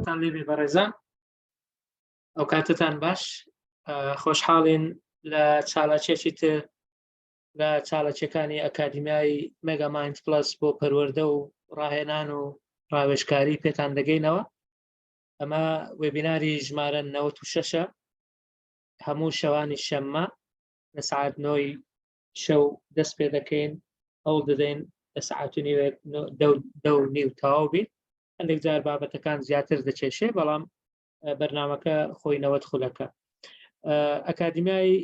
سڵاوتان لێبێ بەڕێزان ئەو کاتتان باش خۆشحاڵین لە چالاکیەکی تر لە چالاکیەکانی ئەکادیمیای مێگامایند پلس بۆ پەروەردە و ڕاهێنان و ڕاوێژکاری پێتان دەگەینەوە ئەمە وێبیناری ژمارە 96ە هەموو شەوانی شەممە لە سعات نۆی شەو دەست پێ دەکەین هەوڵ دەدەین لە سعات و نیوێک دە و نیو تەواو بین هەندێک جار بابەتەکان زیاتر دەچێشێ بەڵام بەرنمەکە خۆی 90 خولەکە ئەکادیمیای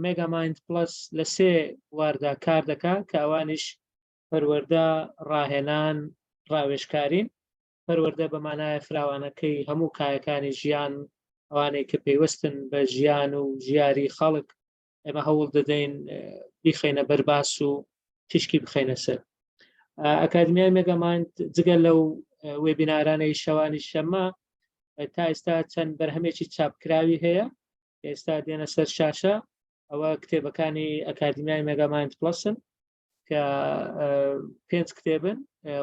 مێگامایند پلس لە سێ واردا کار دەکا کە ئەوانیش پەروەردە ڕاهێنان ڕاوێژکارین پەروەردە بە مانایە فراوانەکەی هەموو کایەکانی ژیان ئەوانەی کە پەیوەستن بە ژیان و ژیاری خەڵک ئێمە هەوڵ دەدەین بیخەینە بەرباس و تیشکی بخەینە سەر ئەکادمیای مێگامایند جگە لەو وێبینارانەی شەوانی شەممە تا ئێستا چەند بەرهەمێکی چاپکراوی هەیە ئێستا دێنە سەر شاشە ئەوە کتێبەکانی ئەکادمیای مێگامایند پلسن کە پێنج کتێبن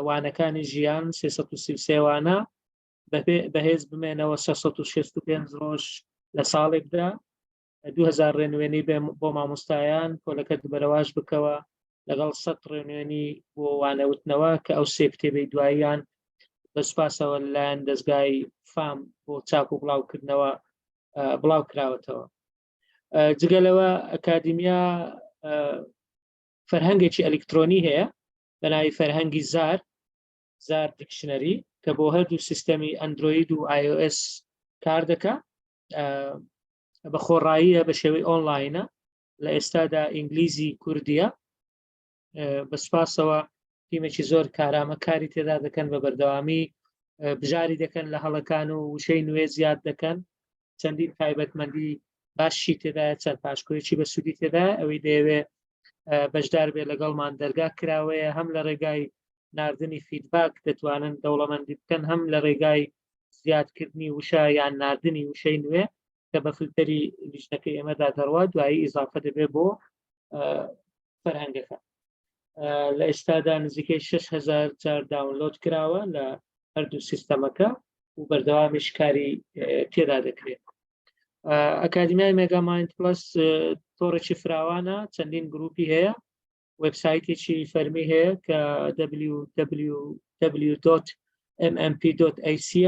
وانەکانی ژیان 333 وانە بەهێز بمێنەوە 665 ڕۆژ لە ساڵێکدا 2000 ڕێنوێنی بۆ مامۆستایان پۆلەکەت بەرەواش بکەوە لەگەڵ سە ڕێنوێنی بۆ وانەوتنەوە کە ئەو سێ کتێبەی دواییان بە سوپاسەوە لەلایەن دەستگای فام بۆ چاپ و بڵاوکردنەوە بڵاو کراوەتەوە جگە لەوە ئەکادیمیا فەرهەنگێکی ئەلیکترۆنی هەیە بە ناوی فەرهەنگی زار زار dictionary کە بۆ هەردوو سیستەمی ئەندرۆید و iOS کار دەکا بە خۆڕاییە بە شێوەی ئۆنلاینە لە ئێستادا ئینگلیزی کوردیە بە سوپاسەوە تیمێکی زۆر کارامە کاری تێدا دەکەن بە بەردەوامی بژاری دەکەن لە هەڵەکان و وشەی نوێ زیاد دەکەن چەندین تایبەتمەندی باشی تێدایە چەند پاشکۆیەکی بە سوودی تێدا ئەوەی دەیەوێ بەشدار بێ لەگەڵمان دەرگا کراوەیە هەم لە ڕێگای ناردنی feedback دەتوانن دەوڵەمەندی بکەن هەم لە ڕێگای زیادکردنی وشە یان ناردنی وشەی نوێ کە بە فلتەری لیژنەکەی ئێمەدا دەڕوا دوایی ئیزافە دەبێت بۆ فەرهەنگەکە لە ئێستادا نزیکەی 6000 جار download کراوە لە هەردوو سیستەمەکە و بەردەوامیش کاری تێدا دەکرێت ئەکادیمیای مێگامایند پلس تۆڕێکی فراوانە چەندین گروپی هەیە وبسایتێکی فەرمی هەیە کە www.mmp.ac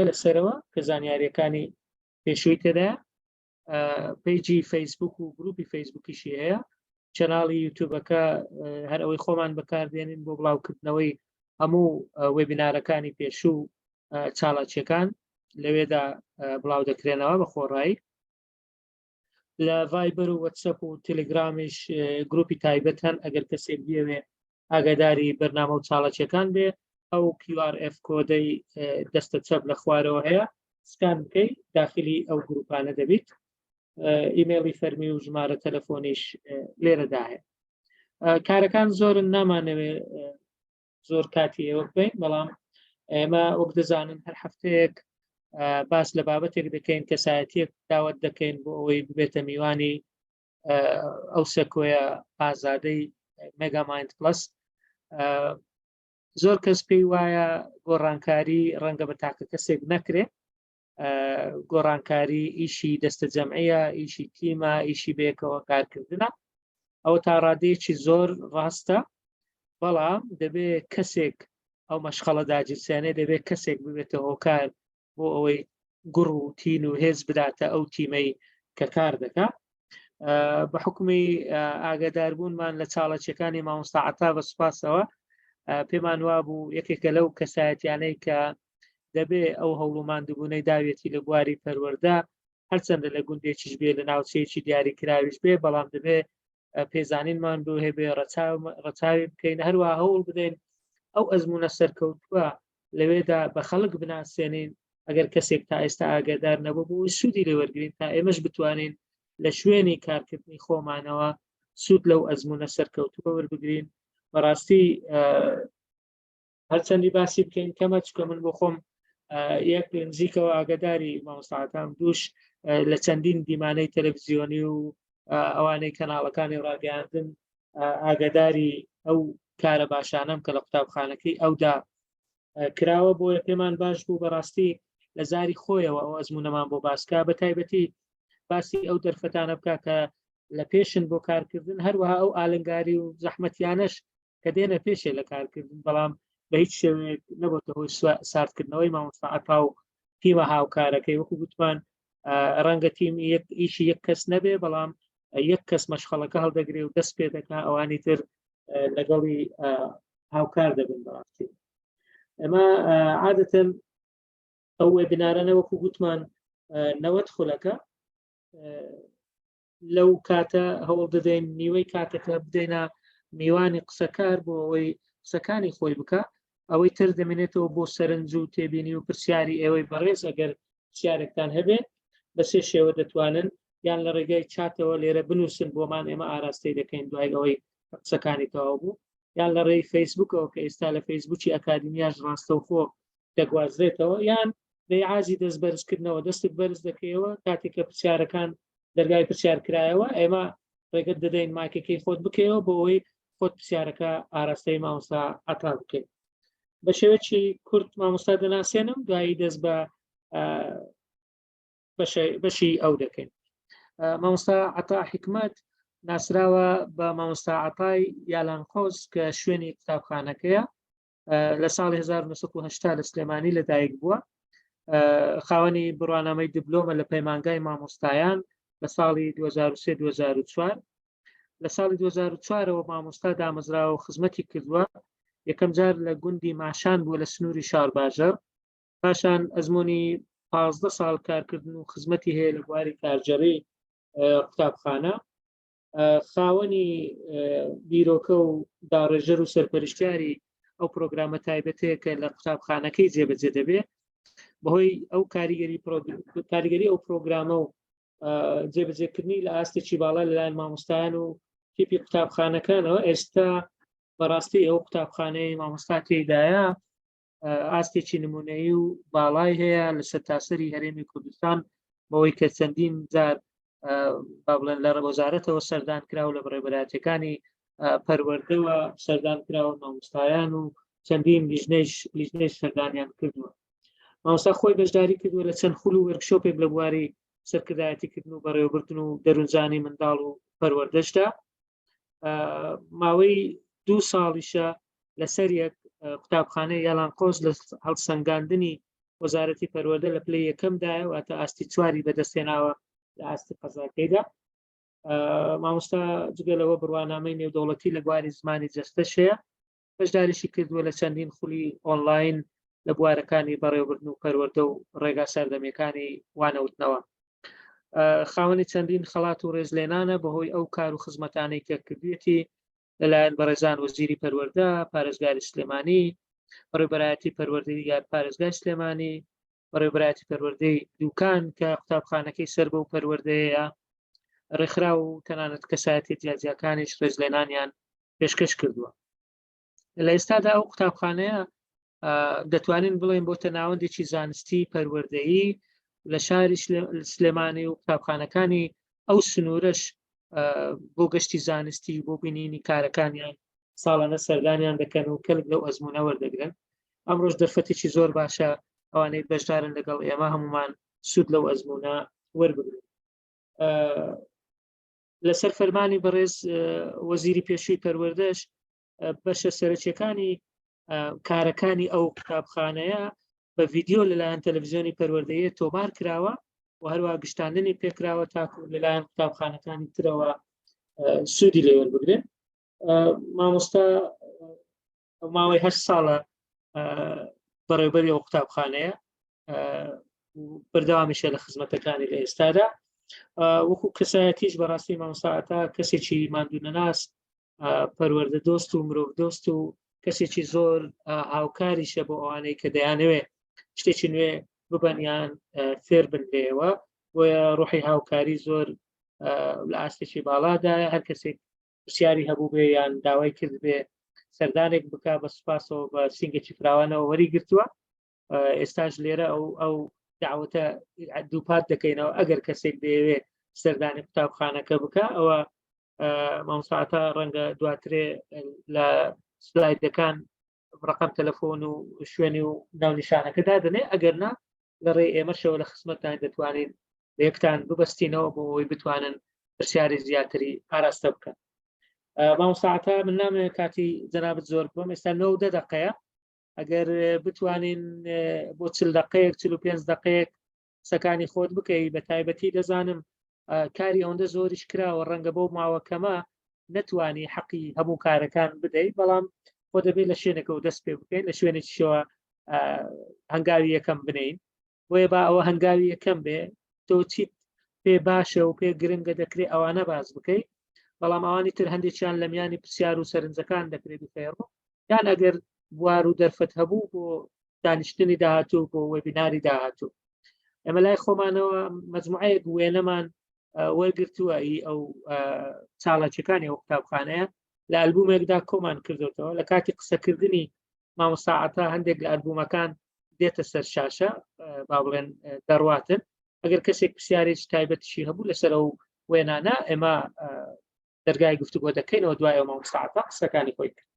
لەسەرەوە کە زانیاریەکانی پێشووی تێدا page ی فەیسبوک و گروپی فەیسبوکیشی هەیە channel ی یوتوبەکە هەر ئەوەی خۆمان بەکاردێنین بۆ بڵاوکردنەوەی هەموو وێبینارەکانی پێشوو چالاکیەکان لەوێدا بڵاو دەکرێنەوە بە خۆڕایی لە ڤایبەر و وەتسەپ و تەلگرامیش گروپی تایبەت هەن ئەگەر کەسێک بیەوێ ئاگاداری بەرنامە و چاڵەکیەکان بێ ئەو QRF کۆدەی دەستە چەپ لە خوارەوە هەیە سکان بکەی داخلی ئەو گروپانە دەبیت ئیمێڵی فەرمی و ژمارە تەلەفۆنیش لێرەدا هەیە کارەکان زۆرن نامانەوێ زۆر کاتی ئێوە بکەین بەڵام ئێمە وەک دەزانن هەر هەفتەیەک باس لە بابەتێک دەکەین کەسایەتیەک داوت دەکەین بۆ ئەوەی ببێتە میوانی ئەو سەکۆیە ئازادەی مێگامایند پلس زۆر کەس پێی وایە گۆڕانکاری ڕەنگە بە تاکە کەسێک نەکرێ گۆڕانکاری ئیشی دەستە جەمعە ئیشی تیمە ئیشی بەیەکەوە کارکردنە ئەوە تا ڕادەیەکی زۆر ڕاستە بەڵام دەبێ کەسێک ئەو مەشخەڵە داگیرسێنێ دەبێت کەسێک ببێتە هۆکار بۆ ئەوەی گوڕ و تین و هێز بداتە ئەو تیمەی کە کار دەکا بە حکومی ئاگاداربوونمان لە چاڵەچەکانی مامۆستا عتا بە سوپاسەوە پێمان وابوو یەکێکە لەو کەسایەتیانەی کە دەبێ ئەو هەوڵ و ماندووبوونەی داوێتی لە بواری پەروەردە هەرچەندە لە گوندێکیش بێ لە ناوچەیەکی دیاریکراویش بێ بەڵام دەبێ پێزانینمان بۆ هەبێ ڕەچاوی بکەین هەروە هەوڵ بدەین ئەو ئەزمونە سەرکەوتووە لەوێدا بە خەڵک بناسێنین ئەگەر کەسێک تا ئێستا ئاگادار نەبوو بۆ سوودی لێوەرگین تا ئێمەش بتوانین لە شوێنی کارکردنی خۆمانەوە سوود لەو ئەزمونە سەرکەوتووە وەربگرین بەڕاستی هەرچەندی باسی بکەین کەمە چکە من بۆ خۆم یەک نزیکەوە ئاگداری مامۆستاکان دووش لە چەندین دیمانەی تەلەڤزیۆنی و ئەوانەی کەناڵەکانی ڕاگەیاندن ئاگاداری ئەو کارە باشانەم کە لە قوتابخانەکەی ئەودا کراوە. بۆیە پێمان باش بوو بەڕاستی لە زاری خۆیەوە ئەو ئەزمونەمان بۆ باسکا، بە تایبەتی باسی ئەو دەرفەتانە بکە کە لە پێشن بۆ کارکردن، هەروەها ئەو ئالنگاری و زەحمەتیانەش کە دێنە پێشێ لە کارکردن، بەڵام بە هیچ شێوەیەک نەبۆتە هۆی ساردکردنەوەی مامۆستا عەتا و تیمە هاوکارەکەی. وەکو گوتمان ڕەنگە تیم یەک ئیشی یەک کەس نەبێ، بەڵام یەک کەس مەشخەڵەکە هەڵدەگرێ و دەست پێ دەکا، ئەوانی تر لەگەڵی هاوکار دەبن. بەڕاستی ئەمە عادەتەن ئەو وێبینارانە وەکو گوتمان 90 خولەکە. لەو کاتە هەوڵ دەدەین نیوەی کاتەکە بدەینە میوانی قسەکار بۆ ئەوەی قسەکانی خۆی بکە، ئەوەی تر دەمێنێتەوە بۆ سەرنج و تێبینی و پرسیاری ئێوەی بەڕێز. ئەگەر پرسیارێکتان هەبێت بە سێ شێوە دەتوانن، یان لە ڕێگای چاتەوە لێرە بنووسن بۆمان، ئێمە ئاراستەی دەکەین دوای ئەوەی قسەکانی تەواو بوو، یان لە ڕێی فەیسبوکەوە کە ئێستا لە فەیسبوکی ئەکادیمیاش ڕاستەوخۆ دەگوازرێتەوە، یان بەیعازی دەست بەرزکردنەوە، دەستت بەرز دەکەیەوە کاتێک کە پرسیارەکان دەرگای پرسیار کرایەوە، ئێمە ڕێگەت دەدەین مایکەکەی خۆت بکەیەوە بۆ ئەوەی خۆت پرسیارەکە ئاراستەی مامۆستا عەتا بکەیت. بە شێوەیەکی کورت مامۆستا دەناسێنم، دوایی دەست بە بەشی ئەو دەکەین. مامۆستا عەتا حیکمەت ناسراوە بە مامۆستا عەتای یالانقۆز کە شوێنی قوتابخانەکەیە. لە ساڵی 1970 لە سلێمانی لەدایک بووە. خاوەنی بڕوانامەی دیبلۆمە لە پەیمانگای مامۆستایان لە ساڵی 2003-2004. لە ساڵی 2004ەوە مامۆستا دامەزراوە و خزمەتی کردووە. یەکەم جار لە گوندی ماشان بووە لە سنووری شارباژەڕ. پاشان ئەزمموی 15 ساڵ کارکردن و خزمەتی هەیە لە بواری کارگێڕی قوتابخانە. خاوەنی بیرۆکە و داڕێژەر و سەرپەرشتیاری ئەو پرۆگرامە تایبەتەیە کە لە قوتابخانەکەی جێبەجێ دەبێ. بەهۆی ئەو کاریگەری کاریگەری ئەو پرۆگرامە و جێبەجێکردنی لە ئاستێکی باڵا لەلایەن مامۆستایان و تیپی قوتابخانەکانەوە، ئێستا بەڕاستی ئەو قوتابخانەی مامۆستا تێدایە ئاستێکی نمونەیی و باڵای هەیە لە سەرتاسەری هەرێمی کوردستان، بەوەی کە چەندین جار با بڵێن لە وەزارەتەوە سەردان کراوە، لە بەڕێوەبەرایەتیەکانی پەروەردەوە سەردان کراوە، مامۆستایان و چەندین لیژنەی سەردانیان کردووە. مامۆستا خۆی بەشداری کردووە لە چەند خول و وەرکشۆپێک لە بواری سەرکردایەتیکردن و بەڕێوەبردن و دەروونزانی منداڵ و پەروەردەشدا. ماوەی دوو ساڵیشە لەسەر یەک قوتابخانەی یالانقۆز لە هەڵسەنگاندنی وەزارەتی پەروەردە لە پلەی یەکەمدایە، واتە ئاستی چواری بەدەستهێناوە لە ئاستی قەزاکەیدا. مامۆستا جگە لەوە بڕوانامەی نێودەوڵەتی لە بواری زمانی جەستەش هەیە. بەشداریشی کردووە لە چەندین خولی ئۆنلاین لە بوارەکانی بەڕێوەبردن و پەروەردە و ڕێگا سەردەمیەکانی وانەوتنەوە. خاوەنی چەندین خەڵات و ڕێزلێنانە بەهۆی ئەو کار و خزمەتانەی کە کردوێتی لەلایەن بەڕێزان وەزیری پەروەردە، پارێزگاری سلێمانی، بەڕێوەبەرایەتی پەروەردەی یار پارێزگای سلێمانی، بەڕێوەبەرایەتی پەروەردەی دوکان کە قوتابخانەکەی سەر بەو پەروەردەیە، ڕێکخراو و تەنانەت کەسایەتی جیاجیاکانیش ڕێزلێنانیان پێشکەش کردووە. لە ئێستادا ئەو قوتابخانەیە دەتوانین بڵێن بۆتە ناوەندێکی زانستی پەروەردەیی لە شاری سلێمانی و قوتابخانەکانی ئەو سنوورەش بۆ گەشتی زانستی بۆ بینینی کارەکانیان ساڵانە سەردانیان دەکەن و کەلک لەو ئەزمونە وەردەگرن. ئەمڕۆژ دەرفەتێکی زۆر باشە ئەوانەی بەشدارن لەگەڵ ئێمە هەمومان سوود لەو ئەزمونە وەربگرن. لەسەر فەرمانی بەڕێز وەزیری پێشووی پەروەردەش بەشە سەرەکیەکانی کارەکانی ئەو قوتابخانەیە بە ڤیددیو لەلایەن تەلەڤزیۆنی پەروەردەیە تۆمار کراوە و هەروە گشتاندنی پێکراوە تاکو لەلایەن قوتابخانەکانی ترەوە سوودی لێوەربگرن. مامۆستا ماوەی هە ساڵە بەڕێوبەری ئەو قوتابخانەیە، بەردەوامیشە لە خزمەتەکانی لە ئێستادا. وەکو کەسایەتیش بەڕاستی مامۆستا کەسێکی ماندوو نەناس، پەروەردە دۆست و مرۆڤ دۆست و کەسێکی زۆر هاوکاریشە بۆ ئەوانەی کە دەیانەوێ شتێکی نوێ ببن یان فێر بن لێەوە. بۆیە ڕۆحی هاوکاری زۆر لە ئاستێکی باڵادایە. هەر کەسێک پرسیاری هەبوو بێ یان داوای کرد بێ سەردانێک بک، بە سوپاسەوە بە سینگێکی فراوانەوە وەری گرتووە. ئێستاش لێرە ئەو داوەتە دووپات دەکەینەوە ئەگەر کەسێک دەیەوێ. سەردانی قوتابخانەکە بکە ئەوە مامۆستا ڕەنگە دواترێ لە سلایدەکان ڕقم تەلەفۆن و شوێنی و ناونیشانەکە دادنێ ئەگەر نا لە ڕێ ئێمەشەوە لە خزمەتتان دەتوانین یەکتان ببەستینەوە بۆ ئەوەی بتوانن پرسیاری زیاتری ئاراستە بکەن. مامۆستا من نامەوێت کاتی جەنابت زۆر بم ئێستا نۆ دە دقەیە ئەگەر بتوانین بۆ چل دقەیەک 45 دقەیەک قسەکانی خۆت بکەی بە تایبەتی دەزانم کاری ئەوەندە زۆریش کراوە ڕەنگە بەو ماوە کەمە نەتوانی حەقی هەموو کارەکان بدەیت بەڵام خۆ دەبێت لە شوێنێکەوە دەست پێ بکەین لە شوێنێکیشەوە هەنگاوی یەکەم بنین بۆیە با ئەوە هەنگاوی یەکەم بێ تۆ چیت پێ باشە و پێ گرنگە دەکرێت ئەوانە باز بکەیت بەڵام ئەوانی تر هەندێکیان لە میانی پرسیار و سەرنجەکان دەکرێت بخێڕ یان ئەگەر بوار و دەرفەت هەبوو بۆ دانیشتنی داهاتوو بۆ وێبیناری داهاتوو ئێمە لای خۆمانەوە مجموعەیەک وێنەمان وەرگرتووە ئی ئەو چاڵاکیەکانی ئەو قوتابخانەیە لە ئەلبومێکدا کۆمان کردوتەوە لە کاتی قسەکردنی مامۆساعەتە هەندێک لە ئەلبومەکان دێتە سەر شاشە با بڵێن دەڕواتن ئەگەر کەسێک پرسیارێکی تایبەتشی هەبوو لەسەر ئەو وێنانە ئێمە دەرگای گفتوگۆ دەکەینەوە دوای ئەو مامۆستا قسەکانی خۆی کرد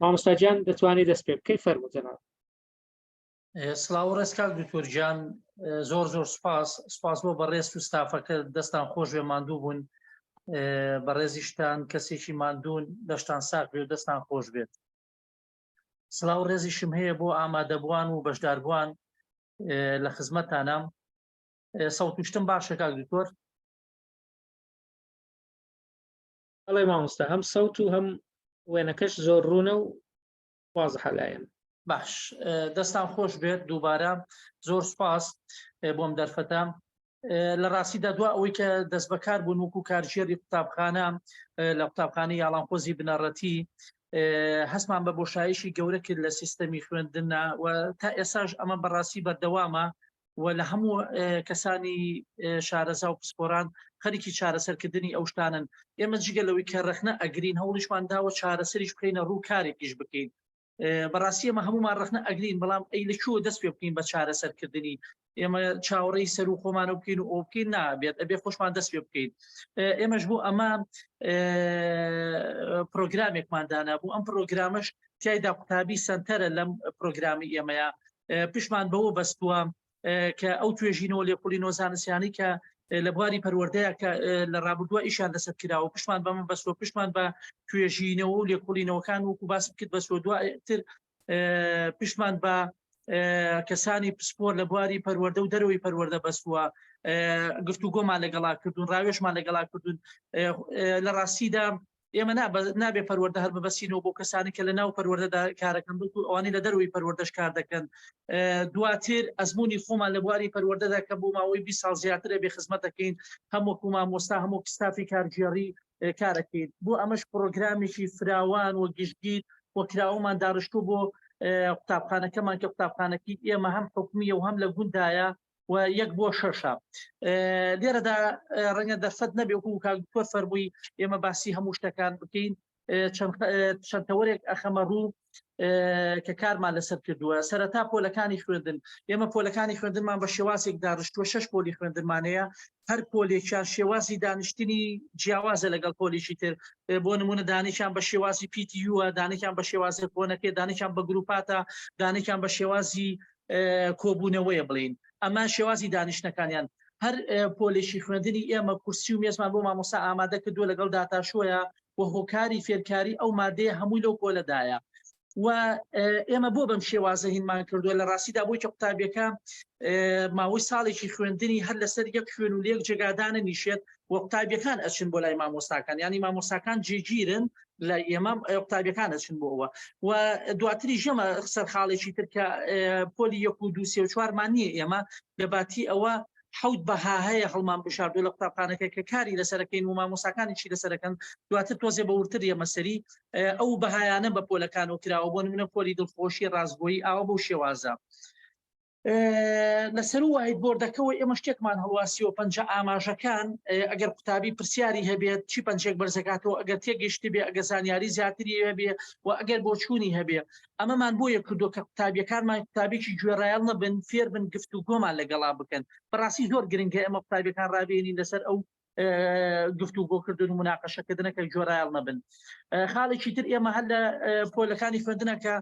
مامۆستا گیان دەتوانانی دەست پێ بکەی فەرموو جەناب. سڵاو ڕێز کاک دکتۆر گیان زۆر زۆر سپاس سپاس بۆ بەڕێز و ستافەکە دەستان خۆش بێ ماندوو بوون بەڕێزیشتان کەسێکی ماندوون دەشتان ساغ بێ و دەستان خۆش بێت سڵاو ڕێزیشم هەیە بۆ ئامادەبووان و بەشداربووان لە خزمەتانام سەوتشتم باشە کاک دکتۆر؟ بەڵێ مامۆستا هەم سەوت و هەم وێنەکەش زۆر ڕوونە و وازحە لایەن. باش دەستان خۆش بێت دووبارە زۆر سوپاس بۆم دەرفەتە لە ڕاستیدا دوا ئەوەی کە دەست بەکار بوون وەکو کارگێڕی قوتابخانە لە قوتابخانەی یاڵانقۆزی بنەڕەتی هەستمان بە بۆشایشی گەورە کرد لە سیستەمی خوێندنە و تا ئێساش ئەمە بەڕاستی بەردەوامە و لە هەموو کەسانی شارەزا و پسپۆران خەریکی چارەسەرکردنی ئەو شتانن ئێمە جگە لەوەی کە ڕەخنە ئەگرین هەوڵیشمان داوە چارەسەریش بخەینە ڕوو کارێکیش بکەین بەڕاستی ئێمە هەمومان ڕەخنە ئەگرین بەڵام ئەی لە کوێ دەست پێ بکەین بە چارەسەرکردنی ئێمە چاوەڕێی سەر و خۆمانە بکەین و ئەو بکەین نابێت ئەبێ خۆشمان دەست پێ بکەین ئێمەش بۆ ئەمە پرۆگرامێکمان دانا بوو ئەم پرۆگرامەش تایدا قوتابی سنتەرە لەم پرۆگرامی ئێمەیە پشتمان بەوە بەستووە کە ئەو توێژینەوە لێکۆڵینەوە زانستیانەی کە لە بواری پەروەردەیە کە لە ڕابردووە ئیشیان لەسەر کراوە پشتمان بەمە بەستووە پشتمان بە توێژینەوە و لێکۆڵینەوەکان وەکو باسم کرد بەستووە دواتر پشتمان بە کەسانی پسپۆر لە بواری پەروەردە و دەرەوەی پەروەردە بەستووە گفتوگۆمان لەگەڵا کردوون ڕاوێژمان لەگەڵا کردوون لە ڕاستیدا ئێمە نابێ پەروەردە هەر ببەستینەوە بۆ کەسانی کە لە ناو پەروەردەدا کارەکەن بەڵکو ئەوانەی لە دەرەوەی پەروەردەش کار دەکەن دواتر ئەزمموی خۆمان لە بواری پەروەردەدا کە بۆ ماوەی 20 ساڵ زیاترە بێ خزمەت دەکەین هەم وەکو مامۆستا هەموو ستافی کارگێڕی کارەکەین بۆ ئەمەش پرۆگرامێکی فراوان و گشتگیر و کراوەمان داڕشتوو بۆ قوتابخانەکەمان کە قوتابخانەکەی ئێمە هەم حکومیە و هەم لە گوندایە و یەک بۆ شەشە لێرەدا ڕەنگە دەرفەت نەبێ وەکو کاک دکتۆر فەرمووی ئێمە باسی هەموو شتەکان بکەین چەند تەوەرێک ئەخەمە ڕوو کە کارمان لەسەر کردووە سەرەتا پۆلەکانی خوێندن ئێمە پۆلەکانی خوێندنمان بە شێوازێک داڕشتووە شەش پۆلی خوێندنمانەیە هەر پۆلێکیان شێوازی دانیشتنی جیاوازە لەگەڵ پۆلیشی تر بۆ نمونە دانێکیان بە شێوازی PTU ە دانێکیان بە شێوازی کۆنەکەی دانێکیان بە گروپاتە دانێکیان بە شێوازی کۆبوونەوەیە بڵین ئەمە شێوازی دانیشتنەکانیان هەر پۆلێکی خوێندنی ئێمە کورسی و مێزمان بۆ مامۆستا ئامادە کردووە لەگەڵ داتاشۆیە و هۆکاری فێرکاری ئەو مادەیە هەمووی لەو پۆلەدایە و ئێمە بۆ بەم شێوازە هینمان کردووە لە ڕاستیدا بۆی کە قوتابیەکە ماوەی ساڵێکی خوێندنی هەر لەسەر یەک شوێن و لێک جێگادانە نیشێت و قوتابیەکان ئەچن بۆ لای مامۆستاکان ینی مامۆستاکان جێگیرن لای ئێمە قوتابیەکان ئەچن بۆ ئەوە و دواتری ژەمە سەر خاڵێکی تر کە پۆلی یەک و دو سێ و چوارمان نییە ئێمە لە باتی ئەوە حەوت بەها هەیە هەڵمان بژاردووە لە قوتابخانەکە کە کاری لەسەرەکەین و مامۆساکانیشی لەسەرەکەن دواتر تۆزێ بە ورتر یەمە سەری ئەو بەهایانە بە پۆلەکان و کراوە بۆ نمونە پۆلی دڵخۆشی ڕاستگۆیی ئاوە بەو شێوازە لەسەر whiteboard ەکەوە ئێمە شتێکمان هەڵواسیەوە پەنجە ئاماژەکان ئەگەر قوتابی پرسیاری هەبێت چی پەنجێک بەرزەکاتەوە ئەگەر تێگەشتی بێ ئەگە زانیاری زیاتری هەبێ و ئەگەر بۆچوونی هەبێ ئەمەمان بۆ یە کردو کە قوتابیەکانمان قوتابێکی گوێڕایەڵ نەبن فێر بن گفت و گۆمان لەگەڵا بکەن بەڕاستی زۆر گرنگە ئێمە قوتابیەکان ڕابێنین لەسەر ئەو گفتوگۆکردن و مناقەشەکردنەکە گۆرایڵ نەبن. خاڵێکی تر ئێمە هەر لە پۆلەکانی خوێندنەکە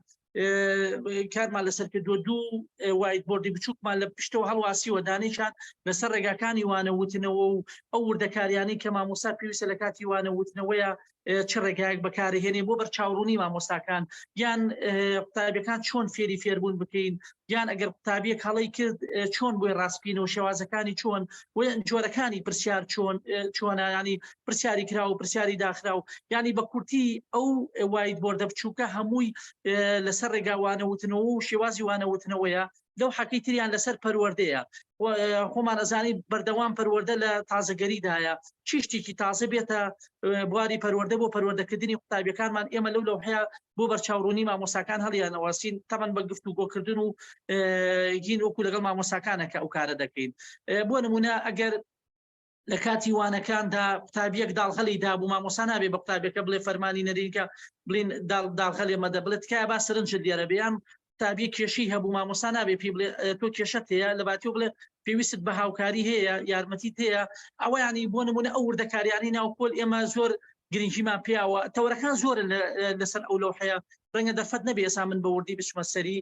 کارمان لەسەر کردووە، دوو whiteboard ی بچووکمان لە پشتەوە هەڵواسیوە، دانێکیان لەسەر ڕێگاکانی وانە وتنەوە و ئەو وردەکاریانەی کە مامۆستا پێویستە لە کاتی وانە وتنەوەیە چ ڕێگایەک بەکارهێنێ بۆ بەرچاوڕوونی مامۆستاکان، یان قوتابیەکان چۆن فێری فێربوون بکەین، یان ئەگەر قوتابیەک هەڵەی کرد چۆن بۆی ڕاستبکەینەوە، شێوازەکانی چۆن، جۆرەکانی پرسیار چۆن چۆنە، ینی پرسیاری کرا و پرسیاری داخرا و ینی بە کورتی ئەو whiteboard ە بچووکە هەمووی لەسەر ڕێگا وانەوتنەوە و شێوازی وانەوتنەوەیە. لەو حەقی تریان لەسەر پەروەردەیە. خۆمان ئەزانی بەردەوام پەروەردە لە تازەگەریدایە، چی شتێکی تازە بێتە بواری پەروەردە بۆ پەروەردەکردنی قوتابیەکانمان ئێمە لەو لەوحەیە بۆ بەرچاوڕوونی مامۆساکان هەڵیانەوەسین، تەمەن بە گفت و گۆکردن و گین وەکو لەگەڵ مامۆساکانە کە ئەو کارە دەکەین. بۆ نمونە ئەگەر لە کاتی وانەکاندا قوتابیەک داڵغەلی دابوو، مامۆسا نابێ بە قوتابیەکە بڵێ فەرمانی نەرین کە بڵین داڵغەلێ مەدە، بڵێ تکایە با سەرنجت لێرە بێ. یان قوتابیە کێشەی هەبوو، مامۆسا نابێ پێی بڵێ تۆ کێشەت هەیە، لە باتیەوە بڵێ پێویستت بە هاوکاری هەیە، یارمەتیت هەیە. ئەوە ینی بۆ نمونە ئەو وردەکاریانی ناو پۆل ئێمە زۆر گرنگیمان پیاوە. تەوەرەکان زۆرن لەسەر ئەو لەوحەیە، ڕەنگە دەرفەت نەبێ ئێستا من بە وردی بچمە سەری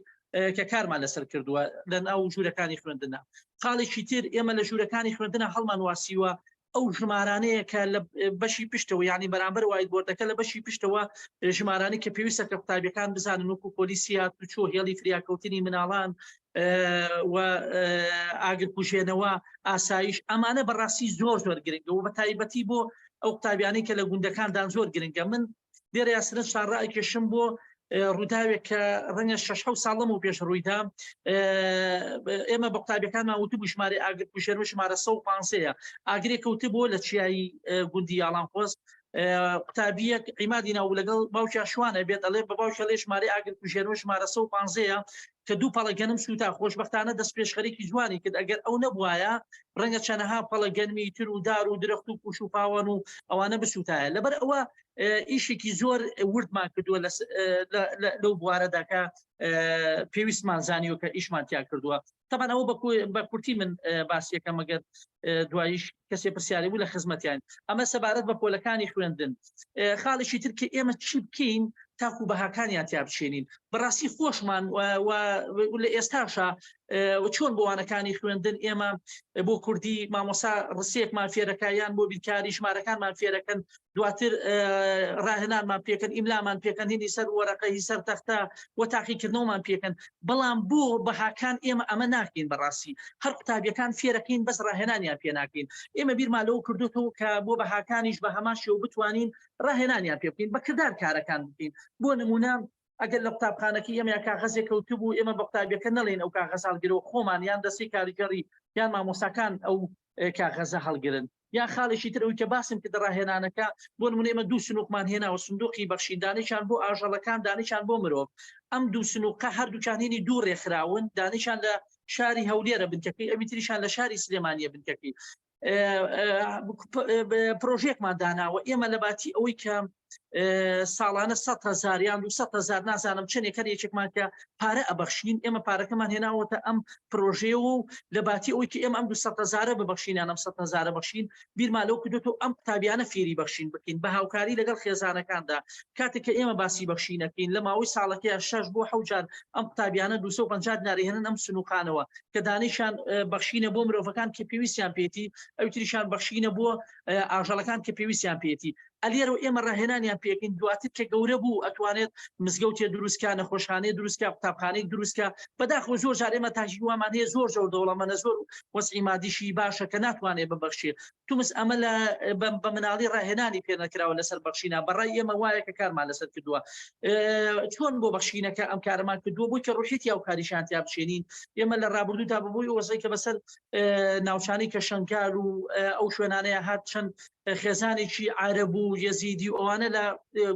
کە کارمان لەسەر کردووە لە ناو ژوورەکانی خوێندنە. خاڵێکی تر ئێمە لە ژوورەکانی خوێندنە هەڵمان واسیوە ئەو ژمارانەیە کە لە بەشی پشتەوە، یعنی بەرامبەر whiteboard ەکە لە بەشی پشتەوە ژمارانی کە پێویستە کە قوتابیەکان بزانن، وەکو پۆلیسی هاتوچۆ، هێڵی فریاکەوتنی مناڵان و ئاگرکوژێنەوە، ئاسایش، ئەمانە بەڕاستی زۆر زۆر گرنگە و بە تایبەتی بۆ ئەو قوتابیانەی کە لە گوندەکاندان زۆر گرنگە. من لێرە یاسرن ڕائکێشم بۆ ڕووداوێک کە ڕەنگە 6 ساڵ لەمەو پێش ڕوویدا. ئێمە بە قوتابیەکانمان وتبوو ژمارەی ئاگر کوژێنەوە ژمارە 115ەیە. ئاگرێک کەوتبوو لە چیایی گوندی یاڵانخۆست، قوتابیەک عیمادی ناو لەگەڵ باوکیا شوانە بێت، ئەڵێ بە باوکیا لێ ژمارەی ئاگر کوژێنەوە ژمارە 115ەیە کە دوو پەڵە گەنم سووتا. خۆشببختانە دەست پێشخەرێکی جوانی کرد، ئەگەر ئەو نەبوایە ڕەنگە چەنەها پەڵە گەنمی تر و دار و درەخت و پوش و پاوان و ئەوانە بسووتایە. لەبەر ئەوە ئیشێکی زۆر وردمان کردووە لەو بوارەدا کە پێویستمان زانیوە کە ئیشمان تیا کردووە. تەبان ئەوە بە کورتی من باسیەکەم، مەگەر دواییش کەسێ پرسیاری بوو لە خزمەتیان. ئەمە سەبارەت بە پۆلەکانی خوێندن. خاڵێکی تر کە ئێمە چی بکەین تاکو بەهاکانیان تیا بچێنین، بەڕاستی خۆشمان لە ئێستاشا چۆن بۆ وانەکانی خوێندن ئێمە بۆ کوردی مامۆسا ڕسێکمان فێرەکە، یان بۆ بیرکاری ژمارەکانمان فێرەکەن، دواتر ڕاهێنانمان پێکەن، ئیملامان پێکەن، هینی سەر وەرەقە هی سەر تەختە و تاقیکردنەوەمان پێکەن، بەڵام بۆ بەهاکان ئێمە ئەمە ناکەین. بەڕاستی هەر قوتابیەکان فێرەکەین بەس ڕاهێنانیان پێ ناکەین. ئێمە بیرمان لەوە کردوتەوە کە بۆ بەهاکانیش بە هەمان شێوە بتوانین ڕاهێنانیان پێ بکەین، بە کردار کارەکان بکەین. بۆ نمونە ئەگەر لە قوتابخانەکەی ئێمە یا کاغەزێک کەوتبوو، ئێمە بە قوتابیەکە نەڵێن ئەو کاغەز هەڵگرەوە، خۆمان یان دەستەی کارگێڕی یان مامۆستاکان ئەو کاغەزە هەڵگرن. یان خاڵێکی تر ئەوی کە باسم کرد ڕاهێنانەکە، بۆ نمونە ئێمە دوو سنووقمان هێناوە، سندوقی بەخشین، دانێکیان بۆ ئاژەڵەکان، دانێکیان بۆ مرۆڤ. ئەم دوو سنووقە هەردووکیان هینی دوو ڕێکخراون، دانێکیان لە شاری هەولێرە بنکەکەی، ئەوی تریشان لە شاری سلێمانیە بنکەکەی. پرۆژێکمان داناوە ئێمە لە باتی ئەوەی کە ساڵانە 100 هەزار یان 200 هەزار نازانم چەندێک هەر یەکێکمان کە پارە ئەبەخشین، ئێمە پارەکەمان هێناوەتە ئەم پرۆژەیەوە و لە باتی ئەوەی کە ئێمە ئەم 200 هەزارە ببەخشین یان ئەم 100 هەزارە بەخشین، بیرمان لەو کردوێتەوە ئەم قوتابیانە فێری بەخشین بکەین بە هاوکاری لەگەڵ خێزانەکاندا. کاتێک کە ئێمە باسی بەخشینەکەین لە ماوەی ساڵەکەیان 6 بۆ 7 جار ئەم قوتابیانە 250 دیناری هێنن ئەم سنووقانەوە کە دانیشان بەخشینە بۆ مرۆڤەکان کە پێویستیان پێێتی، ئەوی تریشان بەخشینە بۆ ئاژەڵەکان کە پێویستیان پێێتی. ئەلێرە ئێمە ڕاهێنانیان پێکەین، دواتر کە گەورە بوو ئەتوانێت مزگەوتێ دروستکە، نەخۆشخانەیە دروستکە، قوتابخانەیەک دروستکە. بەداخەوە زۆر جار ئێمە تاکی وامان هەیە زۆر زۆر دەوڵەمەنە، زۆر وەزعی مادیشی باشە کە ناتوانێت ببەخشێ. تومس ئەمە لە بە مناڵی ڕاهێنانی پێ نەکراوە لەسەر بەخشینە. بەڕای ئێمە وایە کە کارمان لەسەر کردووە. چۆن بۆ بەخشینەکە ئەم کارەمان کردووە؟ بۆی کە ڕوحیەتی هاوکاریشان تیا بچێنین. ئێمە لە ڕابردوودا بەبووی وەزعی کە بەسەر ناوچانەی کە شەنگال و ئەو شوێنانەیە هات، چەند خێزانێکی عەرەب و یەزیدی و ئەوانە لە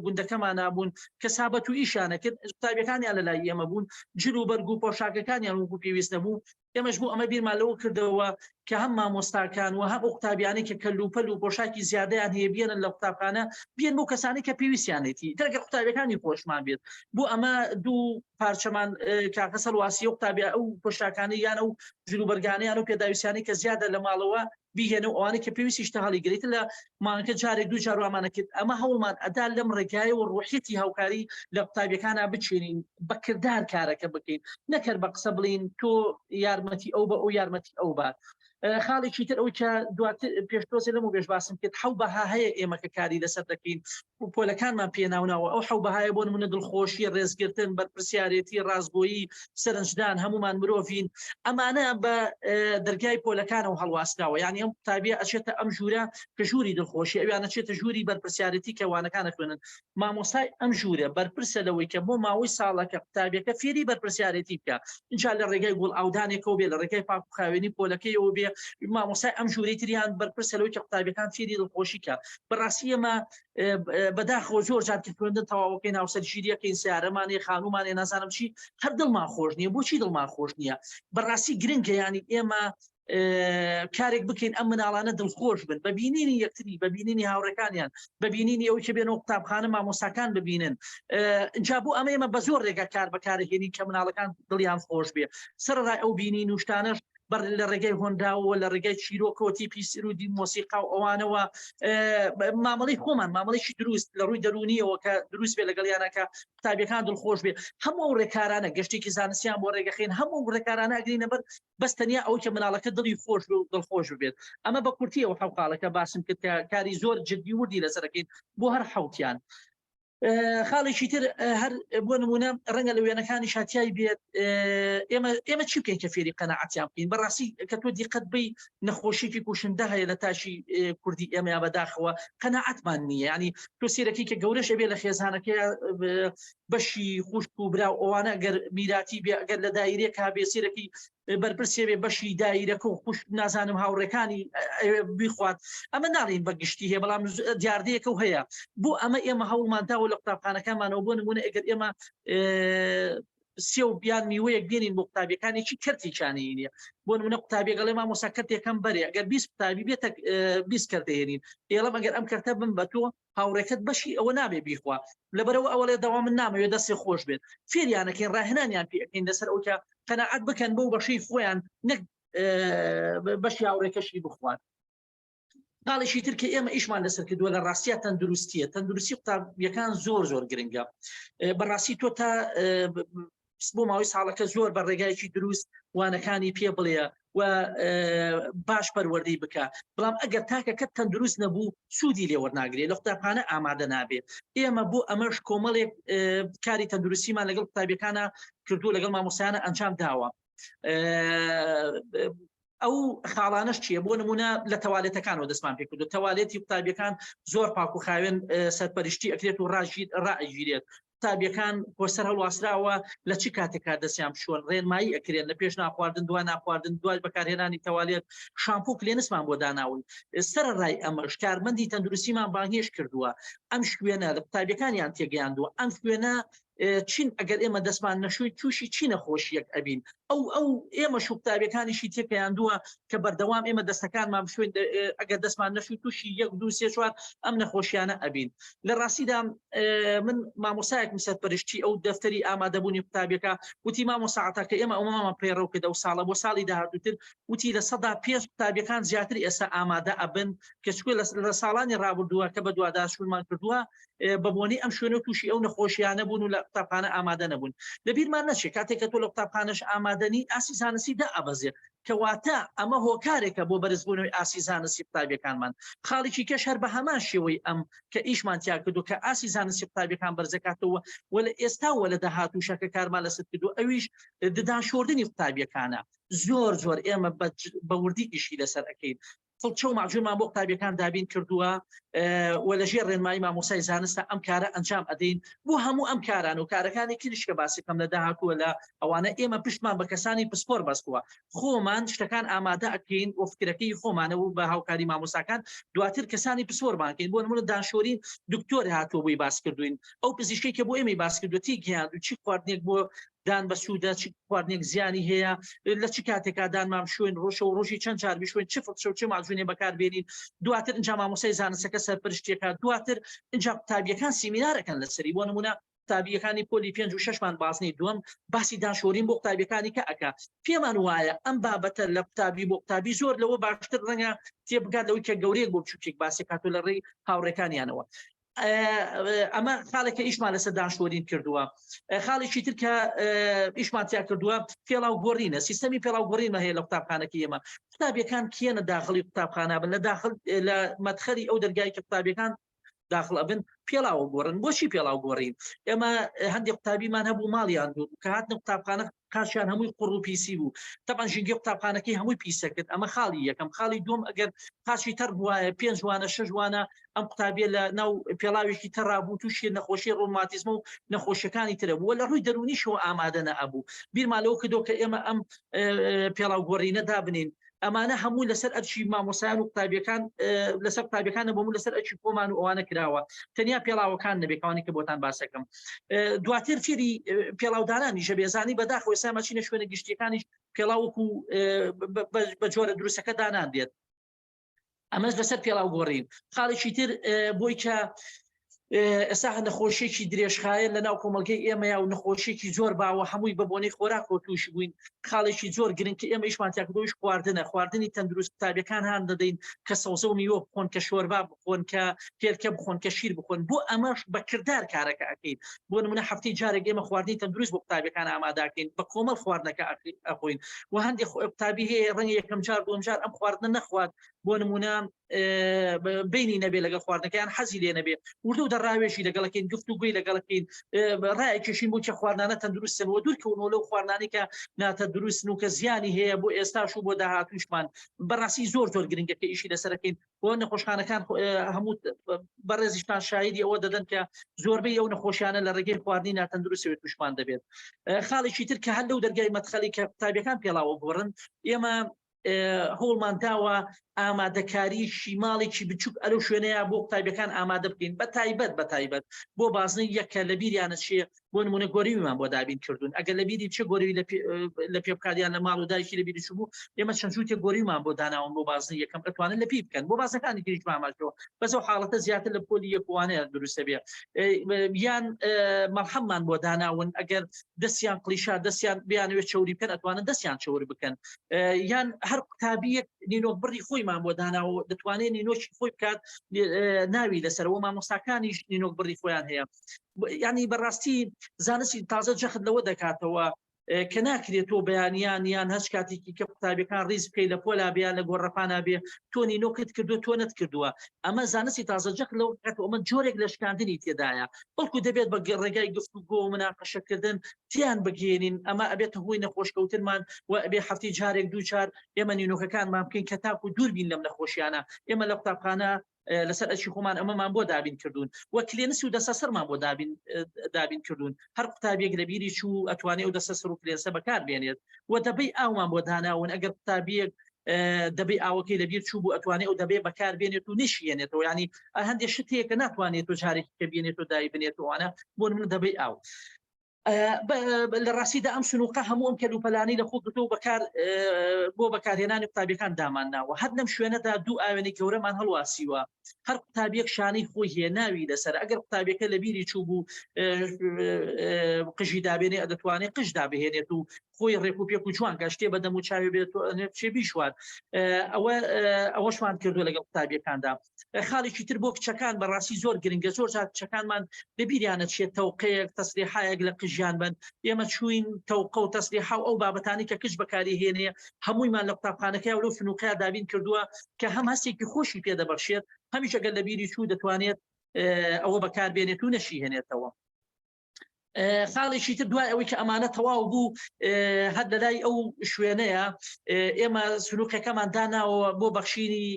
گوندەکەمانا بوون کە سابەت و ئیشیانە کرد، قوتابیەکانیان لە لای ئێمە بوون، جل و بەرگ و پۆشاکەکانیان وەکو پێویست نەبوو. ئێمەش بۆ ئەمە بیرمان لەوە کردەوە کە هەم مامۆستاکان و هەم ئەو قوتابیانەی کە کەلوپەل و پۆشاکی زیادەیان هەیە بێنن لە قوتابخانە بێن بۆ کەسانی کە پێویستیانێتی دەگە قوتابیەکانی خۆشمان بێت بۆ ئەمە دوو پارچەمان کاکە سەرواسی و قوتابی ئەو پۆشاکانی یان ئەو جلوبەرگانیان و پێداویستیانی کە زیادە لە ماڵەوە بیهێنە و ئەوانەی کە پێویستیشتە هەڵیگریت لە مانگەکە جارێک دوو جار وامانە کرد. ئەمە هەوڵمان ئەدا لەم ڕێگایەوە ڕوحیەتی هاوکاری لە قوتابیەکانا بچێنین، بە کردار کارەکە بکەین، نەک هەر بە قسە بڵێین تۆ یارمەتی ئەو بە ئەو یارمەتی ئەو بات. خاڵێکی تر ئەوەی کە دواتر پێش تۆزێ لەمەو پێش باسم کرد، حەو بەها هەیە ئێمە کە کاری لەسەر دەکەین و پۆلەکانمان پێ ناوناوە، ئەو حەو بەهایە بۆ نمونە دڵخۆشی، ڕێزگرتن، بەرپرسیارێتی، ڕاستگۆیی، سەرنجدان، هەمومان مرۆڤین، ئەمانە بە دەرگای پۆلەکانەوە هەڵواسراوە، یعنی ئەم قوتابیە ئەچێتە ئەم ژوورە کە ژووری دڵخۆشی، ئەویان ئەچێتە ژووری بەرپرسیارێتی کە وانەکان ئەخوێنن. مامۆستای ئەم ژوورە بەرپرسە لەوەی کە بۆ ماوەی ساڵەکە قوتابیەکە فێری بەرپرسیارێتی بکە، ئینجا لە ڕێگای گوڵ ئاودانێکەوە بێ، لە ڕێگای پاک و خاوێنی پۆلەکەیەوە بێ، مامۆستای ئەم ژوورەی تریان بەرپرسە لەوەی کە قوتابیەکان فێری دڵخۆشی کە. بەڕاستی ئێمە بەداخەوە زۆر جار کە خوێندن تەواوەکەین هاوسەرگیریەکەین سیارەمانێ خانوومانێ نازانم چی هەر دڵمان خۆش نییە. بۆچی دڵمان خۆش نییە؟ بەڕاستی گرنگە ینی ئێمە کارێک بکەین ئەم مناڵانە دڵخۆش بن بە بینینی یەکتری، بە بینینی هاوڕێکانیان، بە بینینی ئەوەی کە بێنەوە قوتابخانە مامۆستاکان ببینن. جا بۆ ئەمە ئێمە بە زۆر ڕێگا کار بەکارهێنین کە مناڵەکان دڵیان خۆش بێ. سەرەڕای ئەو بینین و شتانەش بەر لە ڕێگای هۆنراوەوە، لە ڕێگای چیرۆکەوە، تیپی سرودی مۆسیقا و ئەوانەوە، مامەڵەی خۆمان مامەڵێکی دروست لە ڕووی دەروونیەوە کە دروست بێ لەگەڵیانە کە قوتابیەکان دڵخۆش بێ. هەموو ئەو ڕێکارانە گەشتێکی زانستیان بۆ ڕێگەخین، هەموو ئەو ڕێکارانە ئەگرینە بەر، بەس تەنیا ئەوەی کە مناڵەکە دڵی خۆش بێ و دڵخۆش ببێت. ئەمە بە کورتی ئەو حەو خاڵەکە باسم کرد کە کاری زۆر جدی وردی لەسەرەکەین بۆ هەر حەوتیان. خاڵێکی تر هەر بۆ نمونە ڕەنگە لە وێنەکانی شاتیای بێت، ئێمە چی بکەین کە فێری قەناعەتیان بکەین؟ بەڕاستی کە تۆ دیقەت بی نەخۆشیێکی کوشندە هەیە لە تاشی کوردی ئێمە بەداخەوە قەناعەتمان نییە. ینی تۆ سیرەکی کە گەورەش ئەبێ لە خێزانەکەی بەشی خوشک و برا و ئەوانە گەر میراتی بێ، ئەگەر لە دایرێکا بێ سیرەکی بەرپرسێ بێ بەشی دایرەکە و خوشک نازانم هاوڕێکانی بیخوات. ئەمە ناڵین بە گشتی هەیە، بەڵام دیاردەیەکە و هەیە. بۆ ئەمە ئێمە هەوڵمان داوە لە قوتابخانەکانمانەوە، بۆ نمونە ئەگەر ئێمە سێو بیان میوەیەک بێنین بۆ قوتابیەکانێکی کەرتێکیانەیە نیە. بۆ نمونە قوتابیەک ئەڵێ مامۆستا کەرتێکم بەرێ، ئەگەر 20 قوتابی بێتە 20 کەرتەهێنین، ئێڵم ئەگەر ئەم کەرتە بم بە تۆ هاوڕێکەت بەشی ئەوە نابێ بیخوا، لەبەرەوە ئەوەڵێ دەوا من نامەوێ دەستی خۆش بێت. فێریانەکەین، ڕاهێنانیان پێ ئەکەین لەسەر ئەو کە قەناعەت بکەن بەو بەشەی خۆیان، نەک بەشی هاوڕێکەشی بخوات. خاڵێکی تر کە ئێمە ئیشمان لەسەر کردووە لە ڕاستیە تەندروستیە. تەندروستی قوتابیەکان زۆر زۆر گرنگە. بەڕاستی تۆ تا بۆ ماوەی ساڵەکە زۆر بە ڕێگایەکی دروست وانەکانی پێ بڵێ و باش پەروەردەی بکە، بەڵام ئەگەر تاکەکە تەندروست نەبوو سوودی لێ وەرناگرێت، لە قوتابخانە ئامادە نابێت. ئێمە بۆ ئەمەش کۆمەڵێک کاری تەندروستیمان لەگەڵ قوتابیەکانە کردووە، لەگەڵ مامۆستایانە ئەنجام داوە. ئەو خاڵانەش چییە؟ بۆ نمونە لە تەوالێتەکانەوە دەستمان پێکردو. تەوالێتی قوتابیەکان زۆر پاک و خاوێن سەرپەرشتی ئەکرێت و ڕاژیر ڕائگیرێت. قوتابیەکان پۆستەر هەڵواسراوە لە چی کاتێکا دەستیان بشۆن، ڕێنمایی ئەکرێن لە پێش ناخواردن، دوا ناخواردن، دوای بەکارهێنانی تەوالێت، شامپۆ کلێنسمان بۆ داناون. سەرەڕای ئەمەش کارمەندی تەندروستیمان بانگهێشت کردووە، ئەم شوێنە لە قوتابیەکانیان تێگەیاندووە ئەم شوێنە چین، ئەگەر ئێمە دەستمان نەشووی تووشی چی نەخۆشیەک ئەبین. ئەو ئێمە شوقتابیەکانیشی تێکەیاندووە کە بەردەوام ئێمە دەستەکانمان بشوین، ئەگەر دەستمان نەشوی تووشی 1 2 3 4 ئەم نەخۆشیانە ئەبین. لە ڕاستیدا من مامۆسایەکم سەرپەرشتی ئەو دەفتەری ئامادەبوونی قوتابیەکە وتی مامۆستا عەتا کە ئێمە ئەومەمان پەیڕەو کرد ئەو ساڵە بۆ ساڵی داهاتووتر، وتی 5% قوتابیەکان زیاتر ئێستا ئامادە ئەبن کە چکۆ لە ساڵانی ڕابردووە کە بەدواداچوونمان کردووە بە بۆنەی ئەم شوێنە تووشی ئەو نەخۆشیانە بوون و لە قوتابخانە ئامادە نەبوون. لەبیرمان نەچێت کاتێک کە تۆ لە قوتابخانەش ئامادەنی ئاستی زانستی دائەبەزێ، کەواتە ئەمە هۆکارێکە بۆ بەرزبوونەوەی ئاستی زانستی قوتابیەکانمان. خاڵێکی کەش هەر بە هەمان شێوەی ئەم کە ئیشمان تیا کردو کە ئاستی زانستی قوتابیەکان بەرزەکاتەوە و لە ئێستا و لە داهاتووشە کە کارمان لەسەر کردو، ئەویش ددان شۆردنی قوتابیەکانە. زۆر زۆر ئێمە بە وردی ئیشی لەسەر ئەکەین. فڵچە و مەعجونمان بۆ قوتابیەکان دابین کردووە و لەژێر ڕێنمایی مامۆسای زانستە ئەم کارە ئەنجام ئەدەین. بۆ هەموو ئەم کاران و کارەکانی تریش کە باسی بکەم لە داهاتووە لە ئەوانە ئێمە پشتمان بە کەسانی پسپۆر بەستووە، خۆمان شتەکان ئامادە ئەکەین و فکرەکەی خۆمانە و بە هاوکاری مامۆساکان دواتر کەسانی پسپۆرمان کەین. بۆ نمونە دانشۆرین دکتۆر هاتووە بۆی باس کردوین، ئەو پزیشکەی کە بۆ ئێمەی باس کردووە تێگەیاند و چی خواردنێک بۆ دان بەسوودە چ خواردنێک زیانی هەیە لە چ کاتێکا دانمان بشوین ڕۆژە و ڕۆژی چەند جار بشوین چ فڵچە و چ مەعجونێ بەکاربێنین دواتر ئینجا مامۆستای زانستەکە سەرپەرشتیەکە دواتر ئینجا قوتابیەکان سیمینارەکەن لەسەری بۆ نمونە قوتابیەکانی پۆلی پێنج و شەشمان بازنەی دووەم باسی دانشۆرین بۆ قوتابیەکانی کە ئەکا پێمان وایە ئەم بابەتە لە قوتابی بۆ قوتابی زۆر لەوە باشتر ڕەنگە تێبگات لەوەی کە گەورەیەک بۆ بچووکێک باسی کاتۆ لە ڕێی هاوڕێکانیانەوە ئەمە خاڵێکە ئیشمان لەسەر دانشۆرین کردووە خاڵێکی تر کە ئیشمان تیا کردووە پێڵاو گۆڕینە سیستەمی پێڵاو گۆڕینمە هەیە لە قوتابخانەکە ئێمە قوتابیەکان کێنە داخڵی قوتابخانە بن لە داخل لە مەدخەلی ئەو دەرگای کە قوتابیەکان داخل ئەبن پێڵاوە گۆڕن بۆچی پێڵاو گۆڕین ئێمە هەندێک قوتابیمان هەبوو ماڵیان دوور کە هاتنە قوتابخانە قاچیان هەمووی قوڕ و پیسی بوو تەبعەن ژینگەی قوتابخانەکەی هەمووی پیسە کرد ئەمە خاڵی یەکەم خاڵی دووەم ئەگەر قاچی تەڕ بوایە پێنج وانە شەش وانە ئەم قوتابیە لە ناو پێڵاوێکی تەڕا بوو تووشی نەخۆشی ڕۆماتیزمە و نەخۆشیەکانی ترە بووە لە ڕووی دەروونیشەوە ئامادە نەئەبوو بیرمان لەوە کردەوە کە ئێمە ئەم پێڵاو گۆڕینە دابنین ئەمانە هەموو لەسەر ئەرکی مامۆسایان و قوتابیەکان لەسەر قوتابیەکان نەبوو لەسەر ئەرکی خۆمان و ئەوانە کراوە تەنیا پێڵاوەکان نەبێکانی کە بۆتان باسەکەم دواتر فێری پێڵاودانانی ژەبێزانی بەداخەوە ئێستا مەچینە شوێنە گشتیەکانیش پێڵاوەکو بە جۆرە دروستەکە دانان دێت ئەمەش لەسەر پێڵاو گۆڕین خاڵێکی تر بۆی کە ئێستا نەخۆشیێکی درێژخایەن لە ناو کۆمەڵگەی ئێمەیە و نەخۆشیێکی زۆر باوە هەمووی بە بۆنەی خۆراکەوە تووش بووین خاڵێکی زۆر گرنگ کە ئێمە ئیشمان تیاکردویش خواردنە خواردنی تەندروست قوتابیەکان هان دەدەین کە سەوزە و میوە بخۆن کە شۆربا بخۆن کە هێلکە بخۆن کە شیر بخۆن بۆ ئەمەش بە کردار کارەکە ئەکەین بۆ نمونە هەفتەی جارێک ئێمە خواردنی تەندروست بۆ قوتابیەکان ئاماداکەین بە کۆمەڵ خواردنەکە ئەخۆین و هەندێک قوتابی هەیە ڕەنگە یەکەم جار دووەم جار ئەم خواردنە نەخوات بۆ نمونە بینی نەبێ لەگەڵ خواردنەکەیان حەزی لێ نەبێ وردە و دەڕاوێژی لەگەڵەکەین گفت و گوی لەگەڵەکەین ڕایکێشین بۆ کە خواردانە تەندروستن و دوورکەونەوە لەو خواردانەی کە ناتەندروستن و کە زیانی هەیە بۆ ئێستاش و بۆ داهاتووشمان بەڕاستی زۆر زۆر گرنگە کە ئیشی لەسەرەکەین بۆ نەخۆشخانەکان هەموو بەڕێزیشتان شاهیدی ئەوە دەدەن کە زۆربەی ئەو نەخۆشیانە لە ڕێگەی خواردنی ناتەندروستەوە تووشمان دەبێت خاڵێکی تر کە هەر لەو دەرگای مەدخەلی کە قوتابیەکان پێڵاوە گۆڕن ئێمە هەوڵمان داوە ئامادەکاریی ماڵێکی بچوک ئەلو شوێنەیە بۆ قوتابیەکان ئامادە بکەین بە تایبەت بە تایبەت بۆ بازنەی یەکە لە بیریانە چێ بۆ نمونە گۆریویمان بۆ دابین کردوون ئەگەر لە بیری چه گۆریوی لە پێ بکات یان لە ماڵ و دایکی لە بیری چوو ئێمە چەند جووتێک گۆریومان بۆ داناون بۆ بازنەی یەکەم ئەتوانن لە پێی بکەن بۆ بازنەکانی تریش باماژەوە بەس ئەو حاڵەتە زیاتر لە پۆلی یەکوانەیە دروستە بێ یان مەڵحەممان بۆ داناون ئەگەر دەستیان قلیشا دەستیان بیانەوێت چەوری بکەن ئەتوانن دەستیان چەور بکەن یان هەر قوتابیەک نینۆک بڕی خۆیمان بۆ داناوە دەتوانێت نینۆکی خۆی بکات ناوی لەسەرەوە مامۆستاکانیش نینۆک بڕی خۆیان هەیە ینی بەڕاستی زانستی تازە جەخت لەوە دەکاتەوە کە ناکرێت تۆ بەیانیان یان هەچ کاتێکی کە قوتابیەکان ڕیز بکەی لە پۆلا بێ لە گۆڕەپانا بێ تۆ نینۆکت کردو تۆ نەت کردووە ئەمە زانستی تازە جەخت لەوە دەکاتەوە ئەمە جۆرێک لە شکاندنی تێدایە بەڵکو دەبێت بە ڕێگای گفتوگۆ و مناقەشەکردن تیان بگەێنین ئەمە ئەبێتە هۆی نەخۆشکەوتنمان و ئەبێ هەفتی جارێک دووچار ئێمە نینۆکەکانمان بکەین کە تاکو دوور بین لەم نەخۆشیانە ئێمە لە قوتابخانە لەسەر ئەرکی خۆمان ئەمەمان بۆ دابین کردوون و کلێنس و دەسەسەرمان بۆ دابین دابین کردوون هەر قوتابیەک لە بیری چوو ئەتوانێ و دەسەسەر و کلێنسە بەکار بێنێت و دەبەی ئاومان بۆ داناون ئەگەر قوتابیەک دەبێ ئاوەکەی لەبیر چوو بوو ئەتوانێ ئەو دەبێ بەکار بێنێت و نشیێنێتەوە ینی هەندێک شت هەیە کە ناتوانێت تۆ جارێکی کە بێنێت و دای بنێتەوەوانە بۆ من دەبەی ئاو لە ڕاستیدا ئەم سنووقە هەموو ئەم کەلوپەلانەی لە خۆ گرتووە بەکار بۆ بەکارهێنانی قوتابیەکان دامانناوە هەر لەم شوێنەدا دوو ئاوێنەی گەورەمان هەڵواسیوە هەر قوتابیەک شانەی خۆی هەیە ناوی لەسەر ئەگەر قوتابیەکە لە بیری چوو بوو قژی دابێنێ دەتوانێت قژ دابهێنێت و خۆی ڕێک و پێک و جوان کە شتێ بە دەم و چاوی بێت چێ بیشوات ئەوە ئەوەشمان کردو لەگەڵ قوتابیەکاندا خاڵێکی تر بۆ کچەکان بەڕاستی زۆر گرنگە زۆر جار کچەکانمان لەبیریانە چێت تەوقەیەک تەسریحایەک لە قژیان بن ئێمە چوین تەوقە و تەسریحا و ئەو بابەتانی کە کچ بەکاری هێنێ هەموویمان لە قوتابخانەکەی و لەو سنووقەیە دابین کردووە کە هەم هەستێکی خۆشی پێدەبەخشێت هەمیش ئەگەر لەبیری چوو دەتوانێت ئەوە بەکار بێنێت و نەشی هێنێتەوە. خاڵێکی تر دوای ئەوەی کە ئەمانە تەواو بوو هەر لەلای ئەو شوێنەیە ئێمە سنووقەکەمان داناوە بۆ بەخشینی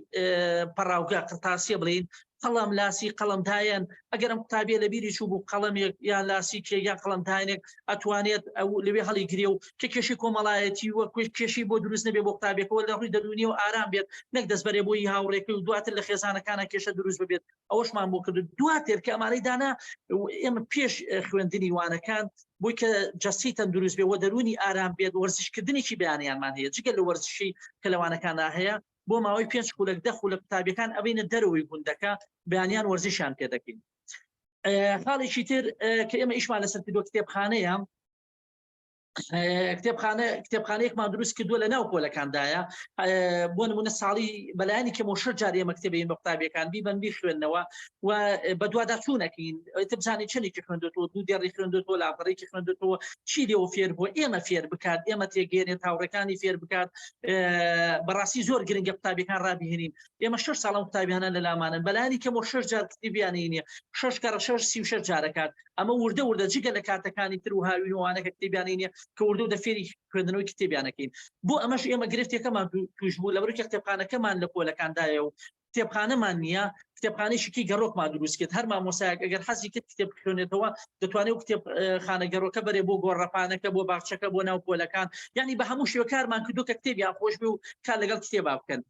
پەڕاوگە قرتاسیە بڵین قەڵەم لاسی قەڵەم دایەن، ئەگەر ئەم قوتابیە لە بیری چوو بوو قەڵەمێک یان لاسیکێک یان قەڵەم دایەنێک ئەتوانێت ئەو لەوێ هەڵیگرێ و کە کێشەی کۆمەڵایەتی و کێشەی بۆ دروست نەبێ بۆ قوتابیەکەوە لە ڕووی دەروونیەوە ئارام بێت نەک دەستبەرێ بۆ ی هاوڕێکەی و دواتر لە خێزانەکانە کێشە دروست ببێت. ئەوەشمان بۆ کرد. دواتر کە ئەمانەی دانا ئێمە پێش خوێندنی وانەکان بۆی کە جەستەی تەندروست بێ و دەروونی ئارام بێت وەرزشکردنێکی بەیانیانمان هەیە جگە لە وەرزشی کە لە وانەکاندا هەیە بۆ ماوەی پێنج خولەک دە خولەک قوتابیەکان ئەبینە دەرەوەی گوندەکە بەیانیان وەرزشیان پێ دەکەین. خاڵێکی تر کە ئێمە ئیشمان لەسەر کردووە کتێبخانەیە. کتێبخانە کتێبخانەیەکمان دروست کردووە لە ناو پۆلەکاندایە. بۆ نمونە ساڵی بەلایەنی کەمەوە شەش جار ئێمە کتێبین بە قوتابیەکان بیبەن بیخوێندنەوە و بەدوادا چوونەکەین ئیتر بزانین چەندێکی خوێندوێتەوە، دوو دێڕی خوێندوێتەوە، لاپەڕێکی خوێندوێتەوە، چی لێوە فێر بووە، ئێمە فێر بکات، ئێمە تێگەێنێت، هاوڕێکانی فێر بکات. بەڕاستی زۆر گرنگە قوتابیەکان ڕابهێنین. ئێمە شەش ساڵ ئەم قوتابیانە لە لامانن، بەلایەنی کەمەوە شەش جار کتێبیان نییە، شەش کەڕە شەش 36 جارەکات. ئەمە وردە وردە جگە لە کاتەکانی تر و هاوین و ئەوانە کە کتێبیان نییە کە وردە وردە فێری خوێندنەوەی کتێبیانەکەین. بۆ ئەمەش ئێمە گرفتێکەمان توش بوو لەبەرئەوەی کە کتێبخانەکەمان لە پۆلەکاندایە و کتێبخانەمان نییە، کتێبخانەیەکی گەڕۆکمان دروست کرد. هەر مامۆسایەک ئەگەر حەزی کرد کتێب بخوێنێتەوە دەتوانێت کتێبخانە گەڕۆکە بەرێ بۆ گۆڕەپانەکە، بۆ باخچەکە، بۆ ناو پۆلەکان. یعنی بە هەموو شێوەکارمان کردو کە کتێبیان خۆش بێ و کار لەگەڵ کتێبا بکەن.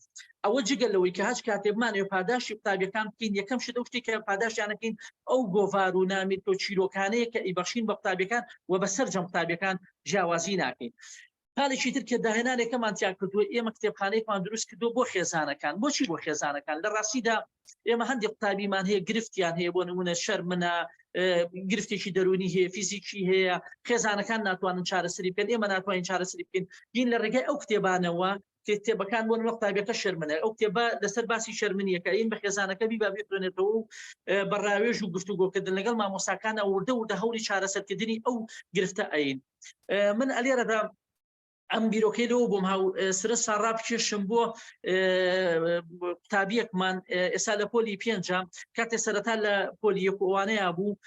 ئەوە جگە لەوەی کە هەچ کاتێ بمانەوێ پاداشتی قوتابیەکان بکەین، یەکەم شت ئەو شتێک کە پاداشتیان ئەکەین ئەو گۆڤار و نامیلکە و چیرۆکانەیە کە ئیبەخشین بە قوتابیەکان و بە سەرجەم قوتابیەکان جیاوازی ناکەین. خاڵێکی تر کە داهێنانێکەمان تیا کردووە، ئێمە کتێبخانەیەکمان دروست کردووە بۆ خێزانەکان. بۆچی بۆ خێزانەکان؟ لە ڕاستیدا ئێمە هەندێک قوتابیمان هەیە گرفتیان هەیە، بۆ نمونە شەرمنە، گرفتێکی دەروونی هەیە، فیزیکی هەیە، خێزانەکان ناتوانن چارەسەری بکەن، ئێمە ناتوانین چارەسەری بکەین. دین لە ڕێگای ئەو کتێبانەوە کتێبەکان بۆ نمونە قوتابیەکە شەرمنە، ئەو کتێبە لەسەر باسی شەرمنیەکە ئین بە خێزانەکە بیبا بیخوێنێتەوە و بە ڕاوێژ و گفتوگۆکردن لەگەڵ مامۆساکانە وردە وردە هەوڵی چارەسەرکردنی ئەو گرفتە ئەین. من ئەلێرەدا ئەم بیرۆکەی لەوە بۆم هاو سرە ساڕا بکێشم بۆ قوتابیەکمان ئێستا لە پۆلی پێنجە، کاتێ سەرەتا لە پۆلی یەک و ئەوانەیە بوو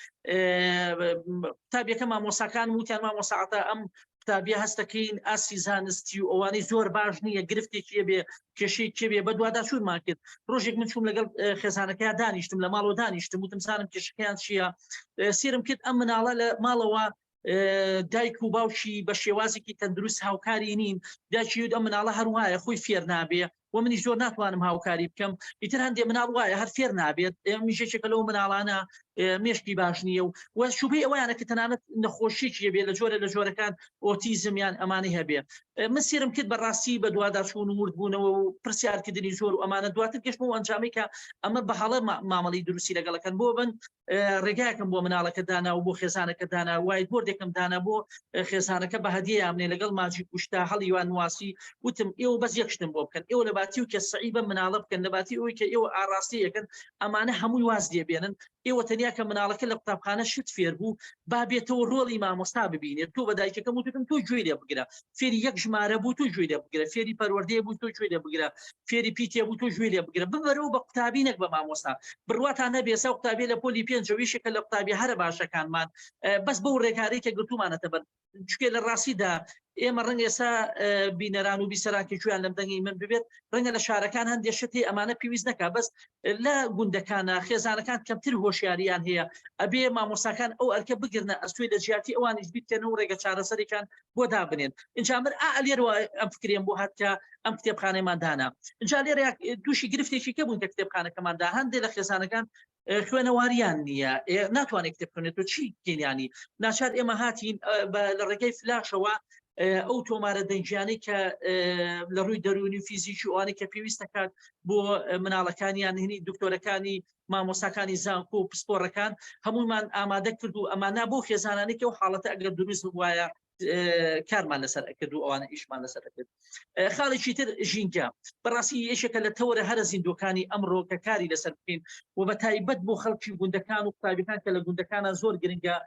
قوتابیەکە مامۆساکان وتیان مامۆساعتە ئەم قوتابیە هەستەکەین ئاستی زانستی و ئەوانەی زۆر باش نییە، گرفتێکی بێ کێشەی کێ بێ. بەدواداچوونمان کرد. ڕۆژێک من چووم لەگەڵ خێزانەکەیا دانیشتم، لە ماڵەوە دانیشتم، وتم زانم کێشەکەیان چییە. سێرم کرد ئەم مناڵە لە ماڵەوە دایک و باوکی بە شێوازێکی تەندروست هاوکاری نین. دایکی وت ئەم مناڵە هەر وایە خۆی فێر نابێ و منیش زۆر ناتوانم هاوکاری بکەم. ئیتر هەندێ مناڵ وایە هەر فێر نابێت، منیش یەکێکە لەو مناڵانە مێشکی باش نییە و شوبەی ئەویانە کە تەنانەت نەخۆشیێکی هەبێ لە جۆرە لە جۆرەکان ئۆتیزم یان ئەمانەی هەبێ. من سێرم کرد بەڕاستی بە دواداچوون و وردبوونەوە و پرسیارکردنی زۆر و ئەمانە دواتر گەشتمەوە ئەنجامی کە ئەمە بە هەڵە مامەڵی دروستی لەگەڵەکەن. بۆ بن ڕێگایەکم بۆ مناڵەکە دانا و بۆ خێزانەکە دانا، whiteboard ێکم دانا بۆ خێزانەکە بە هەدیەیان بنێ لەگەڵ ماجی کوشتا هەڵیوان نواسی. وتم ئێوە بەس یەک شتم بۆ بکەن، ئێوە لە باتی و کە سەعی بە مناڵە بکەن، لە باتی ئەوەی کە ئێوە ئاڕاستەیەکەن ئەمانە هەمووی واز لێ بێنن، ئێوە تەنیا کە مناڵەکە لە قوتابخانە شت فێر بوو با بێتەوە ڕۆڵی مامۆستا ببینێت. تۆ بە دایکەکەم وتم تۆ گوێی لێ بگرە، فێری یەک ژمارە بوو تۆ گوێی لێ بگرە، فێری پەروەردەیە بوو تۆ گوێی لێ بگرە، فێری پیتێ بوو تۆ گوێی لێ بگرە، ببەرەوە بە قوتابی نەک بە مامۆستا. بڕواتان نەبێ ئێستا قوتابی لە پۆلی پێنجەوە یەکێکە لە قوتابی هەرە باشەکانمان، بەس بەو ڕێکارەی کە گرتوومانەتە بەر. چونکە لە ڕاستیدا ئێمە ڕەنگە ئێستا بینەران و بیسەران کە گوێیان لەم دەنگی من ببێت، ڕەنگە لە شارەکان هەندێک شت هەیە ئەمانە پێویست نەکا، بەس لە گوندەکانە خێزانەکان کەمتر هۆشیاریان هەیە، ئەبێ مامۆستاکان ئەو ئەرکە بگرنە ئەستۆی لە جیاتی ئەوانیش بیرکەنەوە و ڕێگە چارەسەرێکان بۆ دابنێن. ئینجا من ئا لێرەوە ئەم فکرێم بۆ هات کە ئەم کتێبخانەیەمان دانا. ئینجا لێرە تووشی گرفتێکی کە بوون کە کتێبخانەکەمان دا، هەندێک لە خێزانەکان خوێنەواریان نییە، ناتوانێت کتێب بخوێنێتەوە، چی بکەین؟ ناچار ئێمە هاتین لە ڕێگەی فلاشەوە ئەو تۆمارە دەنگیانەی کە لە ڕووی دەروونی و فیزیکی ئەوانەی کە پێویست دەکات بۆ مناڵەکانیان، هینی دکتۆرەکانی مامۆستاکانی زانکۆ و پسپۆڕەکان هەموومان ئامادە کرد و ئەمانە بۆ خێزانانی کە ئەو حاڵەتە ئەگەر دروست بوایە کارمان لەسەر ئەکرد و ئەوانە ئیشمان لەسەر ئەکرد. خاڵێکی تر ژینگە بەڕاستی یەکێکە لە تەوەرە هەرە زیندوەکانی ئەمڕۆ کە کاری لەسەر بکەین و بە تایبەت بۆ خەڵکی گوندەکان و قوتابیەکان کە لە گوندەکانە زۆر گرنگە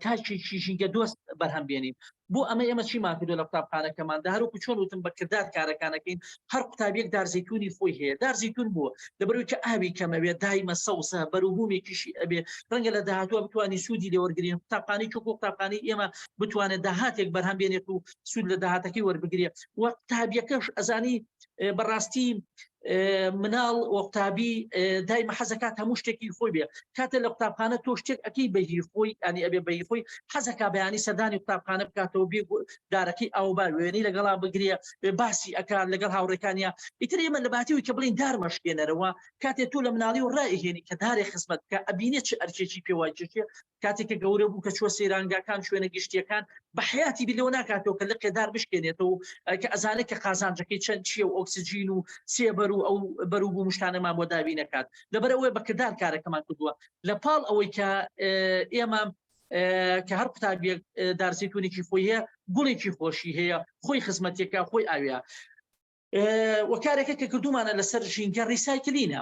تاکێکی ژینگە دۆست بەرهەم بێنین. بۆ ئەمە ئێمە چیمان کردو لە قوتابخانەکەماندا، هەروەکو چۆن وتم بە کردار کارەکانەکەین، هەر قوتابیەک دار زەیتونی خۆی هەیە. دار زەیتون بووە لەبەرئەوەی کە ئاوی کەمەوێت دایمە سەوزە، بەروبوومێکیشی ئەبێ، ڕەنگە لە داهاتووە بتوانین سوودی لێوەرگرین. قوتابخانەی چۆک و قوتابخانەی ئێمە بتوانێت داهاتێک بەرهەم بێنێت و سوود لە داهاتەکەی وەربگرێ. و قوتابیەکەش ئەزانی بەڕاستی مناڵ وەقوتابی دایمە حەزەکات هەموو شتێکی خۆی بێ کاتێ لە قوتابخانە تۆ شتێک ئەکەی بەهی خۆی ئەنی ئەبێ بەهی خۆی حەزەکا بەیانی سەردانی قوتابخانە بکاتەوە بێ دارەکەی ئەو با وێنەی لەگەڵا بگرێ باسی ئەکات لەگەڵ هاوڕێکانیا ئیتر ئێمە لە باتی کە بڵین دار مەشکێنەرەوە کاتێ تۆ لە مناڵی و ڕایهێنی کە دارێ خزمەت بکە ئەبینێ چ ئەرکێکی پێواجێکێ کاتێک کە گەورە بوو کە چوە سەیرانگاکان شوێنە گشتیەکان بە حیاتی بیر لەوە ناکاتەوە کە لقێ دار بشکێنێتەوە کە ئەزانێت کە قازانجەکەی چەند چییە و ئۆکسجین و سێبەر و ئەو بەروبوو مشتانەمان بۆ دابی نەکات لەبەر ئەوەی بە کردار کارەکەمان کردووە لە پاڵ ئەوەی کە ئێمە کە هەر قوتابیەک دارزیتونێکی خۆی هەیە گوڵێکی خۆشی هەیە خۆی خزمەتێکە خۆی ئاویە وە کارێکە کە کردومانە لەسەر ژینگە recycling ە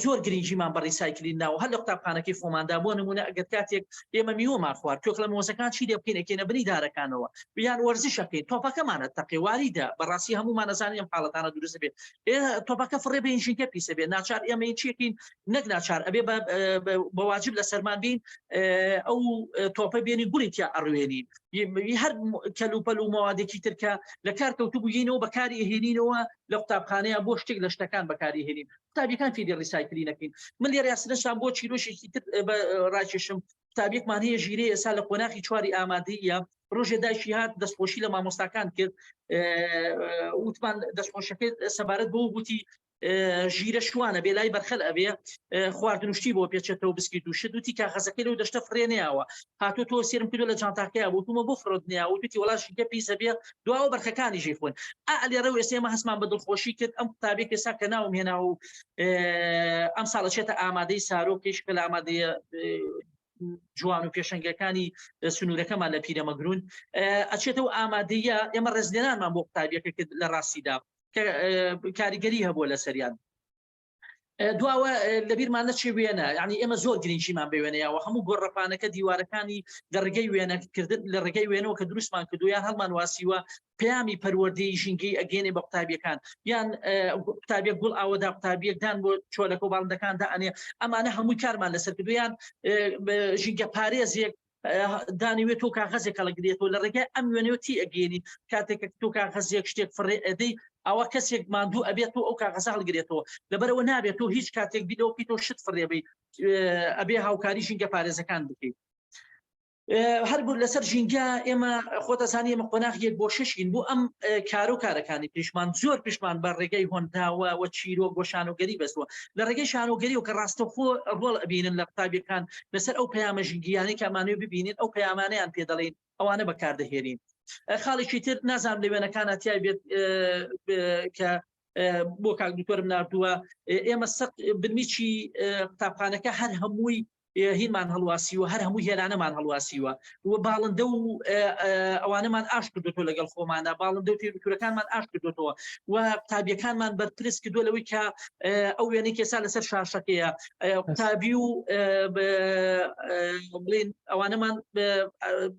زۆر گرنگیمان بە recycling ناوە هەر لە قوتابخانەکەی خۆماندا بۆ نمونە ئەگەر کاتێک ئێمە میوەمان خوارد توێکڵە مۆزەکان چی لێ بکەین ئەکەینە بنی دارەکانەوە یان وەرزشەکەین تۆپەکەمانە تەقێ واریدە بەڕاستی هەمومان ئەزانین ئەم حاڵەتانە دروست بێت تۆپەکە فڕێ بین ژینگە پیسە بێت ناچار ئێمە چیەکەین نەک ناچار ئەبێ بە واجب لەسەرمان بین ئەو تۆپە بێنی گوڵی تیا ئەڕوێنین هەر کەلوپەل و مەوادێکی تر کە لە کار کەوتبوو یینەوە بەکاری ئەهێنینەوە لە قوتابخانەیە بۆ شتێک لە شتەکان بەکاری هێنین قوتابیەکان فێری recycling ەکەین من لێرە یاسرەشان بۆ چیرۆشێکی تر ڕاکێشم قوتابیەکمان هەیە ژیرەیە ئێستا لە قۆناخی چواری ئامادەیە ڕۆژێ دایکی هات دەستخۆشی لە مامۆستاکان کرد وتمان دەستخۆشەکەی سەبارەت بۆ گوتی ژیرە شوانە بێ لای بەرخەل ئەبێ خواردن و شتی بۆ پێچێتەوە بسکیت و شت وتی کاغەزەکەی لەو دەشتە فڕێنیاوە هاتۆ تۆ سێرم کردو لە جانتاکەیا بۆ تومە بۆ فڕۆت نیا وتی وەڵا ژینگە پیسە بێ دواوە بەرخەکانی ژی خۆن ئا لێرە و ئێستا ئێمە هەستمان بە دڵخۆشی کرد ئەم قوتابیە کە ئێستا کە ناوم هێنا و ئەم ساڵە چێتە ئامادەی سارۆ کەیش کە لە ئامادەیە جوان و پێشەنگەکانی سنوورەکەمان لە پیرەمەگرون ئەچێتەوە ئامادەیە ئێمە ڕێزلێنانمان بۆ قوتابیەکە کرد لە ڕاستیدا کە کاریگەری هەبووە لەسەریان دواوە لەبیرمان نەچێ وێنە یعنی ئێمە زۆر گرنگیمان بە وێنەیەوە هەموو گۆڕەپانەکە دیوارەکانی لە ڕێگەی وێنەکردن لە ڕێگەی وێنەوە کە دروستمان کردو یان هەڵمان واسیوە پەیامی پەروەردەی ژینگەی ئەگەێنێ بە قوتابیەکان یان قوتابیە گوڵ ئاوەدا قوتابیەکدان بۆ چۆلەکە و باڵندەکاندا ئەنێ ئەمانە هەمووی کارمان لەسەر کردو یان ژینگە پارێزێک دانیوێت تۆ کاغەزێک هەڵگرێتەوە لە ڕێگای ئەم وێنەوە تی ئەگەێنی کاتێک کە تۆ کاغەزێک شتێک فڕێ ئەدەی ئەوە کەسێک ماندوو ئەبێت تۆ ئەو کاغەزە هەڵگرێتەوە لەبەرەوە نابێت تۆ هیچ کاتێک بیرەوە بکەیت تۆ شت فڕێبی ئەبێ هاوکاری ژینگە پارێزەکان بکەیت هەر بوو لەسەر ژینگە ئێمە خۆتەزانی ئێمە قۆناغ یەک بۆ شەشین بۆ ئەم کار و کارەکانی پێشمان زۆر پشمان بە ڕێگەی هۆنراوە و چیرۆک بۆ شانۆگەری بەستووە لە ڕێگەی شانۆگەری و کە ڕاستەوخۆ ڕۆڵ ئەبینن لە قوتابیەکان لەسەر ئەو پەیامە ژینگیانەی کە ئەمانەوێ ببینین ئەو پەیامانەیان پێ دەڵێین ئەوانە بەکاردەهێنین خاڵێکی تر نازانم لە وێنەکانە تای بێت کە بۆ کاک دکتۆرم ناردووە ئێمە سەق بنمیچی قوتابخانەکە هەر هەمووی هینمان هەڵواسیوە هەر هەموو هێلانەمان هەڵواسیوە و باڵندە و ئەوانەمان ئاش کردوتەوە لەگەڵ خۆماندا باڵندە و تێرتورەکانمان ئاش کردوتەوە و قوتابیەکانمان بەرپرس کردووە لەوەی کە ئەو وێنەی کێسا لەسەر شاشەکەیە قوتابی و بڵین ئەوانەمان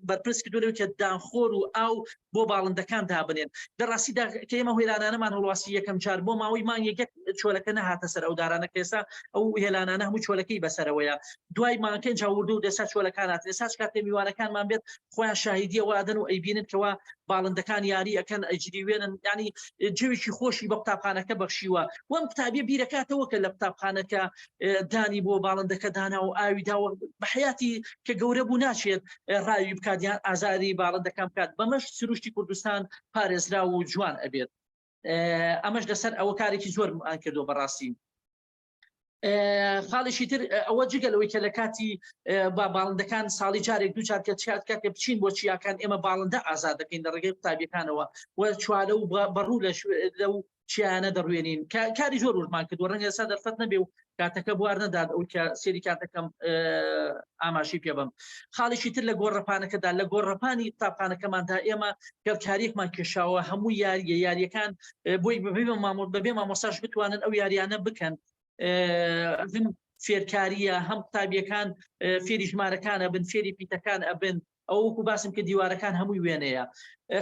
بەرپرس کردووە لەوەی کە دانخۆر و ئاو بۆ باڵندەکان دابنێن لە ڕاستیدا کە ئێمە هێلانانەمان هەڵواسی یەکەم جار بۆ ماوەی مانگێک یەک چۆلەکە نەهاتە سەر ئەو دارانە کە ئێستا ئەو هێلانانە هەموو چۆلەکەی بەسەرەوەیە دوای مانگەکە جا وردە و دەسا چۆلەکان هاتن ئێستا کاتێ میوانەکانمان بێت خۆیان شاهیدیە وادەن و ئەیبینن کەوا باڵندەکان یاری ئەکەن ئەجریوێنن ینی جەوێکی خۆشی بە قوتابخانەکە بەخشیوە وەم قوتابیە بیرەکاتەوە کە لە قوتابخانەکە دانی بۆ باڵندەکە دانا و ئاوی داوە بە حیاتی کە گەورە بوو ناچێت ڕاوی بکات یان ئازاری باڵندەکان بکات بەمەش سروشتی کوردستان پارێزراو و جوان ئەبێت ئەمەش لەسەر ئەوە کارێکی زۆر کردو بەڕاستی خاڵێکی تر ئەوە جگە لەوەی کە لە کاتی با باڵندەکان ساڵی جارێک دوو چار کە چات کاتێ بچین بۆ چیاکان ئێمە باڵندە ئازاد دەکەین لە ڕێگەی قوتابیەکانەوە و چوالە و بەڕوو لە لەو چیانە دەڕوێنین کاری زۆر وردمان کردووە ڕەنگە ئێستا دەرفەت نەبێ و کاتەکە بوار نەدات ئەو کە سێری کاتەکەم ئاماژی پێ بم خاڵێکی تر لە گۆڕەپانەکەدا لە گۆڕەپانی قوتابخانەکەماندا ئێمە گەڵکاریەکمان کێشاوە هەموو یاریە یاریەکان بۆی بەبێ مامۆ بەبێ مامۆساش بتوانن ئەو یاریانە بکەن هەم فێرکاریە هەم قوتابیەکان فێری ژمارەکان ئەبن فێری پیتەکان ئەبن ئەو وەکو باسم کە دیوارەکان هەمووی وێنەیە.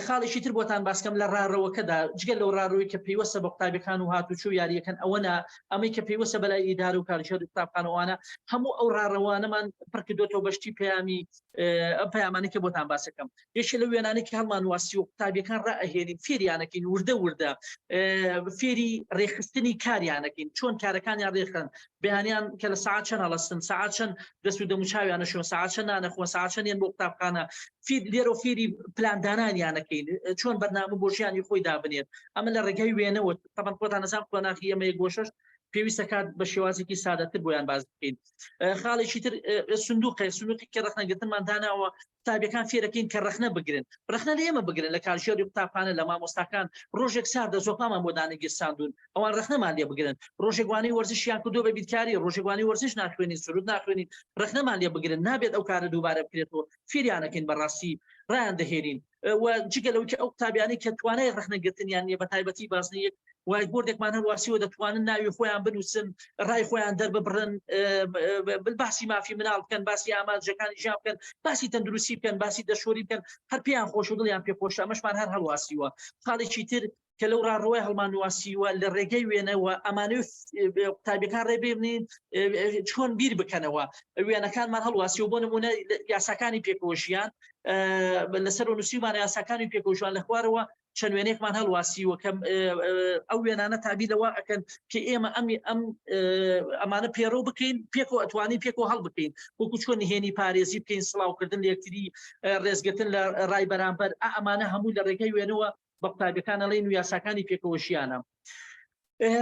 خاڵێکی تر بۆتان باسکەم لە ڕاڕەوەکەدا جگە لەو ڕاڕەوەی کە پەیوەستە بە قوتابیەکان و هاتوچۆ و یاریەکەن ئەوە نا ئەمەی کە پەیوەستە بەلای ئیدارە و کارگێڕی قوتابخانەوانە هەموو ئەو ڕاڕەوانەمان پڕکردۆتەوە بەشتی پەیامی ئەم پەیامانەی کە بۆتان باسەکەم یەکێ لە وێنانەی کە هەڵمان واسی و قوتابیەکان ڕائەهێنین فێریانەکەین وردە وردە فێری ڕێکخستنی کاریانەکەین چۆن کارەکانیان ڕێخەن بەیانیان کە لە ساعت چەند هەڵەستن ساعت چەند دەست و دەموچاویانە شۆن ساعت چەند نانەخۆن ساعت چەندیان بۆ قوتابخانە فیر لێرە و فێری پلاندانانیانەکەین چۆن بەرنامە بۆ ژیانی خۆی دابنێت ئەمە لە ڕێگای وێنەوە تەبەن خۆتان نەزان قۆناغی ئەمە یەک بۆ شەش پێویستە کات بە شێوازێکی سادەتر بۆیان باز بکەین خاڵێکی تر سندوقێ سندوقی کە ڕەخنەگرتنمان داناوە قوتابیەکان فێرەکەین کە ڕەخنە بگرن ڕەخنە لە ئێمە بگرن لە کارگێڕی قوتابخانە لە مامۆستاکان ڕۆژێک ساردە زۆپامان بۆ دانەگیرساندون ئەوان ڕەخنەمان لێ بگرن ڕۆژێک وانەی وەرزشیان کردو بە بیرکاری ڕۆژێک وانەی وەرزش ناخوێنین سرود ناخوێنین ڕەخنەمان لێ بگرن نابێت ئەو کارە دووبارە بکرێتەوە فێریانەکەین بەڕاستی ڕایان دەهێنین و جگە لەوەی کە ئەو قوتابیانەی کە توانای ڕەخنەگرتنیان نییە بە تایبەتی بازنەی یەک وایت بۆردێکمان هەرواسیەوە دەتوانن ناوی خۆیان بنووسن ڕای خۆیان دەرببڕن باسی مافی مناڵ بکەن باسی ئامانجەکانی ژیان بکەن باسی تەندروستی بکەن باسی دەشۆری بکەن هەر پێیان خۆش و دڵیان پێ خۆشە ئەمەشمان هەر هەڵواسیوە خاڵێکی تر کە لەو ڕاڕەوەی هەڵمانواسیوە لە ڕێگەی وێنەوە ئەمانەوێ قوتابیەکان ڕێ بێنین چۆن بیر بکەنەوە وێنەکانمان هەڵواسیوە بۆ نمونە یاساکانی پێکەوە ژیان لەسەر نووسیمان یاساکانی پێکەوە ژیان لە خوارەوە چەند وێنەیەکمان هەڵواسیوە کە ئەو وێنانە تابی لەوە ئەکەن کە ئێمە ئەم ئەم ئەمانە پێڕەو بکەین پێکەوە ئەتوانین پێکەوە هەڵ بکەین وەکو چۆن نهێنی پارێزی بکەین سڵاوکردن لە یەکتری ڕێزگرتن لە ڕای بەرامبەر ئەمانە هەموو لە ڕێگەی وێنەوە بە قوتابیەکان ئەڵێن و یاساکانی پێکەوە ژیانە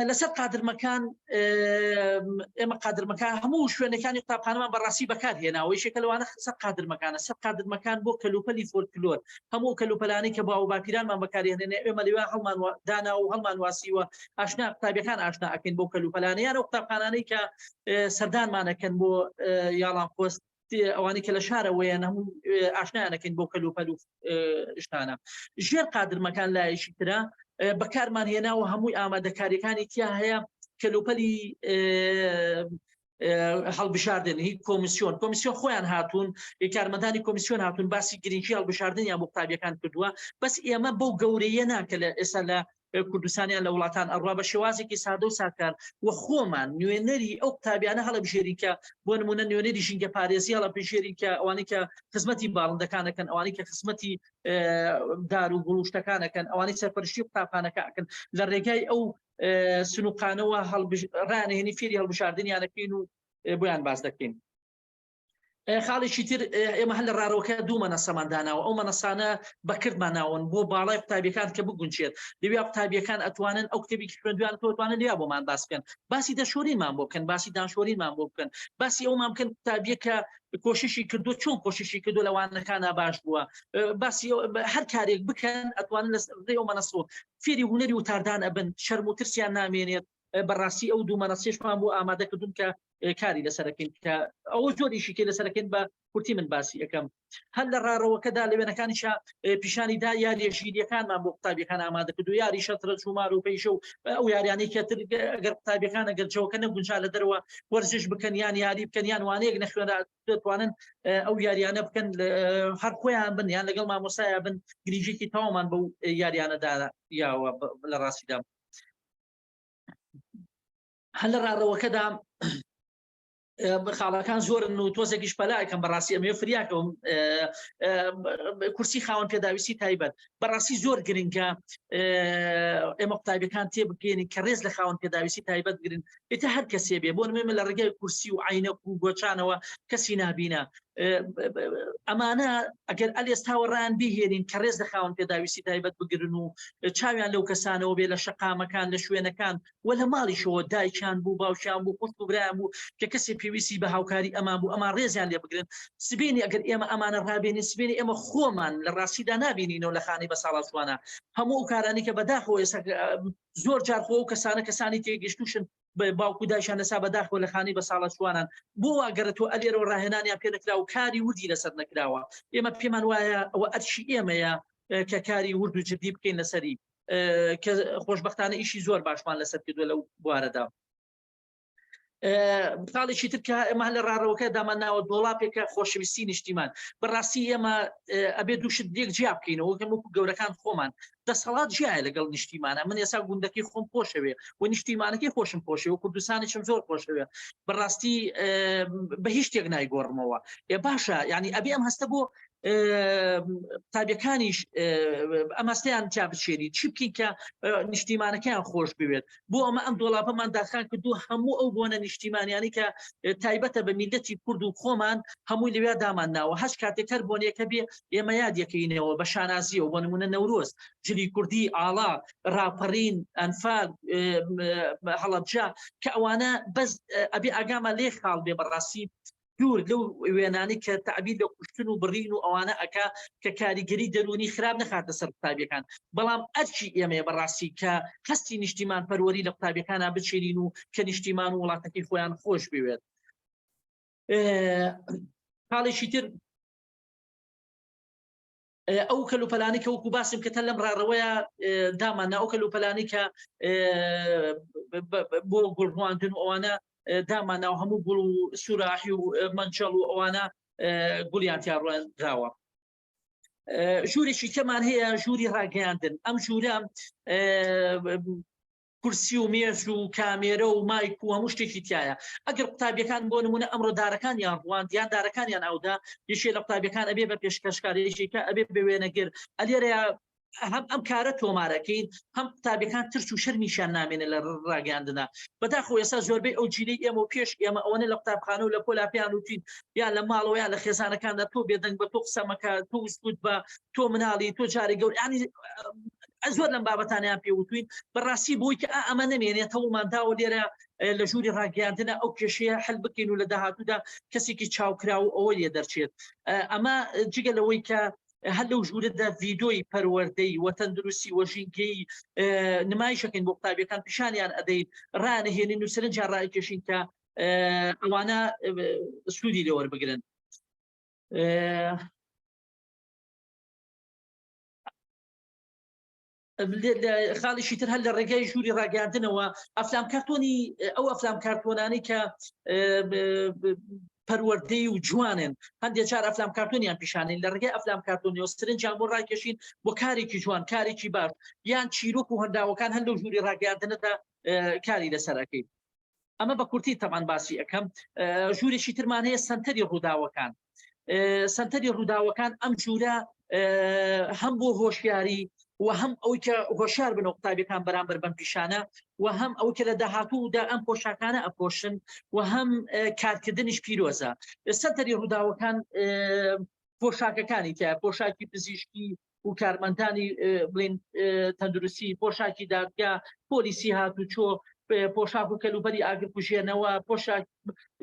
لەسەر قادرمەکان ئێمە قادرمەکان هەموو شوێنەکانی قوتابخانەمان بەڕاستی بەکار هێناوە یەکێکە لەوانە سەر قادرمەکانە سەر قادرمەکان بۆ کەلوپەلی فۆلکلۆر هەموو کەلوپەلانی کە باو باپیرانمان بەکارهێنێنێ ئێمە لەوێ هەڵمان دانا و هەڵمان واسیوە ئاشنا قوتابیەکان ئاشنا ئەکەین بۆ کەلوپەلانە یان ئەو قوتابخانانەی کە سەردانمانەکەن بۆ یاڵان پۆست ئەوانەی کە لە شارەوەیان هەموو ئاشنایانەکەین بۆ کەلوپەل و شتانە ژێر قادرمەکان لایەکی ترە بەکارمان هێناوە هەمووی ئامادەکاریەکانی تیا هەیە کەلوپەلی هەڵبژاردن هی کۆمیسیۆن کۆمیسیۆن خۆیان هاتوون کارمەندانی کۆمیسیۆن هاتوون باسی گرنگی هەڵبژاردنیان بۆ قوتابیەکان کردووە بەس ئێمە بەو گەورەیە نا کە لە ئێستا لە کوردستانیان لە وڵاتان ئەڕوا بە شێوازێکی سادە و ساکار و خۆمان نوێنەری ئەو قوتابیانە هەڵەبژێرین کە بۆ نمونە نوێنەری ژینگە پارێزی هەڵەبژێرین کە ئەوانەی کە خزمەتی باڵندەکانەکەن ئەوانەی کە خزمەتی دار و گوڵ و شتەکانەکەن ئەوانەی سەرپەرشتی قوتابخانەکە ئەکەن لە ڕێگای ئەو سنوقانەوە ڕانهێنی فێری هەڵبژاردنیانەکەین و بۆیان باس دەکەین. خاڵێکی تر ئێمە هەر لە ڕاڕەوەکە دوو مەنەسەمان داناوە ئەو مەنەسانە بەکردمان ناون بۆ باڵای قوتابیەکان کە بگونجێت لەویا قوتابیەکان ئەتوانن ئەو کتێبی خوێندویان تۆ توانن لیا بۆمان باس بکەن باسی دەشۆرینمان بۆ بکەن باسی دانشۆرینمان بۆ بکەن باسی ئەومان بکەن قوتابیەکە کۆششی کردو چۆن کۆششی کردو لە وانەکانە باش بووە باسی هەر کارێک بکەن ئەتوانن لە ڕێ ئەو مەنەسەوە فێری هونەری وتاردان ئەبن شەرم و ترسیان نامێنێت بەڕاستی ئەو دوو مەنەسێشمان بۆ ئامادەکردون کە کاری لەسەرەکەین کە ئەوە زۆر ئیشی لەسەرەکەین بە کورتی من باسی ئەەکەم هەر لە ڕاڕەوەکەدا لە وێنەکانیشا پیشانی دا یاریە ژیریەکانمان بۆ قوتابیەکان ئامادە کرد و یاری شەترەنج و مار و پەیشە و ئەو یاریانەی کە تر ئەگەر قوتابیەکان ئەگەر جەوەکە نەگونجا لە دەرەوە وەرزش بکەن یان یاری بکەن یان وانەیەک نەخوێنرا دەتوانن ئەو یاریانە بکەن هەر خۆیان بن یان لەگەڵ مامۆسایە بن گرنگیەکی تەواومان بەو یاریانەدا یاوە لە ڕاستیدا هەر لە ڕاڕەوەکەدا خاڵەکان زۆرن و تۆزێکیش پەلاکەم بەڕاستی ئەمێ فریاکەم کورسی خاوەن پێداویستی تایبەت بەڕاستی زۆر گرنگە ئێمە قوتابیەکان تێبگەێنین کە ڕێز لە خاوەن پێداویستی تایبەت بگرن ئێتا هەر کەسێ بێ بۆ نمێمە لە ڕێگای کورسی و عینەک و گۆچانەوە کەسی نابینە ئەمانە ئەگەر ئەلێستاوە ڕان بهێنین کە ڕێز لە خاوەن پێداویستی تایبەت بگرن و چاویان لەو کەسانەوە بێ لە شەقامەکان لە شوێنەکان و لە ماڵیشەوە دایکیان بوو باوکیان بوو خوشک و برایان بوو کە کەسێ پێویستی بە هاوکاری ئەمان بوو ئەمان ڕێزیان لێ بگرن سبینی ئەگەر ئێمە ئەمانە ڕابێنین سبینی ئێمە خۆمان لە ڕاستیدا نابینینەوە لە خانەی بە ساڵاچوانە هەموو ئەو کارانی کە بەداخەوە ئێستا زۆر جار خۆ ئەو کەسانە کەسانی تێگەشتوشن باوکو دایشان لەسا بەداخەوە لە خانەی بە ساڵاچوانان بۆ واگەرە تۆ ئەلێرەوە ڕاهێنانیان پێ نەکرا و کاری وردی لەسەر نەکراوە ئێمە پێمان وایە ئەوە ئەرکی ئێمەیە کە کاری ورد و جدی بکەین لەسەری کە خۆشببختانە ئیشی زۆر باشمان لەسەر کردووە لەو بوارەدا. خاڵێکی تر کە ئێمە لە ڕاڕەوەکە دامان ناوە دۆڵاپێکە خۆشەویستی نیشتیمان. بەڕاستی ئێمە ئەبێ دوو شت لێک جیا بکەینەوە وەک وەکو گەورەکان خۆمان دەسەڵات جیایە لەگەڵ نیشتیمانە. من ئێستا گوندەکەی خۆم خۆشەوێ و نیشتیمانەکەی خۆشم خۆشەوێ و کوردستانیشم زۆر خۆشەوێ. بەڕاستی بە هیچ شتێک نایگۆڕمەوە. ئێ باشە یعنی ئەبێ ئەم هەستە بۆ قوتابیەکانیش ئەم هەستەیان تیا بچێنی چی بکەین کە نیشتیمانەکەیان خۆش بوێت. بۆ ئەمە ئەم دۆڵاپەمان داخان کردو هەموو ئەو بۆنە نیشتیمانیانی کە تایبەتە بە میلەتی کورد و خۆمان هەمووی لەوێ دامان ناوە. هەچ کاتێک هەر بۆنەیەکە بێ ئێمە یادیەکەینەوە بە شانازیەوە. بۆ نمونە نەورۆز، جلی کوردی، ئاڵا، ڕاپەڕین، ئەنفال، هەڵەبجە، کە ئەوانە بەس ئەبێ ئاگامان لێ خاڵ بێ. بەڕاستی دوور لەو وێنانەی کە تعبیر لە کوشتن و بڕین و ئەوانە ئەکا کە کاریگەری دەروونی خراپ نەخاتە سەر قوتابیەکان، بەڵام ئەرکی ئێمەیە بەڕاستی کە هەستی نیشتیمان پەروەری لە قوتابیەکانە بچێنین و کە نیشتیمان و وڵاتەکەی خۆیان خۆش بوێت. خاڵێکی تر ئەو کەلوپەلانی کە وەکو باسم کە تە لەم ڕاڕەوەیە دامان ئەو کەلوپەلانی کە بۆ گوڵڕواندن و ئەوانە دامان ناو هەموو گوڵ و سوراحی و مەنچەڵ و ئەوانە گوڵیان تیا ڕوێنراوە. ژوورێکی کەمان هەیە، ژووری ڕاگەیاندن. ئەم ژوورە کورسی و مێز و کامێرە و مایک و هەموو شتێکی تایە. ئەگەر قوتابیەکان بۆ نمونە ئەمڕۆ دارەکانیان ڕواند یان دارەکانیان ئاودا، یەکێ لە قوتابیەکان ئەبێ بە پێشکەشکار، یەکێکە ئەبێ بە وێنەگر. ئەلێرەیە هەم ئەم کارە تۆمارەکەین، هەم قوتابیەکان ترس و شەرمیشیان نامێنێ لە ڕاگەیاندنە. بەداخەوە ئێستا زۆربەی ئەو جیلەی ئێمە و پێش ئێمە ئەوەنە لە قوتابخانە و لە پۆلا پێیان وتین یان لە ماڵەوە یان لە خێزانەکاندا تۆ بێدەنگ بە، تۆ قسە مەکە، تۆ وسکوت بە، تۆ مناڵی، تۆ جارێ گەور، یعنی زۆر لەم بابەتانیان پێوتوین. بەڕاستی بۆی کە ئەمە نەمێنێت هەوڵمان داوە لێرە لە ژووری ڕاگەیاندنە ئەو کێشەیە حل بکەین و لە داهاتوودا کەسێکی چاوکرا و ئەوە لێ دەرچێت. ئەمە جگە لەوەی کە هەر لەو ژوورەدا ڤیدۆی پەروەردەی و تەندروستی و ژینگەی نمایشەکەین بۆ قوتابیەکان، پیشانیان ئەدەین، ڕانەهێنین و سەرنجیان ڕایکێشین کە ئەوانە سوودی لێ وەربگرن. خاڵیشی تر هەر لە ڕێگای ژووری ڕاگەاندنەوە ئەفلام کارتۆنی، ئەو ئەفلام کارتۆنانەی کە پەروەردەی و جوانن، هەندێک جار ئەفلام کارتۆنیان پیشانین، لە ڕێگای ئەفلام کارتۆنیەوە سرنجیان بۆ ڕاکێشین بۆ کارێکی جوان، کارێکی باش، یان چیرۆک و هەنداوەکان هەر لەو ژووری ڕاگەیاندنەدا کاری لەسەر ئەەکەین. ئەمە بە کورتی تەمان باسی ئەەکەم. ژوورێکی ترمان هەیە، سنتەری ڕووداوەکان. سنتەری ڕووداوەکان ئەم ژوورە هەم بۆ هۆشیاری و هەم ئەوی کە هۆشیار بن و قوتابیەکان بەرامبەر بەم پیشانە و هەم ئەو کە لە داهاتوودا ئەم پۆشاکانە ئەپۆشن و هەم کارکردنیش پیرۆزە. سنتەری ڕووداوەکان پۆشاکەکانی تیا، پۆشاکی پزیشکی و کارمەندانی بڵین تەندروستی، پۆشاکی دادگا، پۆلیسی هاتوچۆ، پۆشاک و کەلوپەلی ئاگرکوژێنەوە، پۆشاک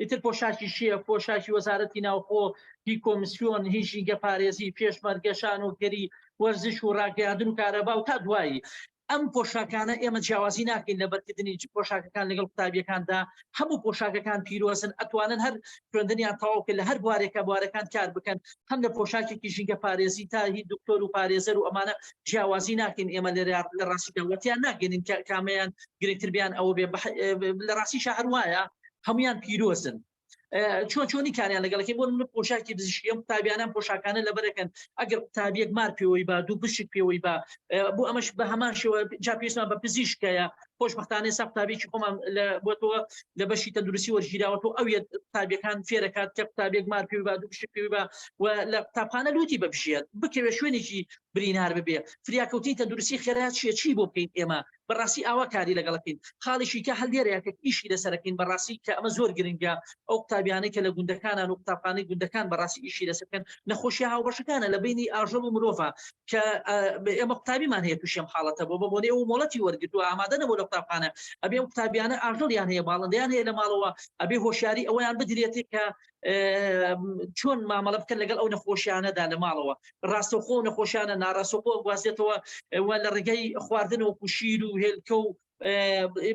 ئیتر پۆشاکی شێ، پۆشاکی وەزارەتی ناوخۆ، هی کۆمیسیۆن، هی ژینگە پارێزی، پێشمەرگە، شانۆگەری، وەرزش و ڕاگەیاندن و کارەبا و تا دوایی. ئەم پۆشاکانە ئێمە جیاوازی ناکەین لە بەرکردنی پۆشاکەکان لەگەڵ قوتابیەکاندا، هەموو پۆشاکەکان پیرۆزن، ئەتوانن هەر خوێندنیان تەواو کرد لە هەر بوارێکە بوارەکان کار بکەن، هەم لە پۆشاکێکی ژینگە پارێزی تا هی دکتۆر و پارێزەر و ئەمانە جیاوازی ناکەین. ئێمە لێرە لە ڕاستیدا وەتیان ناگەنین کە کامەیان گرنگتر بیان ئەوە بێ، لە ڕاستی شەهر وایە هەمویان پیرۆزن. چۆن چۆنی کاریان لەگەڵەکەی بۆ من پۆشاکی پزیشکی ئەم قوتابیانان پۆشاکانە لەبەرەکەن، ئەگەر قوتابیەک مار پێوەی با، دوو پشک پێوەی با، بۆ ئەمەش بە هەمان شێوە جا پێویستمان بە پزیشکەیە. خۆشبەختانە ئێستا قوتابیەکی خۆمان بۆ تۆ لە بەشی تەندروستی وەرگیراوەتەوە، ئەو قوتابیەکان فێرەکات کە قوتابیەک مار پێوی با، دوو پشک پێوی با و لە قوتابخانە لوتی بەبژێت، بکەوێ شوێنێکی برینار ببێ. فریاکەوتنی تەندروستی خێرا چییە، چی بۆ بکەین ئێمە بەڕاستی ئاوا کاری لەگەڵەکەین. خاڵێکی کە هەل لێرەیە کە ئیشی لەسەرەکەین بەڕاستی کە ئەمە زۆر گرنگە، ئەو قوتابیانەی کە لە گوندەکانان و قوتابخانەی گوندەکان بەڕاستی ئیشی لەسەر بکەن، نەخۆشیە هاوبەشەکانە لە بینی ئاژەڵ و مرۆڤە کە ئێمە قوتابیمان هەیە تووشی ئەم حاڵەتە بووە، بە بۆنەی ئەو مۆڵەتی وەرگرتووە ئامادە نەبوو لە قوتابخانە. ئەبێ ئەم قوتابیانە ئاژەڵیان هەیە، باڵندەیان هەیە لە ماڵەوە، ئەبێ هۆشیاری ئەوەیان بدرێت کە چۆن مامەڵە بکەن لەگەڵ ئەو نەخۆشیانەدا لە ماڵەوە. ڕاستەوخۆ نەخۆشیانە ناڕاستەوخۆ گوازێتەوە و لە ڕێگەی خواردن وەکو شیر و هێلکە و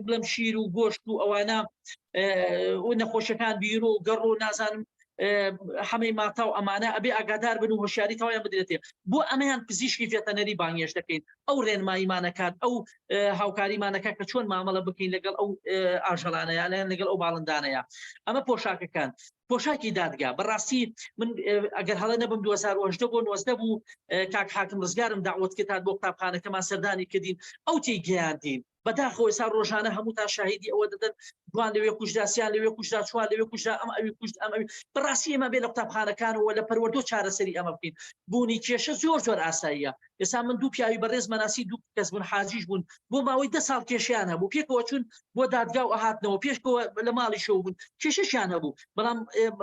بڵم شیر و گۆشت و ئەوانە و نەخۆشەکان بیرۆ و گەڕ و نازانم. حەمەی ماتا و ئەمانە ئەبێ ئاگادار بن و هۆشیاری تەواویان بدرێتێ. بۆ ئەمەیان پزیشکی ڤێتەنەری بانگێشت دەکەین، ئەو ڕێنماییمانەکات، ئەو هاوکاریمانەکە کە چۆن مامەڵە بکەین لەگەڵ ئەو ئاژەڵانەیە لەیان لەگەڵ ئەو باڵندانەیە. ئەمە پۆشاکەکان، پۆشاکی دادگا. بەڕاستی من ئەگەر هەڵە نەبم 2018 بۆ 19 بوو کاک حاکم ڕزگارم داوت کرد بۆ قوتابخانەکەمان سەردانی کردین، ئەو تێیگەیاندین. بەداخەوە ئێستا ڕۆژانە هەمووتان شاهیدی ئەوە دەدەن، دوان لەوێ کوژرا، سیان لەوێ کوژرا، چوار لەوێ کوژرا، ئەم ئەوی کوشت، ئەم ئەوی. بەڕاستی ئێمە بێ لە قوتابخانەکانەوە لە پەروەردە چارەسەری ئەمە بکەین. بوونی کێشە زۆر زۆر ئاساییە. ئێستا من دوو پیاوی بەڕێز مەناسی، دوو کەس بوون، حاجیش بوون، بۆ ماوەی 10 ساڵ کێشیان هەبوو، پێکەوە چوون بۆ دادگا و ئەهاتنەوە، پێشکەوە لە ماڵی شەو بوون، کێشەشیان هەبوو، بەڵام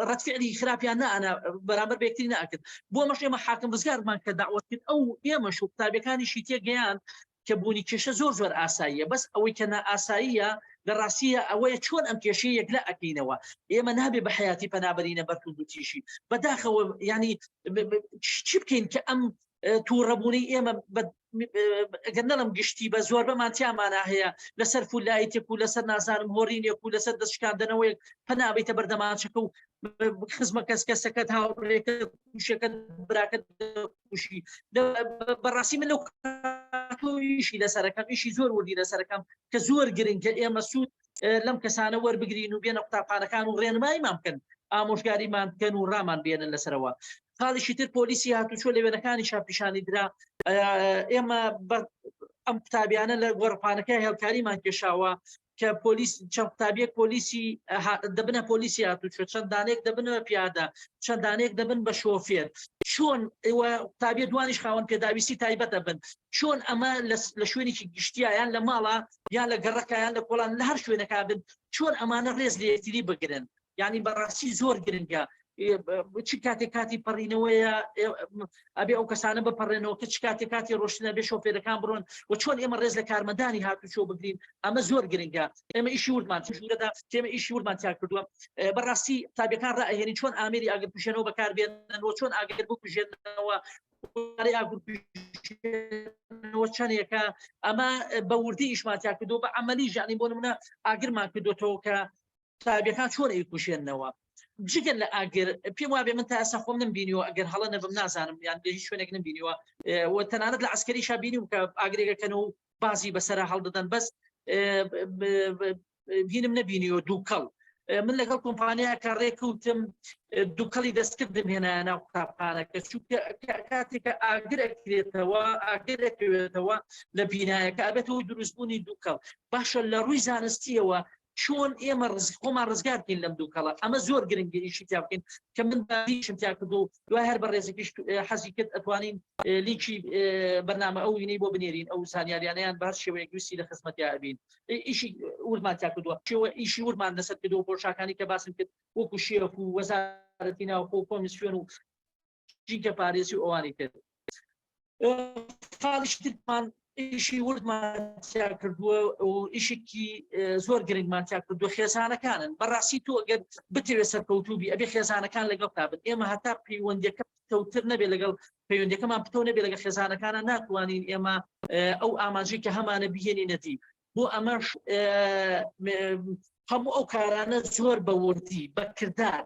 ڕەتفعلی خراپیان نەئەنا، بەرامبەر بە یەکتری نەئەکرد. بۆ ئەمەش ئێمە حاکم ڕزگارمان کە داوەت کرد، ئەو ئێمەش و قوتابیەکانیشی تێگەیاند کە بوونی کێشە زۆر زۆر ئاساییە، بەس ئەوەی کە نائاساییە لە ڕاستیە ئەوەیە چۆن ئەم کێشەیە یەکلا ئەکەینەوە. ئێمە نابێ بە حیاتی پەنابەرینە بەر توندوتیژی. بەداخەوە ینی چی بکەین کە ئەم تووڕەبوونەی ئێمە ئەگەر نەڵم گشتی بە زۆربەمان تیامانە هەیە لەسەر فولایتێک و لەسەر نازانم هۆرینێک و لەسەر دەستشکاندنەوەیەک پەنابیتە بەردەمانچەکە و خزمە کەس کەسەکەت هاوڕێکە کوشەکەت براکەت کوشی. بەڕاستی من لەو ئیشی لەسەرەکەم، ئیشی زۆر وردی لەسەرەکەم کە زۆر گرنگە ئێمە سوود لەم کەسانە وەربگرین و بێنە قوتابخانەکان و ڕێنماییمان بکەن، ئامۆژگاریمان بکەن و ڕامان بێنن لەسەرەوە. خاڵێکی تر پۆلیسی هاتوچۆ لە وێنەکانی شاپیشانی درا. ئێمە ئەم قوتابیانە لە گۆڕپانەکە هێڵکاریمان کێشاوە کە پۆلیس چەند قوتابیەک پۆلیسی دەبنە پۆلیسی هاتوچۆ، چەند دانێک دەبنە پیادە، چەند دانێک دەبن بە شۆفێر. چۆن ئێوە قوتابیە دوانیش خاوەن پێداویستی تایبەتە بن، چۆن ئەمە لە شوێنێکی گشتیە یان لە ماڵە یان لە گەڕەکە یان لە کۆڵان لە هەر شوێنەکە بن، چۆن ئەمانە ڕێز لە یەکتری بگرن؟ یعنی بەڕاستی زۆر گرنگە. چ کاتێک کاتی پەڕینەوەیە ئەبێ ئەو کەسانە بپەڕێنەوە، کە چ کاتێک کاتی ڕۆشتنە بێ شۆفێرەکان بڕۆن، و چۆن ئێمە ڕێز لە کارمەندانی هاتوچۆ بگرین. ئەمە زۆر گرنگە. ئێمە ئیشی وردمان ژوورەدا ئێمە ئیشی وردمان تیا کردووە. بەڕاستی قوتابیەکان ڕائەهێنین چۆن ئامێری ئاگرکوژێنەوە بەکاربێنن و چۆن ئاگر بکوژێنەوە، ئاگرکوژێنەوە چەندێکە. ئەمە بە وردی ئیشمان تیا کردووە، بە عەمەلی ژیانی بۆ نمونە ئاگرمان کردوێتەوە کە قوتابیەکان چۆن ئەیکوژێنەوە. جگەل لە ئاگر پێم وابێ من تا ئێستا خۆم نەمبینیوە، ئەگەر هەڵە نەبم نازانم یان لە هیچ شوێنێک نەمبینیوە، و تەنانەت لە عەسکەریشا بینیوم کە ئاگرێکەکەن و بازی بەسەرا هەڵدەدەن، بەس بینم نەبینیوە دووکەڵ. من لەگەڵ کۆمپانیاکە ڕێکەوتم، دووکەڵی دەستکردم هێنایە ناو قوتابخانەکە، چونکە کاتێکە ئاگر ئەکرێتەوە، ئاگر ئەکەوێتەوە لە بینایەکە ئەبێتەوە دروستبوونی دووکەڵ. باشە لە ڕووی زانستیەوە چۆن ئێمە خۆمان ڕزگار بکەین لەم دووکەڵە؟ ئەمە زۆر گرنگە ئیشی تیا بکەین کە من باشم تیا کرد و دوای هەر بە ڕێزێکیش حەزی کرد ئەتوانین لینکی بەرنامە ئەو وینەی بۆ بنێرین، ئەو زانیاریانەیان بە هەر شێوەیەک ویستی لە خزمەتیا ئەبین. ئیشی وردمان تیا کردووە، شێوە ئیشی وردمان لەسەر کردووە. پۆشاکانی کە باسم کرد وەکو شێخ و وەزارەتی ناوخۆ و کۆمیسیۆن و ژینگە پارێزی و ئەوانی تر. خاڵیش ترمان ئیشی وردمان تیا کردووە و ئیشێکی زۆر گرنگمان تیا کردووە خێزانەکانن. بەڕاستی تۆ ئەگەر بتەوێت سەرکەوتوو بی ئەبێ خێزانەکان لەگەڵ تا بن. ئێمە هەتا پەیوەندیەکە پتەوتر نەبێت لەگەڵ پەیوەندەکەمان پتەو نەبێت لەگەڵ خێزانەکانە ناتوانین ئێمە ئەو ئامانجی کە هەمانە بهێنینەتی. بۆ ئەمەش هەموو ئەو کارانە زۆر بە وردی بە کردار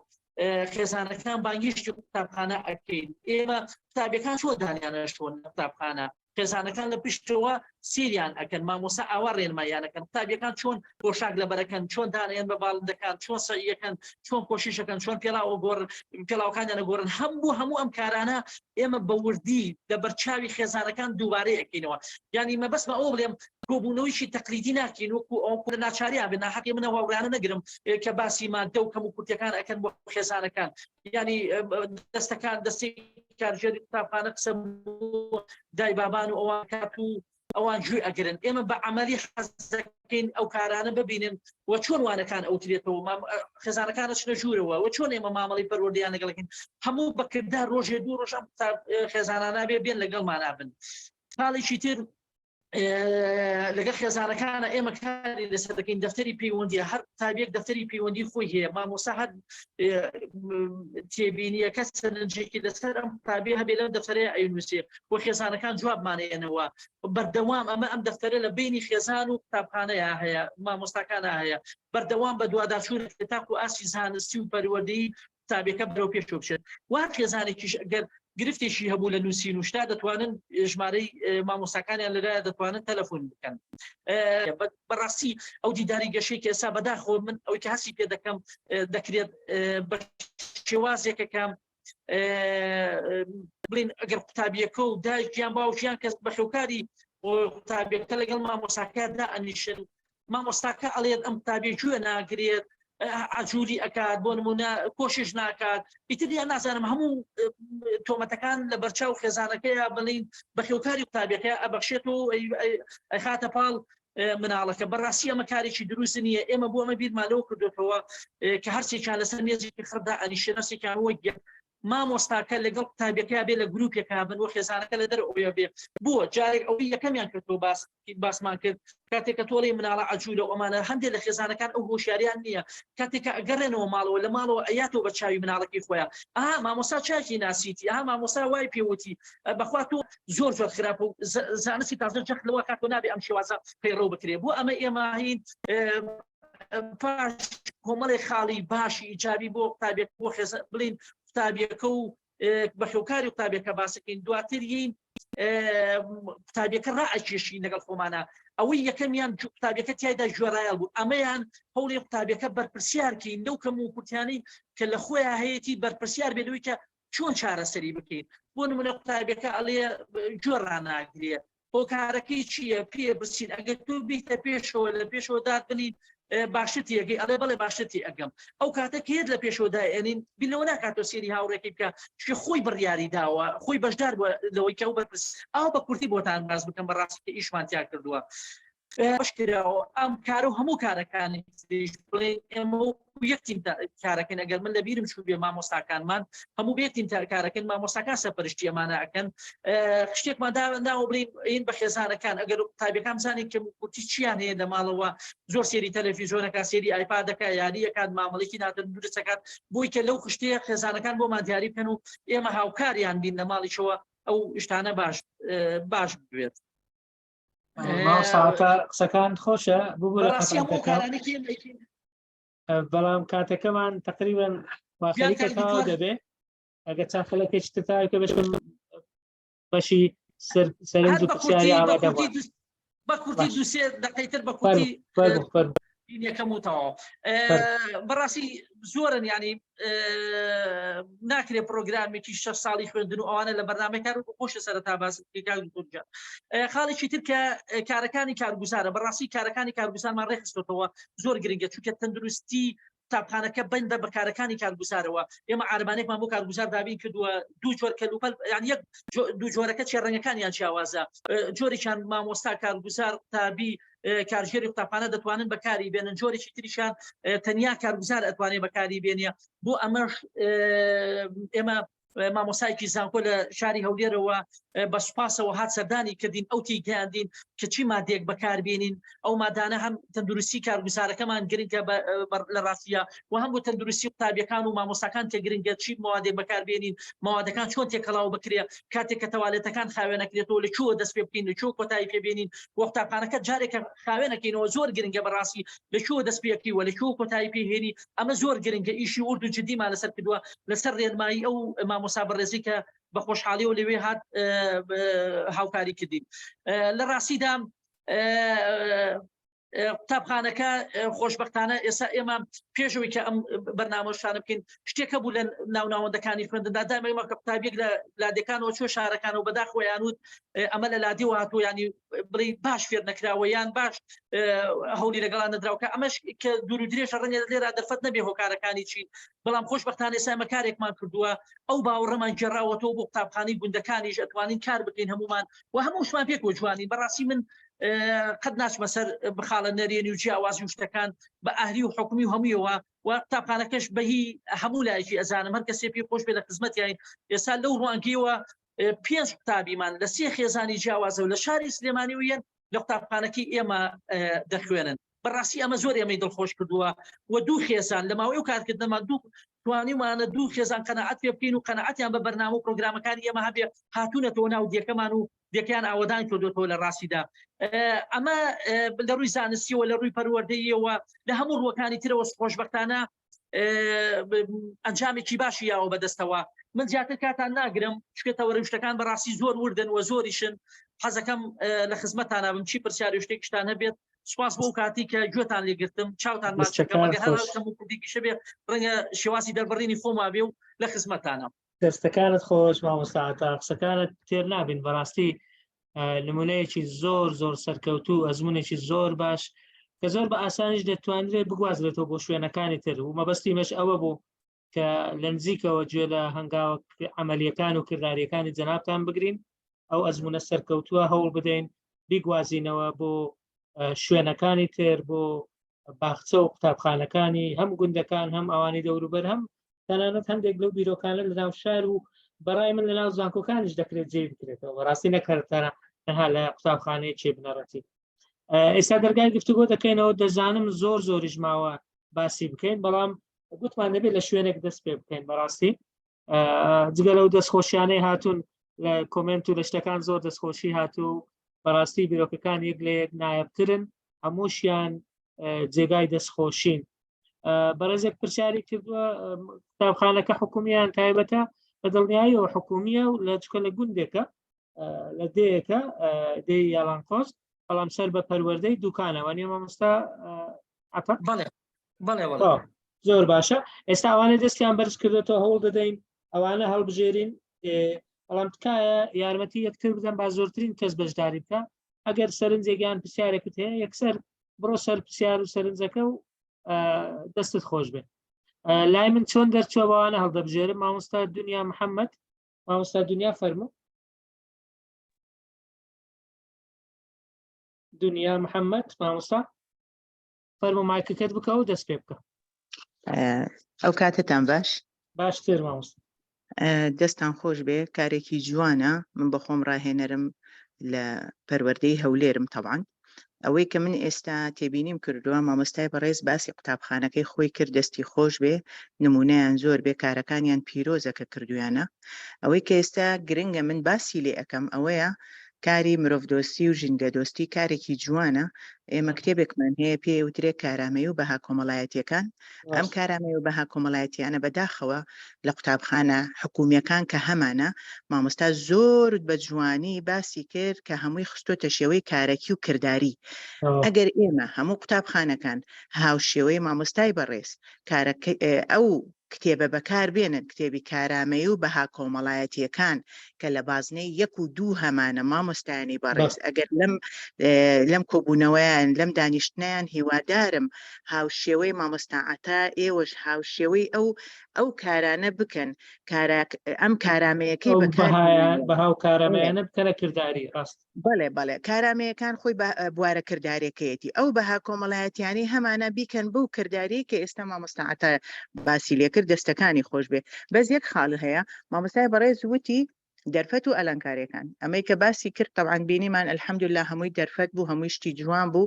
خێزانەکان بانگیشتی قوتابخانە ئەکەین. ئێمە قوتابیەکان چۆن دانیانە شۆن قوتابخانە، خێزانەکان لە پشتەوە سیریان ئەکەن، مامۆستا ئاوا ڕێنماییانەکەن قوتابیەکان چۆن پۆشاک لەبەرەکەن، چۆن دانیان بە باڵندەکان، چۆن سەیەکەن، چۆن کۆششەکەن، چۆن پێڵاو گۆڕ پێڵاوەکانیان گۆڕن. هەموو ئەم کارانە ئێمە بە وردی لە بەرچاوی خێزانەکان دووبارە ئەکەینەوە. یعنی مەبەستمە ئەوە بڵێم کۆبوونەوەیشی تەقلیدی ناکەین وەکو ئەو لە ناچاریان بێ، ناحەقی منە هاوڕێیانە نەگرم کە باسی مادە و کەم و کورتیەکان ئەکەن بۆ خێزانەکان. یعنی دەستەکان دەستی کارژێری قوتابخانە قسە دای بابان و ئەوان کات و ئەوان گوێ ئەگرن. ئێمە بە عەمەلی حەز دەکەین ئەو کارانە ببینن و چۆن وانەکان ئەوترێتەوە، خێزانەکان ئەچنە ژوورەوە و چۆن ئێمە مامەڵەی پەروەردەیان لەگەڵەکەین. هەموو بەکردار ڕۆژێ دوو ڕۆژ ئەم خێزانانە بێ بێن لەگەڵمانا بن. خاڵێکی تر لەگەڵ خێزانەکانە ئێمە کاری لەسەر دەکەین، دەفتەری پەیوەندی. هەر قوتابیەک دەفتەری پەیوەندی خۆی هەیە. مامۆستا هەر تێبینیەکە سەرنجێکی لەسەر ئەم قوتابی هەبێ لەم دەفتەرەیە ئەینووسێ و خێزانەکان جوابمانێنەوە بەردەوام. ئەمە ئەم دەفتەرە لە بینی خێزان و قوتابخانەیە هەیە، مامۆستاکانە هەیە، بەردەوام بە دوواداچوون تاکو ئاستی زانستی و پەروەردەیی. قوتابیەکە بەرەو پێشەوە بچێت. وە هەر خێزانێکیش ئەگەر گرفتێکی هەبوو لە نووسین و شتا دەتوانن ژمارەی مامۆستاکانیان لەلایە دەتوانن تەلەفۆن بکەن. بەڕاستی ئەو دیداری گەشەی کە ئێستا بەداخەوە من ئەوەی کە هەستی پێ دەکەم دەکرێت بە شێوازێکەکە بڵین ئەگەر قوتابیەکە و دایکیان باوکیان کەس بەخێوکاری قوتابیەکە لەگەڵ مامۆساکەدا ئەنیشن مامۆستاکە ئەڵێت ئەم قوتابیە گوێ ناگرێت عجولی ئەکات بۆ نمونە کۆشش ناکات ئیتر یان نازانم هەموو تۆمەتەکان لە بەرچاو خێزانەکەی بڵین بەخێوکاری قوتابیەکە ئەبەخشێت و ئەخاتە پاڵ مناڵەکە. بەڕاستی ئەمە کارێکی دروست نییە، ئێمە بۆ ئەمە بیرمان لەوە کردۆتەوە کە هەرسێکیان لەسەر مێزێکی خڕدا ئەنیشێن، هەرسێکیان وەک یەک مامۆستاکە لەگەڵ قوتابیەکەیا بێ لە گروپێکا بن و خێزانەکە لە دەرەوەیە بێ. بۆ جارێک ئەوەی یەکەمیان کە تۆ باس باسمان کرد کاتێک کە تۆڵی مناڵە عەجولە و ئەمانە هەندێک لە خێزانەکان ئەو هۆشیاریان نییە کاتێک کە ئەگەڕێنەوە ماڵەوە لە ماڵەوە ئەیاتەوە بە چاوی مناڵەکەی خۆیان ئەها مامۆستا چاکی ناسیتی ئەها مامۆستا وای پێوتی بەخوا تۆ زۆر زۆر خراپە و زانستی تازە جەخت لەوە کات و نابێ ئەم شێوازە پەیڕەو بکرێ بۆ ئەمە ئێمە هین پاش کۆمەڵێک خاڵی باشی ئیجابی بۆ قوتابیەک بۆ خێزە بڵین قوتابیەکە و بەخێوکاری قوتابیەکە باسەکەین دواتر یین قوتابیەکە ڕائەکێشین لەگەڵ خۆمانە ئەوەی یەکەمیان قوتابیەکە تایدا گوێڕایەڵ بوو ئەمەیان هەوڵی قوتابیەکە بەرپرسیارکەین لەو کەم و کورتیانەی کە لە خۆیان هەیەی بەرپرسیار بێ لەوەی کە چۆن چارەسەری بکەین بۆ نمونە قوتابیەکە ئەڵێ گوێ ڕاناگرێ هۆکارەکەی چییە پێ بچین ئەگەر تۆ بیتە پێشەوە لە پێشەوە دابنین باشتر تێگەی ئەڵێ بەڵێ باشتر تێئەگەم ئەو کاتە کێت لە پێشەوە دایێنین بیر لەوە ناکاتەوە سێری هاوڕێکی بکە چونکە خۆی بڕیاری داوە خۆی بەشدار بووە لەوەی کە ئەو بەرپرس ئەو بە کورتی بۆتان باس بکەم بەڕاستی کە ئیشمان تیا کردووە بەش کراوە ئەم کارە و هەموو کارەکانی تریش بڵێن ئێمە وەکو یەک تیم کارەکەن ئەگەر من لەبیرم چوو بێ مامۆستاکانمان هەموو بێ تیم کارەکەن مامۆستاکان سەرپەرشتی ئەمانە ئەکەن شتێکمان ناوە بڵین ئین بە خێزانەکان ئەگەر قوتابیەکان بزانین کە کورتی چیان هەیە لە ماڵەوە زۆر سێری تەلەفیزیۆنەکە سێری ئایپادەکە یاریەکان مامەڵێکی ناتەندروستەکان بۆی کە لەو خشتەیە خێزانەکان بۆمان دیاری بکەن و ئێمە هاوکاریان بین لە ماڵیشەوە ئەو شتانە باش باش بێت. مامۆستا قسەکان خۆشە ببورە بەڵام کاتەکەمان تقریبا واخەریکە دەبێ ئەگە چند خەلەکێکی تر تاوی کە بەشم بەشی سەرنج و پرسیاری ئامادە بوو. بە کورتی دوسێ دقەی تر بە کورتی یەکەم و تەواو بەڕاستی زۆرن ینی ناکرێ پرۆگرامێکی شە ساڵی خوێندن و ئەوانە لە بەرنامەی کار و خۆشە سەرەتا باس خاڵێکی تر کە کارەکانی کارگوزارە بەڕاستی کارەکانی کارگوزارمان ڕێخستۆتەوە زۆر گرنگە چونکە تەندروستی قوتابخانەکە بەندە بە کارەکانی کارگوزارەوە ئێمە عربانێکمان بۆ کارگوزار دابین کردووە دوو جۆر کەلوپەل یان یەک دوو جۆرەکە چێ ڕەنگەکانیان جیاوازە جۆرێکیان مامۆستا کارگوزار قوتابی کارژێری قوتابخانە دەتوانن بەکاری بێنن جۆرێکی تریشان تەنیا کارگوزار ئەتوانێت بەکاری بێنە بۆ ئەمەش ئێمە مامۆسایکی زانکۆ لە شاری هەولێرەوە بە سوپاسەوە هات سەردانی کردین ئەو تیگەیاندین کە چی مادەیەک بەکاربیێنین ئەو مادانە هەم تەندروستی کارگوزارەکەمان گرنگە لە ڕاستیە و هەم بۆ تەندروستی قوتابیەکان و مامۆستاکان کە گرنگە چی موادێک بەکاربێنین موادەکان چۆن تێکەڵاو بکرێ کاتێک کە تەوالێتەکان خاوێنەکرێتەوە لە کوێوە دەست پێ بکەین لە کوێ کۆتایی پێ بێنین و قوتابخانەکە جارێکە خاوێنەکەینەوە زۆر گرنگە بەڕاستی لە کوێوە دەست پێ بکەی و لە کوێوە کۆتایی پێ هێنی ئەمە زۆر گرنگە ئیشی ورد و جدیمان لەسەر کردووە لەسەر ڕێنمایی ئەو مامۆسا بەڕێزی کە بە خۆشحاڵیەوە لەوێ هات هاوکاری کردین لە ڕاستیدا قوتابخانەکە خۆشببختانە ئێستا ئێمە پێشەوەی کە ئەم بەرنامەشانە بکەین شتێکە بوو لە ناوناوەندەکانی خوێندندا دامەمە کە قوتابیەک لە لادێکانەوە چۆ شارەکانەوە بەداخۆیان وت ئەمە لە لادێ هاتوو ینی بڵێ باش فێر نەکراوە یان باش هەولی لەگەڵان نەدراوکە ئەمەش کە دوور و درێژە ڕەنگە لێرا دەرفەت نەبێ هۆکارەکانی چین بەڵام خۆشببختانە ئێستا ئێمە کارێکمان کردووە ئەو باوەڕەمان گێڕاوەتەوە بۆ قوتابخانەی گوندەکانیش ئەتوانین کار بکەین هەمومان و هەمووشمان پێکەوە جوانین بەڕاستی من قەت ناچمە سەر بخاڵە نەرێنی و جیاوازی و شتەکان بە ئەهلی و حکومی و هەموویەوە و قوتابخانەکەش بەهی هەموو لایەکی ئەزانم هەر کەسێ پێی خۆش بێ لە خزمەتیان ئێستا لەو ڕوانگەیەوە پێنج قوتابیمان لە سێ خێزانی جیاوازەوە لە شاری سلێمانی و یەن لە قوتابخانەکەی ئێمە دەخوێنن بەڕاستی ئەمە زۆر ئێمەی دڵخۆش کردووە و دوو خێزان لە ماوەی ئەو کارکردنەمان دوو توانیومانە دوو خێزان قەناعەت پێ بکەین و قەناعەتیان بە بەرنامە و پرۆگرامەکانی ئێمە هەبێ هاتوونەتەوە ناو دێکەمان و دێکەیان ئاوەدان کردوێتەوە لە ڕاستیدا ئەمە لە ڕووی زانستیەوە لە ڕووی پەروەردەیەوە لە هەموو ڕووەکانی ترەوە خۆشبەختانە. ئەنجامێکی باشی یاوە بەدەستەوە من زیاتر کاتان ناگرم چکە تەوەرە شتەکان بەڕاستی زۆر وردن و زۆریشن حەزەکەم لە خزمەتانە بم چی پرسیاری شتێکشتان هەبێت سپاس بۆ کاتی کە گوێتان لێگرتم چاوتان ماچەکەم ئەگەر هەر کەم و کوردیکیشە بێ ڕەنگە شێوازی دەربڕینی خۆما بێ و لە خزمەتانە. دەستەکانت خۆش مامۆستا عەتا قسەکانت تێر نابین بەڕاستی نمونەیەکی زۆر زۆر سەرکەوتوو ئەزمونێکی زۆر باش کە زۆر بە ئاسانیش دەتوانرێت بگوازرێتەوە بۆ شوێنەکانی تر و مەبەستی مەش ئەوە بوو کە لە نزیکەوە گوێ لە هەنگاوە عملیەکان و کرداریەکانی جەنابتان بگرین ئەو ئەزمونە سەرکەوتووە هەوڵ بدەین بیگوازینەوە بۆ شوێنەکانی تر بۆ باخچە و قوتابخانەکانی هەم گوندەکان هەم ئەوانی دەوروبەر هەم تەنانەت هەندێک لەو بیرۆکانە لە ناو شار و بەڕای من لە ناو زانکۆکانیش دەکرێت جێ بکرێتەوە بەڕاستی نەکەرتەرە تەنها لە قوتابخانەیە چێ بنەڕەتی ئێستا دەرگای گفتوگۆ دەکەینەوە دەزانم زۆر زۆریش ماوە باسی بکەین بەڵام گوتمان دەبێت لە شوێنێک دەست پێ بکەین بەڕاستی جگە لەو دەستخۆشیانەی هاتوون لە کۆمنت و لە شتەکان زۆر دەستخۆشی هاتوو بەڕاستی بیرۆکەکان یەک لە یەک نایابترن هەمووشیان جێگای دەستخۆشین بەڕێزێک پرسیاری کردووە قوتابخانەکە حکومیان تایبەتە بە دڵنیاییەوە حکومیە و لە چکە لە گوندێکە لە دێیەکە دێی یاڵان قۆست بەڵام سەر بە پەروەردەی دوکانەوە نیە مامۆستا عەتا بەڵێ بەڵێ زۆر باشە ئێستا ئەوانە دەستیان بەرز کردێتەوە هەوڵ دەدەین ئەوانە هەڵبژێرین بەڵام تکایە یارمەتی یەکتر بدەن با زۆرترین کەس بەشداری بکە ئەگەر سەرنجێکیان پرسیارێکت هەیە یەکسەر بڕۆ سەر پرسیار و سەرنجەکە و دەستت خۆش بێت لای من چۆن دەرچوە بەوانە هەڵدەبژێرم مامۆستا دنیا محەممەد مامۆستا دنیا فەرموو دنیا محەممەد مامۆستا فەرموو مایکەکەت بکە و دەست پێ بکە. ئەو کاتەتان باش. باشتر مامۆستا. دەستان خۆش بێ کارێکی جوانە من بەخۆم ڕاهێنەرم لە پەروەردەی هەولێرم تەبعەن ئەوەی کە من ئێستا تێبینیم کردووە مامۆستای بەڕێز باسی قوتابخانەکەی خۆی کرد دەستی خۆش بێ نمونەیان زۆر بێ کارەکانیان پیرۆزە کە کردویانە ئەوەی کە ئێستا گرنگە من باسی لێ ئەکەم ئەوەیە کاری مرۆڤدۆستی و ژینگەدۆستی کارێکی جوانە، ئێمە کتێبێکمان هەیە پێی ئەوترێ کارامەیی و بەها کۆمەڵایەتییەکان، ئەم کارامەیی و بەها کۆمەڵایەتییانە بەداخەوە لە قوتابخانە حکوومییەکان کە هەمانە، مامۆستا زۆر بە جوانی باسی کرد کە هەمووی خستۆتە شێوەی کارەکی و کرداری. ئەگەر ئێمە هەموو قوتابخانەکان هاوشێوەی مامۆستای بەڕێز کارەکە ئەو کتێبە بەکار بێنن، کتێبی کارامەیی و بەها کۆمەڵایەتییەکان کە لە بازنەی یەک و دوو هەمانە، مامۆستایانی بەڕێز ئەگەر لەم لەم کۆبوونەوەیان لەم دانیشتنەیان هیوادارم هاوشێوەی مامۆستا عەتا ئێوەش هاوشێوەی ئەو ئەو کارانە بکەن کاراک ئەم کارامەیەکەی بەکار بەها و کارامەیانە بکەنە کرداری ڕاست. بەڵێ بەڵێ کارامەیەکان خۆی بە بوارە کردارێکەیەتی ئەو بەها کۆمەڵایەتیانەی هەمانە بیکەن بەو کرداری کە ئێستا مامۆستا عەتا باسی لێکرد دەستەکانی خۆش بێ بەس یەک خاڵ هەیە مامۆستای بەڕێز وتی دەرفەت و ئەلانکاریەکان ئەمەی کە باسی کرد طبعا بینیمان الحمدلله هەمووی دەرفەت بوو هەمووی شتی جوان بوو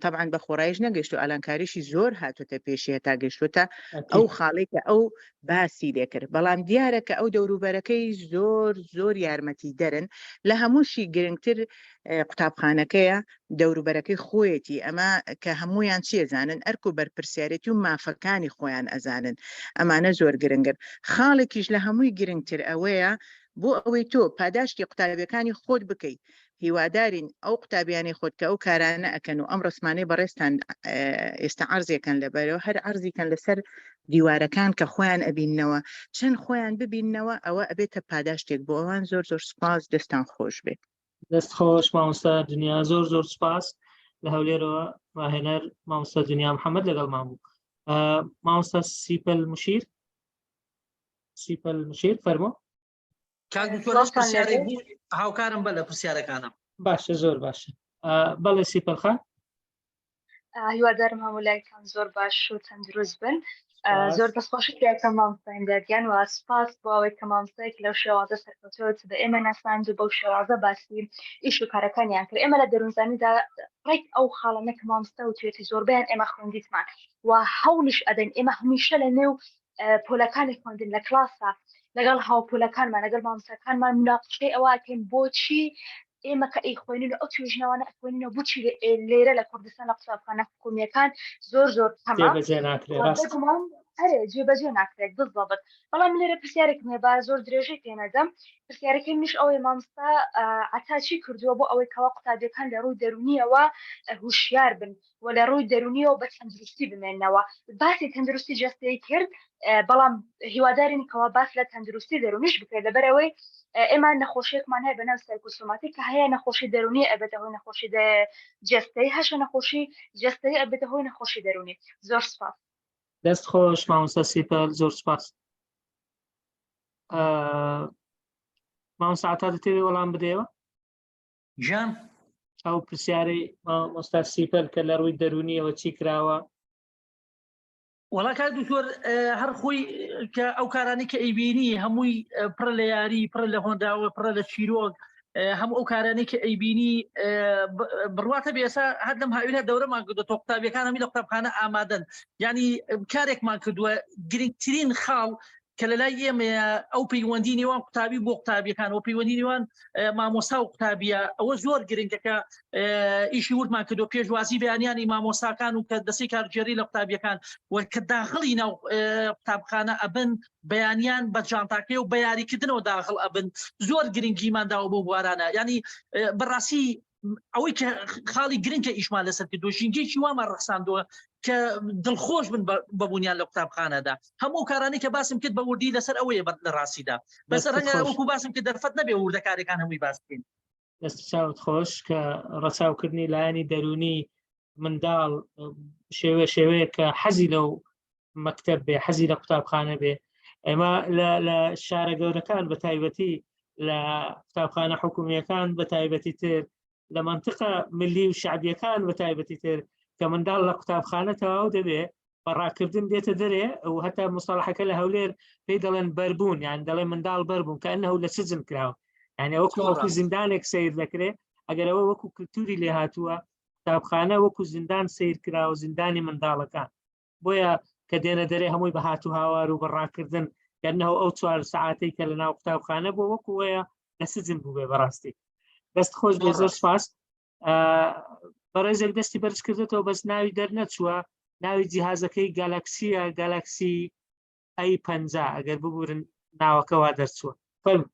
طبعا بە خۆڕایش نەگەشت و ئالانکاریشی زۆر هاتوتە پێشی هەتا گەشتوتە ئەو خاڵێک کە ئەو باسی لێکرد بەڵام دیارە کە ئەو دەوروبەرەکەی زۆر زۆر یارمەتی دەرن لە هەمووشی گرنگتر قوتابخانەکەیە دەوروبەرەکەی خۆیەتی ئەمە کە هەمویان چی ئەزانن ئەرک و بەرپرسیارێتی و مافەکانی خۆیان ئەزانن ئەمانە زۆر گرنگن خاڵێکیش لە هەمووی گرنگتر ئەوەیە بۆ ئەوەی تۆ پاداشتی قوتابیەکانی خۆت بکەی هیوادارین ئەو قوتابیانەی خۆت کە ئەو کارانە ئەکەن و ئەم ڕسمانەی بەڕێزتان ئێستا عەرزیەکەن لەبەرەوە هەر عەرزیکەن لەسەر دیوارەکان کە خۆیان ئەبیننەوە چەند خۆیان ببیننەوە ئەوە ئەبێتە پاداشتێک بۆ ئەوان زۆر زۆر سوپاس دەستان خۆش بێ. دەست خۆش مامۆستا دنیا زۆر زۆر سپاس لە هەولێرەوە ڕاهێنەر مامۆستا دنیا محەممەد لەگەڵمان بوو مامۆستا سیپەل مشیر سیپەل مشیر فەرمۆ کاک دکتۆر هیچ پرسیارێک بوو هاوکارم بە لە پرسیارەکانم باشە زۆر باشە بەڵێ سیپەل خان هیوادارم هەموو لایکان زۆر باش و تەندروست بن زۆر دەستخۆشی پێکەم مامۆستا ئیمدادیان و سپاس بۆ ئەوەی کە مامۆستایەک لەو شێوازە سەرکەوتووە بە ئێمە ناساند و بەو شێوازە باسی ئیش و کارەکانیان کرد ئێمە لە دەروونزانیدا ڕێک ئەو خاڵانە کە مامۆستا وتوێتی زۆربەیان ئێمە خوێندیتمان و هەوڵیش ئەدەین ئێمە هەمیشە لە نێو پۆلەکانی خوێندن لە کلاسە لەگەڵ هاوپۆلەکانمان لەگەڵ مامۆستاکانمان مناقشەی ئەوە ئەکەین بۆچی ئێمە کە ئەیخوێنین و ئەو توێژینەوانە ئەخوێنینەوە بۆچی لێرە لە کوردستان لە قوتابخانە حکومییەکان زۆر زۆر کەمە جێبەجێ ناکرێ ڕاست. بێگومان. ئەرێ جێبەجێ ناکرێت بزەبت بەڵام لێرە پرسیارێکم هەیە با زۆر درێژەی پێ نەدەم پرسیارەکەی منیش ئەوەیە مامۆستا عەتا چی کردووە بۆ ئەوەی کەوا قوتابیەکان لە ڕووی دەروونیەوە هوشیار بن و لە ڕووی دەروونیەوە بە تەندروستی بمێنەوە باسی تەندروستی جەستەیی کرد بەڵام هیوادارین کەوا باس لە تەندروستی دەروونیش بکرێت لەبەرئەوەی ئێمە نەخۆشیێکمان هەیە بە ناو psychosomatic کە هەیە نەخۆشی دەروونی ئەبێتە هۆی نەخۆشی جەستەی هەشە نەخۆشی جەستەی ئەبێتە هۆی نەخۆشی دەروونی زۆر سپاس. دەست خۆش مامۆستا سیپەر زۆر سپاس. مامۆستا عەتا دەتەوێ وەڵام بدەیەوە؟ گیان ئەو پرسیارەی مامۆستا سیپەر کە لە ڕووی دەروونیەوە چی کراوە؟ وەڵا کاک دکتۆر هەر خۆی کە ئەو کارانی کە ئەیبینی هەمووی پڕ لە یاری پڕ لە هۆنراوە پڕە لە چیرۆک هەموو ئەو کارانەی کە ئەیبینی بڕواتە بێ ئێستا هەر لەم هاوینە دەورەمان کردو تۆ قوتابیەکان هەمی لە قوتابخانە ئامادەن ینی کارێکمان کردووە گرنگترین خاڵ کە لە لای ئێمەیە ئەو پەیوەندی نێوان قوتابی بۆ قوتابیەکان و پەیوەندی نێوان مامۆستا و قوتابیە ئەوە زۆر گرنگەکە ئیشی وردمان کردو پێشوازی بەیانیانی مامۆستاکان و کە دەستی کارگێری لە قوتابیەکان و کە داخڵی ناو قوتابخانە ئەبن بەیانیان بە جانتاکەی و بە یاریکردنەوە داخڵ ئەبن زۆر گرنگیمان داوە بۆ بوارانە ینی بەڕاستی ئەوەی کە خاڵی گرنگە ئیشمان لەسەر کردو ژینگەیەکی وامان ڕەخساندووە کە دڵخۆش بن بەبوونیان لە قوتابخانەدا هەموو کارانی کە باسم کرد بە وردی لەسەر ئەوەیە لە ڕاستیدا بەس ڕەنگە وەکو باسم کرد دەرفەت نەبێ وردەکاریەکان هەمووی باس بکەین. دەست چاوت خۆش کە ڕەچاوکردنی لایەنی دەروونی منداڵ شێوە شێوەیە کە حەزی لەو مەکتب بێ حەزی لە قوتابخانە بێ ئێمە لە شارە گەورەکان بە تایبەتی لە قوتابخانە حکومیەکان بە تایبەتی تر لە منطقە ملی و شعبیەکان بە تایبەتی تر کە منداڵ لە قوتابخانە تەواو دەبێ بە ڕاکردن دێتە دەرێ و هەتا مستەڵحەکە لە هەولێر پێی دەڵێن بەربوون یان دەڵێن منداڵ بەربوون کە ئەنه لە سجن کراوە یعنی وەکو وەکو زیندانێک سیر دەکرێ ئەگەر ئەوە وەکو کللتوری لێ هاتووە قوتابخانە وەکو زیندان سیر کراوە زیندانی منداڵەکان بۆیە کە دێنە دەرێ هەمووی بە هات و هاوار و بەڕاکردن گەرنەوە ئەو چوار سعاتەی کە لە ناو قوتابخانە بۆ وەکو وەیە لە سجن بوو بێ بەڕاستی دەست خۆش بێ زۆر سپاس بەڕێزێک دەستی بەرز کردێتەوە بەس ناوی دەرنەچووە ناوی جیهازەکەی گالاکسیە گالاکسی ئەی پ ئەگەر ببورن ناوەکەوا دەرچووە فەرم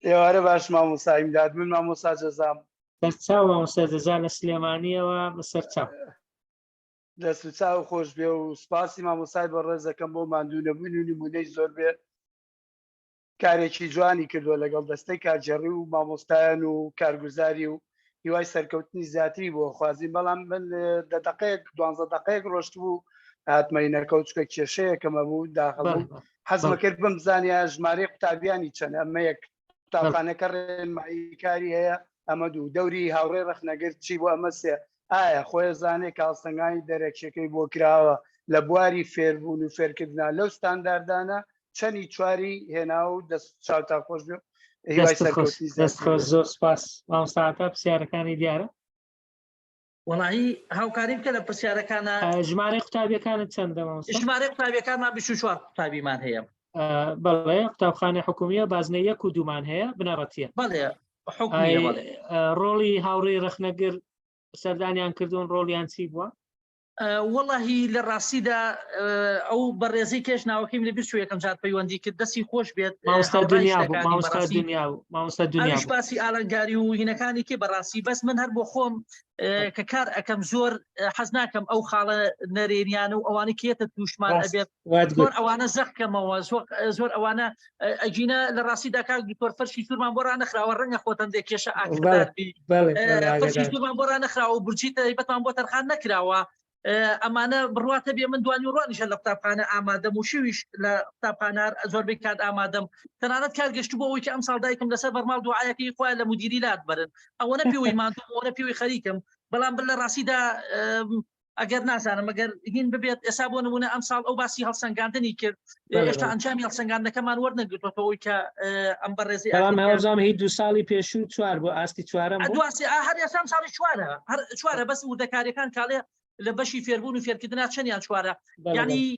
ئێوارە باش مامۆستا ئیمداد من مامۆستا جەزام. سەرچاو مامۆستا جەزا لە سلێمانیەوە بەسەر چاو. دەست و چاو خۆش بێ و سپاسی مامۆستای بەڕێزەکەم بۆ ماندوو نەبوون و نمونەی زۆر بێ کارێکی جوانی کردووە لەگەڵ دەستەی کارگێڕی و مامۆستایان و کارگوزاری و هیوای سەرکەوتنی زیاتری بۆ خوازین بەڵام من دە دقەیەک دوانزە دقەیەک ڕۆشتبوو هاتمەینەکە و چکە کێشەیەکەمە بوو داخڵ بوو حەزمە کرد بم زانیا ژمارەی قوتابیانی چەند ئەمە یەک قوتابخانەکە ڕێنمایی کاری هەیە ئەمە دوو دەوری هاوڕێ ڕەخنەگر چی بۆ ئەمە سێ ئایا خۆی زانێ کە هەڵسەنگانی دەرەکیەکەی بۆ کراوە لە بواری فێربوون و فێرکردنا لەو ستانداردانە چەنی چواری هێنا و دەست چاوتان خۆش بێ هیوای سەرکەوتنی دەست خۆش زۆر سپاس مامۆستا عەتا پرسیارەکانی دیارە وەڵاهی هاوکاری بکە لە پرسیارەکانە ژمارەی قوتابیەکانت چەندە مامۆستا؟ ژمارەی قوتابیەکانمان 24 قوتابیمان هەیە بەڵێ قوتابخانەی حکومیە بازنە یەک و دوومان هەیە بنەڕەتیە بەڵێ حکومیە بەڵێ ڕۆڵی هاوڕێی ڕەخنەگر سەردانیان کردوون ڕۆڵیان چی بووە؟ وەڵاهی لە ڕاستیدا ئەو بەڕێزەی کێش ناوەکەیم لە بیر چوو یەکەم جار پەیوەندی کرد دەستی خۆش بێت مامۆستا دنیا بوو مامۆستا دنیا بوو مامۆستا دنیا بوو باسی ئالنگاری و هینەکانی کێ بەڕاستی بەس من هەر بۆ خۆم کە کار ئەەکەم زۆر حەز ناکەم ئەو خاڵە نەرێنیانە و ئەوانەی کێتە تووشمان ئەبێت زۆر ئەوانە زەخکەمەوە زۆر ئەوانە ئەگینا لە ڕاستیدا کاک دکتۆر فەرشی سوورمان بۆ ڕانەخراوە ڕەنگە خۆتەن دێ کێشە ئاگادار بی فەرشی سوورمان بۆ ڕانەخراوە و بورجی تایبەتمان بۆ تەرخان نەکراوە ئەمانە بڕواتە بێ من دوانی ڕوانیشە لە قوتابخانە ئامادەم و شویش لە قوتابخانە زۆربەی کات ئامادەم تەنانەت کار گەشت بۆ ئەوەی کە ئەم ساڵ دایکم لەسەر بەرماڵ دوعاەکەی خۆیان لە مدیری لات بەرن ئەوەنە پێوەی ماندوو ئەوەنە پێوەی خەریکم بەڵام بن لە ڕاستیدا ئەگەر نازانم ئەگەر هین ببێت ئێسا بۆ نمونە ئەم ساڵ ئەو باسی هەڵسەنگاندنی کرد هێشتا ئەنجامی هەڵسەنگاندنەکەمان وەرنەگرتوەتەوەی کە ئەم بەڕێزی بەڵام هاوزام هی دو ساڵی پێشوو چوار بۆ ئاستی چوارەم دواسی هەر ئێستا ئەم ساڵی چوارە هەر چوارە بەس وردەکاریەکان کاڵێ لە بەشی فێربوون و فێرکردنا چەندیان چوارە ینی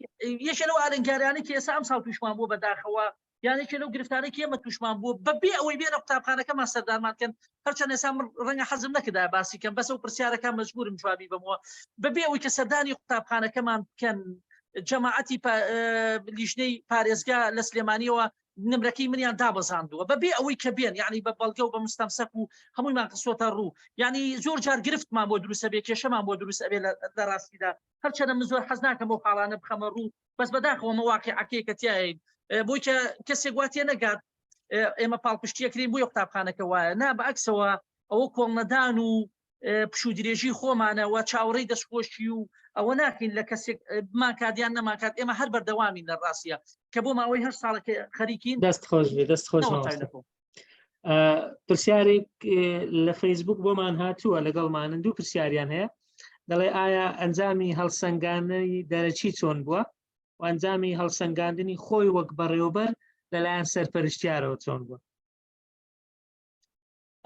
یەکێ لەو ئالنگاریانەی کە ئێستا ئەم ساڵ تووشمان بووە بەداخەوە یان یەکێ لەو گرفتانەی کە ئێمە تووشمان بووە بەبێ ئەوەی بێنە قوتابخانەکەمان سەردانمان کەن هەرچەند ئێستا من ڕەنگە حەزم نەکردایە باسی کەم بەس ئەو پرسیارەکان مەجبورم جوابی بەمەوە بەبێ ئەوەی کە سەردانی قوتابخانەکەمان بکەن. جەماعەتی لیژنەی پارێزگا لە سلێمانیەوە نمرەکەی منیان دابەزاندووە بەبێ ئەوەی کە بێن یعنی بە بەڵگە و بە مستەمسەک و هەموویمان خستۆتە ڕوو یعنی زۆر جار گرفتمان بۆ دروستە بێ کێشەمان بۆ دروست ئەبێ لە ڕاستیدا هەرچەنە من زۆر حەز ناکەم بۆ خاڵانە بخەمە ڕوو بەس بەداخەوە مە واقعەکەی کە تیاین بۆی کە کەسێک وا تێ نەگات ئێمە پاڵپشتیەکرین بۆی قوتابخانەکە وایە نا بە عەکسەوە ئەوە کۆڵنەدان و پشوو درێژی خۆمانە و چاوەڕێی دەستخۆشی و ئەوە ناکەین لە کەسێک بمانکات یان نەمانکات ئێمە هەر بەردەوامین لە ڕاستە کە بۆ ماوەی هەر ساڵێک خەریکین دەست خۆش بێ دەست خۆش پرسیارێک لە فەیسبوک بۆمان هاتووە لەگەڵمانن دوو پرسیاریان هەیە دەڵێ ئایا ئەنجامی هەڵسەنگانەی دەرەکی چۆن بووە و ئەنجامی هەڵسەنگاندنی خۆی وەک بەڕێوبەر لەلایەن سەرپەرشتیارەوە چۆن بووە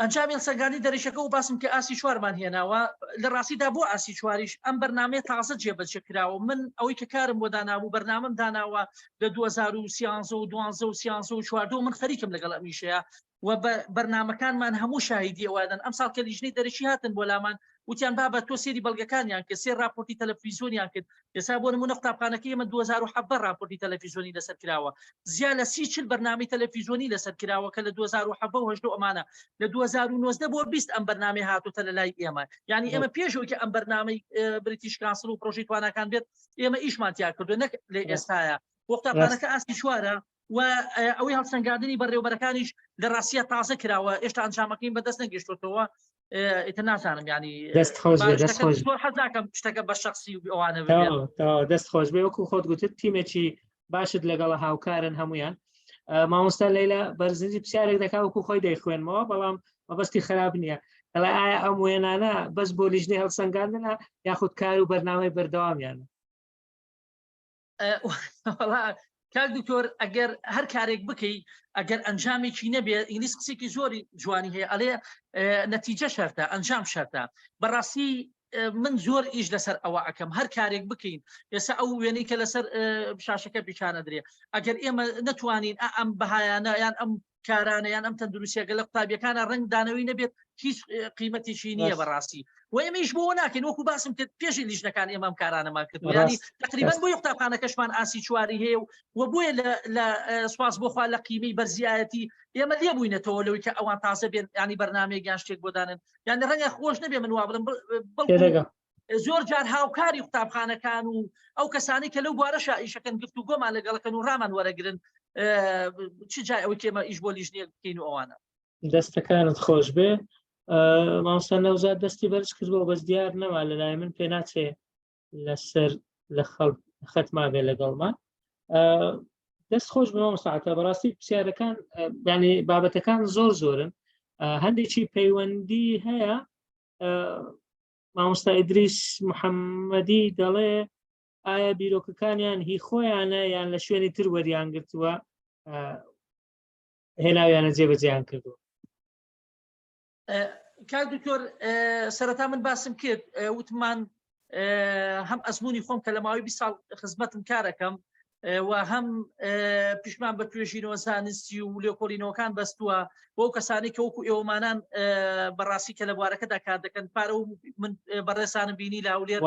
ئەنجامی هەڵسەنگاندنی دەرەکیەکە و باسم کە ئاستی چوارمان هێناوە لە ڕاستیدا بۆ ئاستی چواریش ئەم بەرنامەیە تازە جێبەجێ کراوە من ئەوەی کە کارم بۆ دانابوو بەرنامەم داناوە لە 2013 و 12 و 13 و 14 من خەریکم لەگەڵ ئەمیشەیە و بەرنامەکانمان هەموو شاهیدی ئەوادەن ئەم ساڵ کە لیژنەی دەرەکی هاتن بۆ لامان وتیان بابە تۆ سێری بەڵگەکانیان کرد سێ راپۆرتی تەلەفیزیۆنیان کرد ئێستا بۆ نمونە قوتابخانەکەی ئێمە 2017 راپۆرتی تەلەفیزیۆنی لەسەر کراوە زیا لە سی چل بەرنامەی تەلەفیزیۆنی لەسەر کراوە کە لە 2017 و 18 ئەمانە لە 2019 بۆ 20 ئەم بەرنامەی هاتوتە لە لای ئێمە یعنی ئێمە پێشەوەی کە ئەم بەرنامەی بریتیش کانسڵ و پرۆژەی تواناکان بێت ئێمە ئیشمان تیا کردو نەک لە ئێستاە بۆ قوتابخانەکە ئاستی چوارە و ئەوەی هەڵسەنگاندنی بەڕێوبەرەکانیش لە ڕاستیە تازە کراوە ئێشتا ئەنجامەکەیم بەدەست نەگەشتۆتەوە ئیتر نازانم ینی دەست خۆش بێ دەست خۆش زۆر حەز ناکەم شتەکە بە شخصی و ئەوانە دەست خۆش بێ وەکو خۆت گوتت تیمێکی باشت لەگەڵە هاوکارن هەمویان مامۆستا لەیلا بەرزنجی پرسیارێک دەکا وەکو خۆی دەیخوێنمەوە بەڵام مەبەستی خراپ نییە دەڵێ ئایا ئەم وێنانە بەس بۆ لیژنەی هەڵسەنگاندنە یاخود کار و بەرنامەی بەردەوامیانە کاک دکتۆر ئەگەر هەر کارێک بکەی ئەگەر ئەنجامێکی نەبێت ئینگلیس قسێکی زۆری جوانی هەیە ئەڵێ نەتیجە شەرتە ئەنجام شەرتە بەڕاستی من زۆر ئیش لەسەر ئەوە ئەەکەم هەر کارێک بکەین ئێستا ئەو وێنەی کە لەسەر شاشەکە پیشانەدرێ ئەگەر ئێمە نەتوانین ئەم بەهایانە یان ئەم کارانە یان ئەم تەندروستیەکە لە قوتابیەکانە ڕنگ دانەوەی نەبێت هیچ قیمەتێکی نییە بەڕاستی و ئێمەیش بۆ ناکەین وەکو باسم کرد پێشی لیژنەکان ئێمە ئەم کارانەمان کرد ینی تقریبا بۆی قوتابخانەکەشمان ئاسی چواری هەیە و و بۆیە لە سوپاس بۆخوا لە قیمەی بەرزیایەتی ئێمە لێ بووینەتەوە لەوەی کە ئەوان تازە بێن ینی بەرنمەیەک یان شتێک بۆ دانن یان ڕەنگە خۆش نەبێ من وا بڵم بەڵکو زۆر جار هاوکاری قوتابخانەکان و ئەو کەسانی کە لەو بوارەشا ئیشەکەن گفت و گۆمان لەگەڵەکەن و ڕامان وەرەگرن چ جای ئەوەی کێمە ئیش بۆ لیژنەیەک بکەین و ئەوانە. دەستەکانت خۆش بێ مامۆستا نەوزاد دەستی بەرز کردەوە بەس دیار نەما لە لای من پێناچێ لەسەر لە خەڵ خەتما بێ لەگەڵمان دەست خۆش بە مامۆستا بەڕاستی پرسیارەکان ینی بابەتەکان زۆر زۆرن هەندێکی پەیوەندی هەیە مامۆستا ئیدریس محەممەدی دەڵێ ئایا بیرۆکەکانیان هی خۆیانە یان لە شوێنی تر وەریان گرتووە هێناویانە جێبەجێیان کردووە؟ کاک دکتۆر سەرەتا من باسم کرد وتمان هەم ئەزمموی خۆم کە لە ماوەی 20 ساڵ خزمەتم کارەکەم و هەم پشمان بە توێژینەوە زانستی و لێکۆڵینەوەکان بەستووە بۆ کەسانی کە وەکو ئێوەمانان بەڕاستی کە لە بوارەکەدا کار دەکەن پارە و من بەڕێسانم بینی لە هەولێر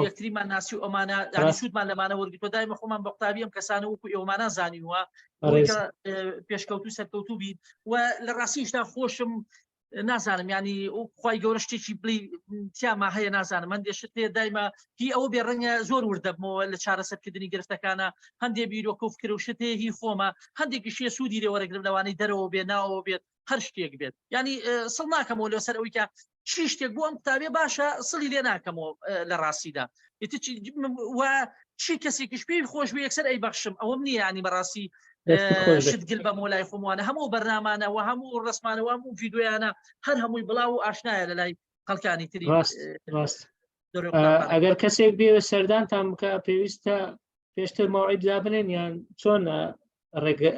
یەکتریمان ناسی و ئەمانە سوودمان لەمانە وەرگتوە دایمە خۆمان بە قوتابی ئەم کەسانە وەکو ئێوەمانان زانیوە پێشکەوتو سەرکەوتوو بین و لە ڕاستیشدا خۆشم نازانم ینی خی گەورە شتێکی بلی تیاما هەیە نازانم من دێشت هەیە دایمە هی ئەوە بێ ڕەنگە زۆر وردەبمەوە لە چارەسەرکردنی گرفتەکانە هەندێ بیرۆکە و فکر و شت هەیە هی خۆمە هەندێکیشیە سوودی لێ وەرەگرم لەوانەی دەرەوە بێ ناوەوە بێت هەر شتێک بێت ینی سڵ ناکەمەوە لەسەر ئەوەی کە چی شتێک بۆ ئەم قوتابیە باشە سڵی لێ ناکەمەوە لە ڕاستیدا چی کەسێکیش پێی خۆش بێ یەکسەر ئەی بەخشم ئەوەم نییە ینی بەڕاستی شتگل بە مۆلای خۆموانە هەموو بەرنامانە و هەموو ڕسمانەوە هەموو ڤیددیویانە هەر هەمووی بڵاو و ئاشنایە لە لای خەڵکانی تری ڕاست ئەگەر کەسێک بێ سەردانتان بکە پێویستە پێشتر ماوەی دابنێن یان چۆن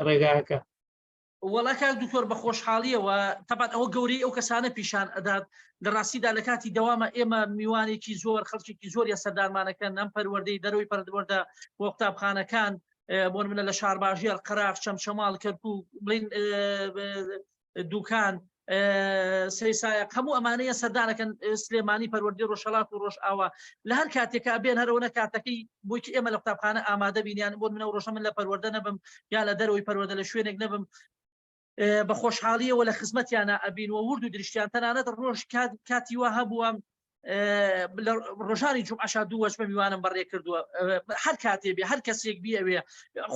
ڕێگاکە وەڵا کاک دکتۆر بە خۆشحاڵیەوە تەبان ئەوە گەورەی ئەو کەسانە پیشان ئەدات لە ڕاستیدا لە کاتی دەوامە ئێمە میوانێکی زۆر خەڵکێکی زۆر یا سەردانمانەکەن ئەم پەروەردەی دەرەوەی پەروەردە بۆ قوتابخانەکان بۆ منە لە شارباژێر قەراخ چەمچەماڵ کەرکوک بڵین دوکان. سەیسایق هەموو ئەمانەیە سەردانەکەن سلێمانی پەروەردەی ڕۆژهەڵات و ڕۆژئاوا لە هەر کاتێکا بێن هەرەوەنە کاتەکەی بۆی ئێمە لە قوتابخانە ئامادە بین یان بۆ منە ڕۆژە من لە پەروەردە نەبم یا لە دەرەوەی پەروەردە لە شوێنێک نەبم بە خۆشحاڵیەوە لە خزمەتیانە ئەبین و ورد و درشتیان تەنانەت ڕۆژ کاتی وا هەبووە لە ڕۆژانی جومعەشا دوو وەجبە میوانم بەڕێ کردووە هەر کاتێ بێ هەر کەسێک بیەوێ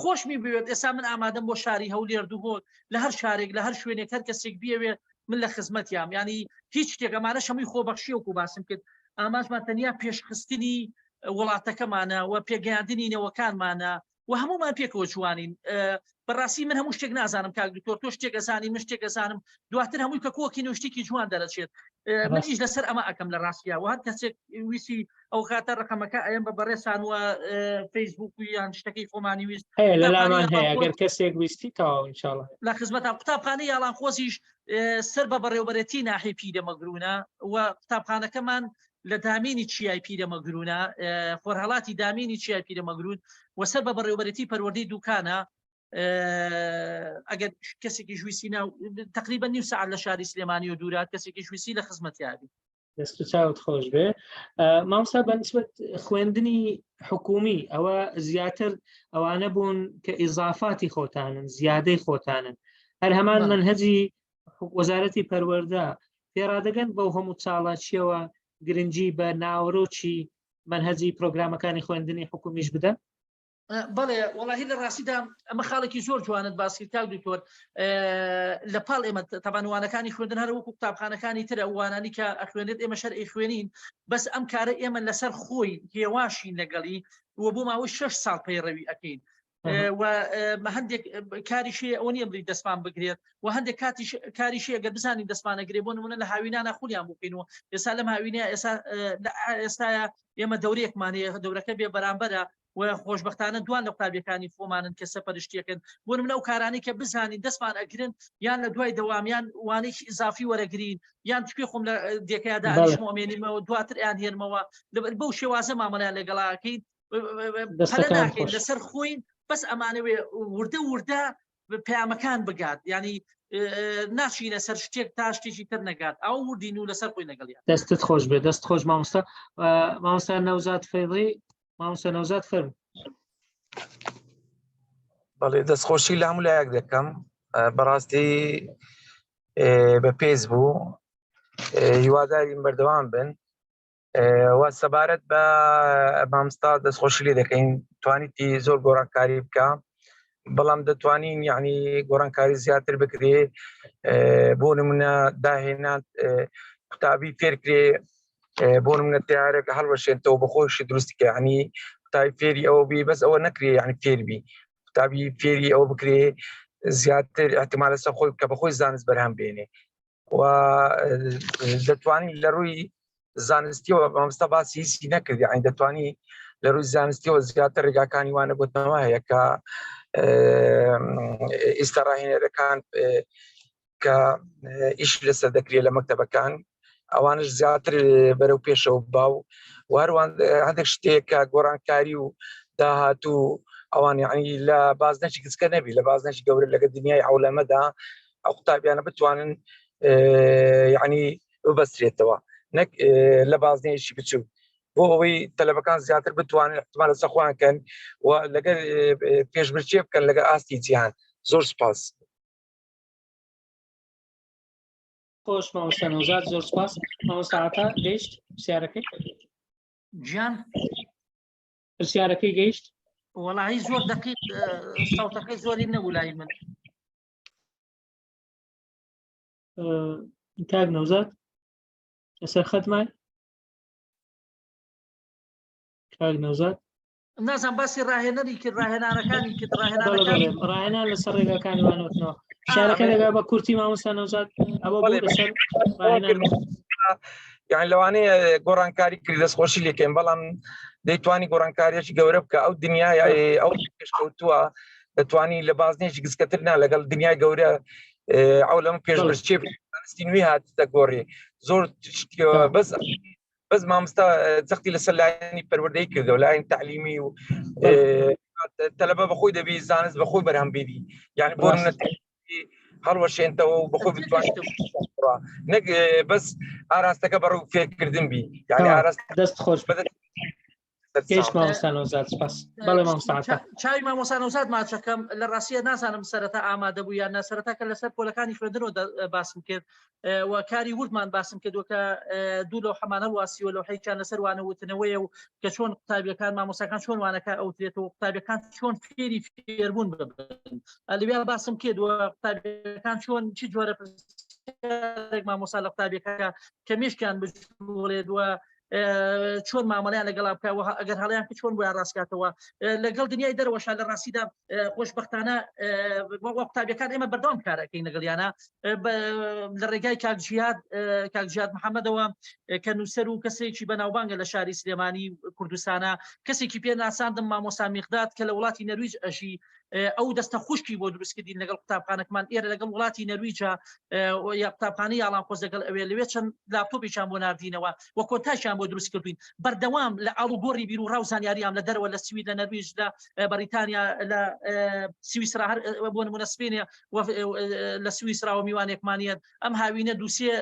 خۆشمی بوێت ئێستا من ئامادەم بۆ شاری هەولێر دهۆک لە هەر شارێک لە هەر شوێنێک هەر کەسێک بیەوێ من لە خزمەتیام ینی هیچ شتێک ئەمانە شەمووی خۆبەخشی وەکو باسم کرد ئامانجمان تەنیا پێشخستنی وڵاتەکەمانە و پێگەیاندنی نەوەکانمانە و هەمومان پێکەوە جوانین بەڕاستی من هەموو شتێک نازانم کاک دکتۆر تۆ شتێک ئەزانی من شتێک ئەزانم دواتر هەمووی کە کۆکین و شتێکی جوان دەرەچێت منیش لەسەر ئەمە ئەەکەم لە ڕاستیا و هەر کەسێک ویسی ئەو کاتە ڕقەمەکە ئەم بە بەڕێسان و فەیسبوک و یان شتەکەی خۆمانی ویست هەیە لە لامان هەیە گەر کەسێک ویستی تەواو ئینشاءاللە لە خزمەتان قوتابخانەی یاڵان خۆزیش سەر بە بەڕێوبەرێتی ناحی پیرەمەگرونە و قوتابخانەکەمان لە دامێنی چیای پیرەمەگرونە، خۆرهەڵاتی دامێنی چیای پیرەمەگرون و سەر بە بەڕێوەبەرێتی پەروەردەی دوکانە ئەگەر کەسێکی ژویسی ناو تقریبا نیو ساعت لە شاری سلێمانی و دوورات کەسێکی ژویسی لە خزمەتیابی دەست و چاوت خۆش بێ مامسا بەنسبەت خوێندنی حکومی ئەوە زیاتر ئەوانە بوون کە ئیزافاتی خۆتانن زیادەی خۆتانن هەر هەمان منهجی وەزارەتی پەروەردە پێڕادەگەن بەو هەموو چاڵاکیەوە گرنگی بە ناوەرۆکی مەنهەجی پرۆگرامەکانی خوێندنی حکومیش بدەن؟ بەڵێ وەڵاهی لە ڕاستیدا ئەمە خاڵێکی زۆر جوانت باس کرد کاک دکتۆر لە پاڵ ئێمە تەبان وانەکانی خوێندن هەر وەکو قوتابخانەکانی ترە وانانی کە ئەخوێنێت ئێمە شەر ئەیخوێنین بەس ئەم کارە ئێمە لەسەر خۆی هێواشین لەگەڵی و بۆ ماوەی شش ساڵ پەیڕەوی ئەکەین و هەندێک کاریشی ئەوە نییە بڵی دەستمان بگرێت و هەندێک کاتیش کاریشی ئەگەر بزانین دەستمانەگرێ بۆ نمونە لە هاوینانە خولیان بکەین و ئێستا لەم هاوینە ئێستا ئێستاە ئێمە دەورەیەکمان هەیە دەورەکە بێ بەرامبەرە و خۆشببختانە دوان لە قوتابیەکانی خۆمانن کە سەپەرشتیەکەن بۆ منە ئەو کارانی کە بزانین دەستمان ئەگرن یان لە دوای دەوامیان وانێکی ئیزافی وەرەگرین یان چکێ خۆم لە دێکەیادا ئەنیشمۆمێنیمەوە دواتر یان هێنمەوە لەبەر بەو شێوازە مامەڵیان لەگەڵاکەین ناکەین لەسەر خۆین بەس ئەمانەوێ وردە وردە پەیامەکان بگات ینی ناچینە سەر شتێک تا شتێکی تر نەگات ئەو وردین و لەسەر خۆی نەگەڵیان دەستت خۆش بێ دەست خۆش مامۆستا مامۆستا نەوزاد فەیڵی مامۆستا نەوزاد فەرم بەڵێ دەستخۆشی لە هەموو لایەک دەکەم بەڕاستی بە پێز بوو هیوادارین بەردەوام بن و سەبارەت بە مامستا دەستخۆشی لێ دەکەین توانیتی زۆر گۆڕانکاری بکە بەڵام دەتوانین یعنی گۆڕانکاری زیاتر بکرێ بۆ نمونە داهێنان قوتابی فێرکرێ بۆ نمونە تیارێک هەڵوەشێنتەوە بەخۆشی دروستکە ینی قوتابی فێری ئەوە بی بەس ئەوە نەکرێ یعنی فێربی قوتابی فێری ئەوە بکرێ زیاتر احتمال لەسەر خۆی کە بەخۆی زانست بەرهەم بێنێ و دەتوانین لە ڕووی زانستیەوە مامۆستا باسی هیچی نەکرد یعنی دەتوانی لە ڕووی زانستیەوە زیاتر ڕێگاکانی وانە گوتنەوە هەیە کە ئیستا ڕاهێنەرەکان کە ئیش لەسەر دەکرێت لە مەکتەبەکان ئەوانش زیاتر بەرەو پێشەوە باو و هەروان هەندێک شتێک کە گۆڕانکاری و داهاتوو ئەوان یعنی لە بازنێکی گچکە نەبی لە بازنێکی گەورە لەگە دنیای عولەمەدا ئەو قوتابیانە بتوانن یعنی ببەسترێتەوە نەک لە بازنەیەکی بچوو بۆ ئەوەی تەلەبەکان زیاتر بتوانن احتمال لەسەر خۆیان کەن و لەگەر پێشبرکێ بکەن لەگەر ئاستی جیهان زۆر سپاس. خۆش مامۆستا نەوزاد زۆر سپاس مامۆستا عەتا گەیشت پرسیارەکەی گیان پرسیارەکەی گەیشت وەڵی زۆر دقیق سەوتەکەی زۆری نەبوو لای من کاک نەوزاد لەسەر خەتمان کاک نەوزاد نازان باسی ڕاهێنەری کرد ڕاهێنانەکانی کرد ڕاهێنانەکانی ڕاهێنان لەسەر ڕێگاکانی وانەوتنەوە شارەکە لەگا بە کورتی مامۆستا نەوزاد ئەوە بۆ لەسەر ڕاهێنان یان لەوانەیە گۆڕانکاری کرد دەستخۆشی لێکەین بەڵام دەیتوانی گۆڕانکاریەکی گەورە بکە ئەو دنیای ئەو پێشکەوتووە دەتوانی لە بازنێکی گسکەتر نا لەگەڵ دنیای گەورە ئەو لەم پێشبرچێ زانستی نوێ هاتە گۆڕێ زۆر بەس بەس مامۆستا جەختی لەسەر لایەنی پەروەردەی کردەوە لایەن تعلیمی و تەلەبە بەخۆی دەبی زانست بەخۆی بەرهەم بێنی یعنی بۆ هەڵوەشێنتەوە و بەخۆی بتوانێت. بڕوا نەک بەس ئاراستەکە بەڕوو فێرکردن بی یعنی ئاراست دەست خۆش گەیشت مامۆستا نەوزاد سپاس بەڵێ مامۆستا عەتا. چاوی مامۆستا نەوزاد ماچەکەم لە ڕاستیە نازانم سەرەتا ئامادە بوو یان نا سەرەتا کە لەسەر پۆلەکانی خوێندنەوە باسم کرد و کاری وردمان باسم کردووە کە دوو لەو حەمانە واسیوە لەو حیچیان لەسەر وانە وتنەوەیە و کە چۆن قوتابیەکان مامۆساکان چۆن وانەکە ئەوترێت و قوتابیەکان چۆن فێری فێربوون ببن لەویا باسم کرد و قوتابیەکان چۆن چی جۆرە پرسیارێک مامۆسا لە قوتابیەکە کە مێشکیان بجوڵێت و چۆن مامەڵیان لەگەڵا بکە ئەگەر هەڵیان کە چۆن بۆیان ڕاستکاتەوە لەگەڵ دنیای دەرەوەشا لە ڕاستیدا خۆشببختانە قوتابیەکان ئێمە بەردەوام کارەکەین لەگەڵیانە لە ڕێگای کاکجیاد کاکجیاد محەممەدەوە کە نووسەر و کەسێکی بەناوبانگە لە شاری سلێمانی کوردستانە کەسێکی پێ ناساندم مامۆسا میقداد کە لە وڵاتی نەرویج ئەژی ئەو دەستە خوشکی بۆ دروستکردین لەگەڵ قوتابخانەکەمان ئێرە لەگەڵ وڵاتی نەرویجە یا قوتابخانەی یاڵان خۆز لەگەڵ ئەوێ لەوێ چەند لاپتۆپێکیان بۆ ناردینەوە و کۆنتاکیان بۆ دروست کردوین بەردەوام لە ئاڵوگۆڕی بیر و ڕاو زانیاریان لە دەرەوە لە سوید لە نەرویج لە بەریتانیا لە سویسرا هەر بۆ نمونە سپێنێ لە سویسراوە میوانێکمانیت ئەم هاوینە دووسێ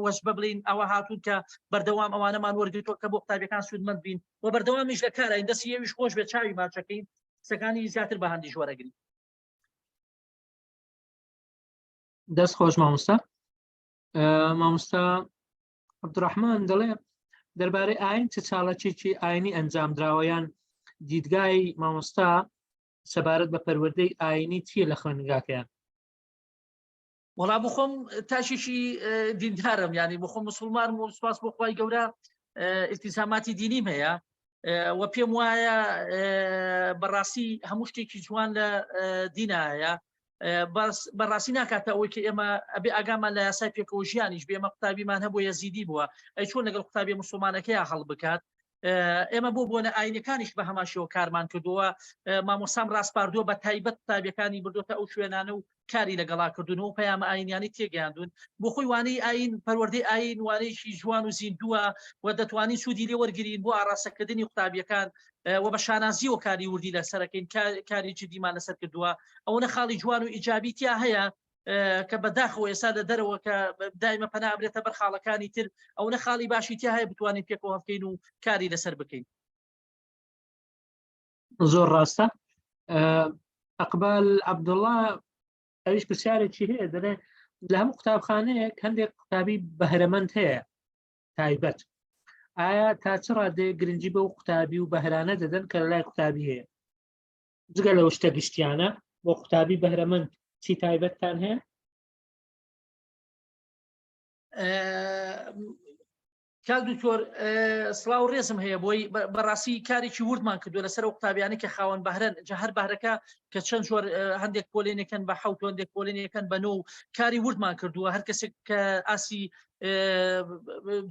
وەجبە بڵین ئەوە هاتوون کە بەردەوام ئەوانەمان وەرگتووە کە بۆ قوتابیەکان سوودمەند بین و بەردەوامیش لە کاراین دەستی ئەویش خۆش بێت چاوی ماچەکەین قسەکانی زیاتر بە هەندیش وەرەگری. دەست خۆش مامۆستا. مامۆستا عەبدوڕەحمان دەڵێ دەربارەی ئاین چ چاڵەکێکی ئاینی ئەنجام دراوە یان دیدگای مامۆستا سەبارەت بە پەروەردەی ئاینی چییە لە خوێندنگاکەیان؟ وەڵا بخۆم تاشێکی دیندارم ینی بخۆم مسلمان و سپاس بۆ خی گەورە ئیلتیزاماتی دینیم هەیە و پێم وایە بەڕاستی هەموو شتێکی جوان لە دینایە بەڕاستی ناکاتە ئەوەی کە ئێمە ئەبێ ئاگامان لە یاسای پێکەوە ژیانیش بێمە قوتابیمان هەبوو یەزیدی بووە ئەی چۆن لەگەڵ قوتابی مسلمانەکەی هەڵ بکات ئێمە بۆ بۆنە ئاینەکانیش بە هەمان شێوە کارمان کردووە مامۆسام ڕاسپاردووە بە تایبەت قوتابیەکانی بردوتە ئەو شوێنانە و کاری لەگەڵا کردوون و پەیامە ئاینیانی تێگەیاندون بۆ خۆی وانەی ئاین پەروەردەی ئاین وانەیەکی جوان و زیندووە و دەتوانین سوودی لێ وەرگین بۆ ئاراستەکردنی قوتابیەکان و بە شانازیەوە کاری وردی لەسەرەکەین کاری جدیمان لەسەر کردووە ئەوەنە خاڵی جوان و ئیجابی تیا هەیە کە بەداخەوە ئێستا لە دەرەوە کە دایمە پەنا ئەبرێتە بەر خاڵەکانی تر ئەوەنە خاڵی باشی تیا هەیە بتوانین پێکەوە هەڵکەین و کاری لەسەر بکەین. زۆر ڕاستە ئەقبال عەبدوڵڵا ئەویش پرسیارێکی هەیە دەڵێ لە هەموو قوتابخانەیەک هەندێک قوتابی بەهرەمەند هەیە تایبەت ئایا تا چ ڕادەیە گرنگی بەو قوتابی و بەهرانە دەدەن کە لە لای قوتابی هەیە جگە لەو شتە گشتیانە بۆ قوتابی بەهرەمەند چی تایبەتتان هەیە؟ کاک دکتۆر سڵاو ڕێزم هەیە بۆی بەڕاستی کارێکی وردمان کردو لەسەر ئەو قوتابیانەی کە خاوەن بەهرەن جا هەر بەهرەکە کە چەند جۆر هەندێک پۆلێنەکەن بە حوت هەندێک پۆلێنەکەن بە نۆ و کاری وردمان کردووە هەر کەسێک کە ئاسی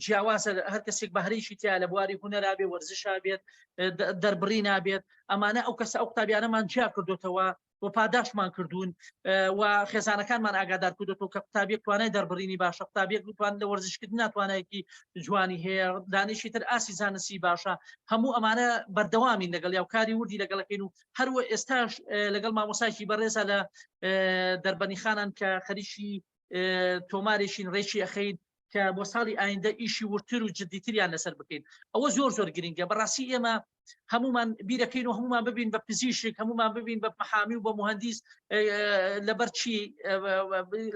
جیاوازە هەر کەسێک بەهرەیشی تیا لە بواری هونەرا بێ وەرزشا بێت دەربڕی نابێت ئەمانە ئەو کەسە ئەو قوتابیانەمان جیا کردوتەوە و پاداشتمان کردوون و خێزانەکانمان ئاگادار کردوەوە کە قوتابیەک توانای دەربڕینی باشە قوتابیەک بتوان لە وەرزشکردن ناتوانایەکی جوانی هەیە دانیشی تر ئاسی زانستی باشە هەموو ئەمانە بەردەوامین لەگەڵ یا و کاری وردی لەگەڵەکەین و هەروە ئێستاش لەگەڵ مامۆساکی بەڕێزە لە دەربەنیخانان کە خەریکی تۆمارێکین ڕێکی ئەخەین کە بۆ ساڵی ئایندە ئیشی وردتر و جددیتریان لەسەر بکەین ئەوە زۆر زۆر گرنگە بەڕاستی ئێمە هەمومان بیرەکەین و هەمومان ببین بە پزیشک هەمومان ببین بە محامی و بە مهندیس لەبەر چی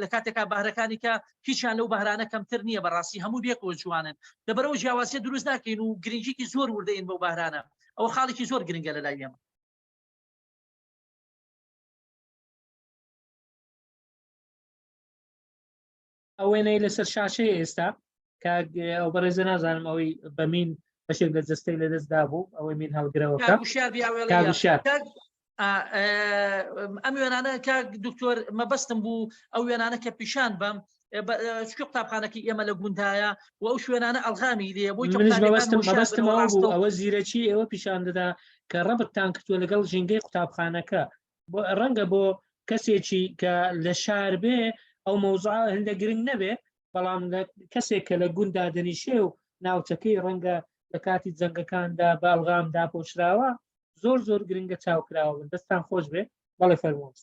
لە کاتێکا بەهرەکانی کە هیچیان لەو بەهرانە کەمتر نییە بەڕاستی هەموو بێکەوە جوانن لەبەرەوە جیاوازیە دروست ناکەین و گرنگیکی زۆر وردەین بەو بەهرانە ئەوە خاڵێکی زۆر گرنگە لە لای ئێمە. ئەو وێنەی لەسەر شاشەیە ئێستا کاک ئەو بەڕێزە نازانم ئەوەی بە مین بەشێک لە جەستەی لەدەست دابوو ئەوەی مین هەڵگرەوەکە کاک وشیار بیاوێڵی کاک وشیار. کاک ئەم وێنانە کاک دکتۆر مەبەستم بوو ئەو وێنانە کە پیشان بەم چکە قوتابخانەکەی ئێمە لە گوندایە و ئەو شوێنانە ئەلغامی لێ بۆی کە منیش قوتابیەکان مەبەستم هۆشیار مەبەستم بن و ئەوە بوو ڕاستەو ئەوە زیرەکی ئێوە پیشان دەدا کە ڕەبتتان کردووە لەگەڵ ژینگەی قوتابخانەکە بۆ ڕەنگە بۆ کەسێکی کە لە شار بێ ئەو مەوزوعە هەندە گرنگ نەبێ بەڵام لە کەسێک کە لە گوندا دەنیشێ و ناوچەکەی ڕەنگە لە کاتی جەنگەکاندا بە ئەلغام داپۆشراوە زۆر زۆر گرنگە چاوکراوە بن دەستان خۆش بێ بەڵێ فەرموو.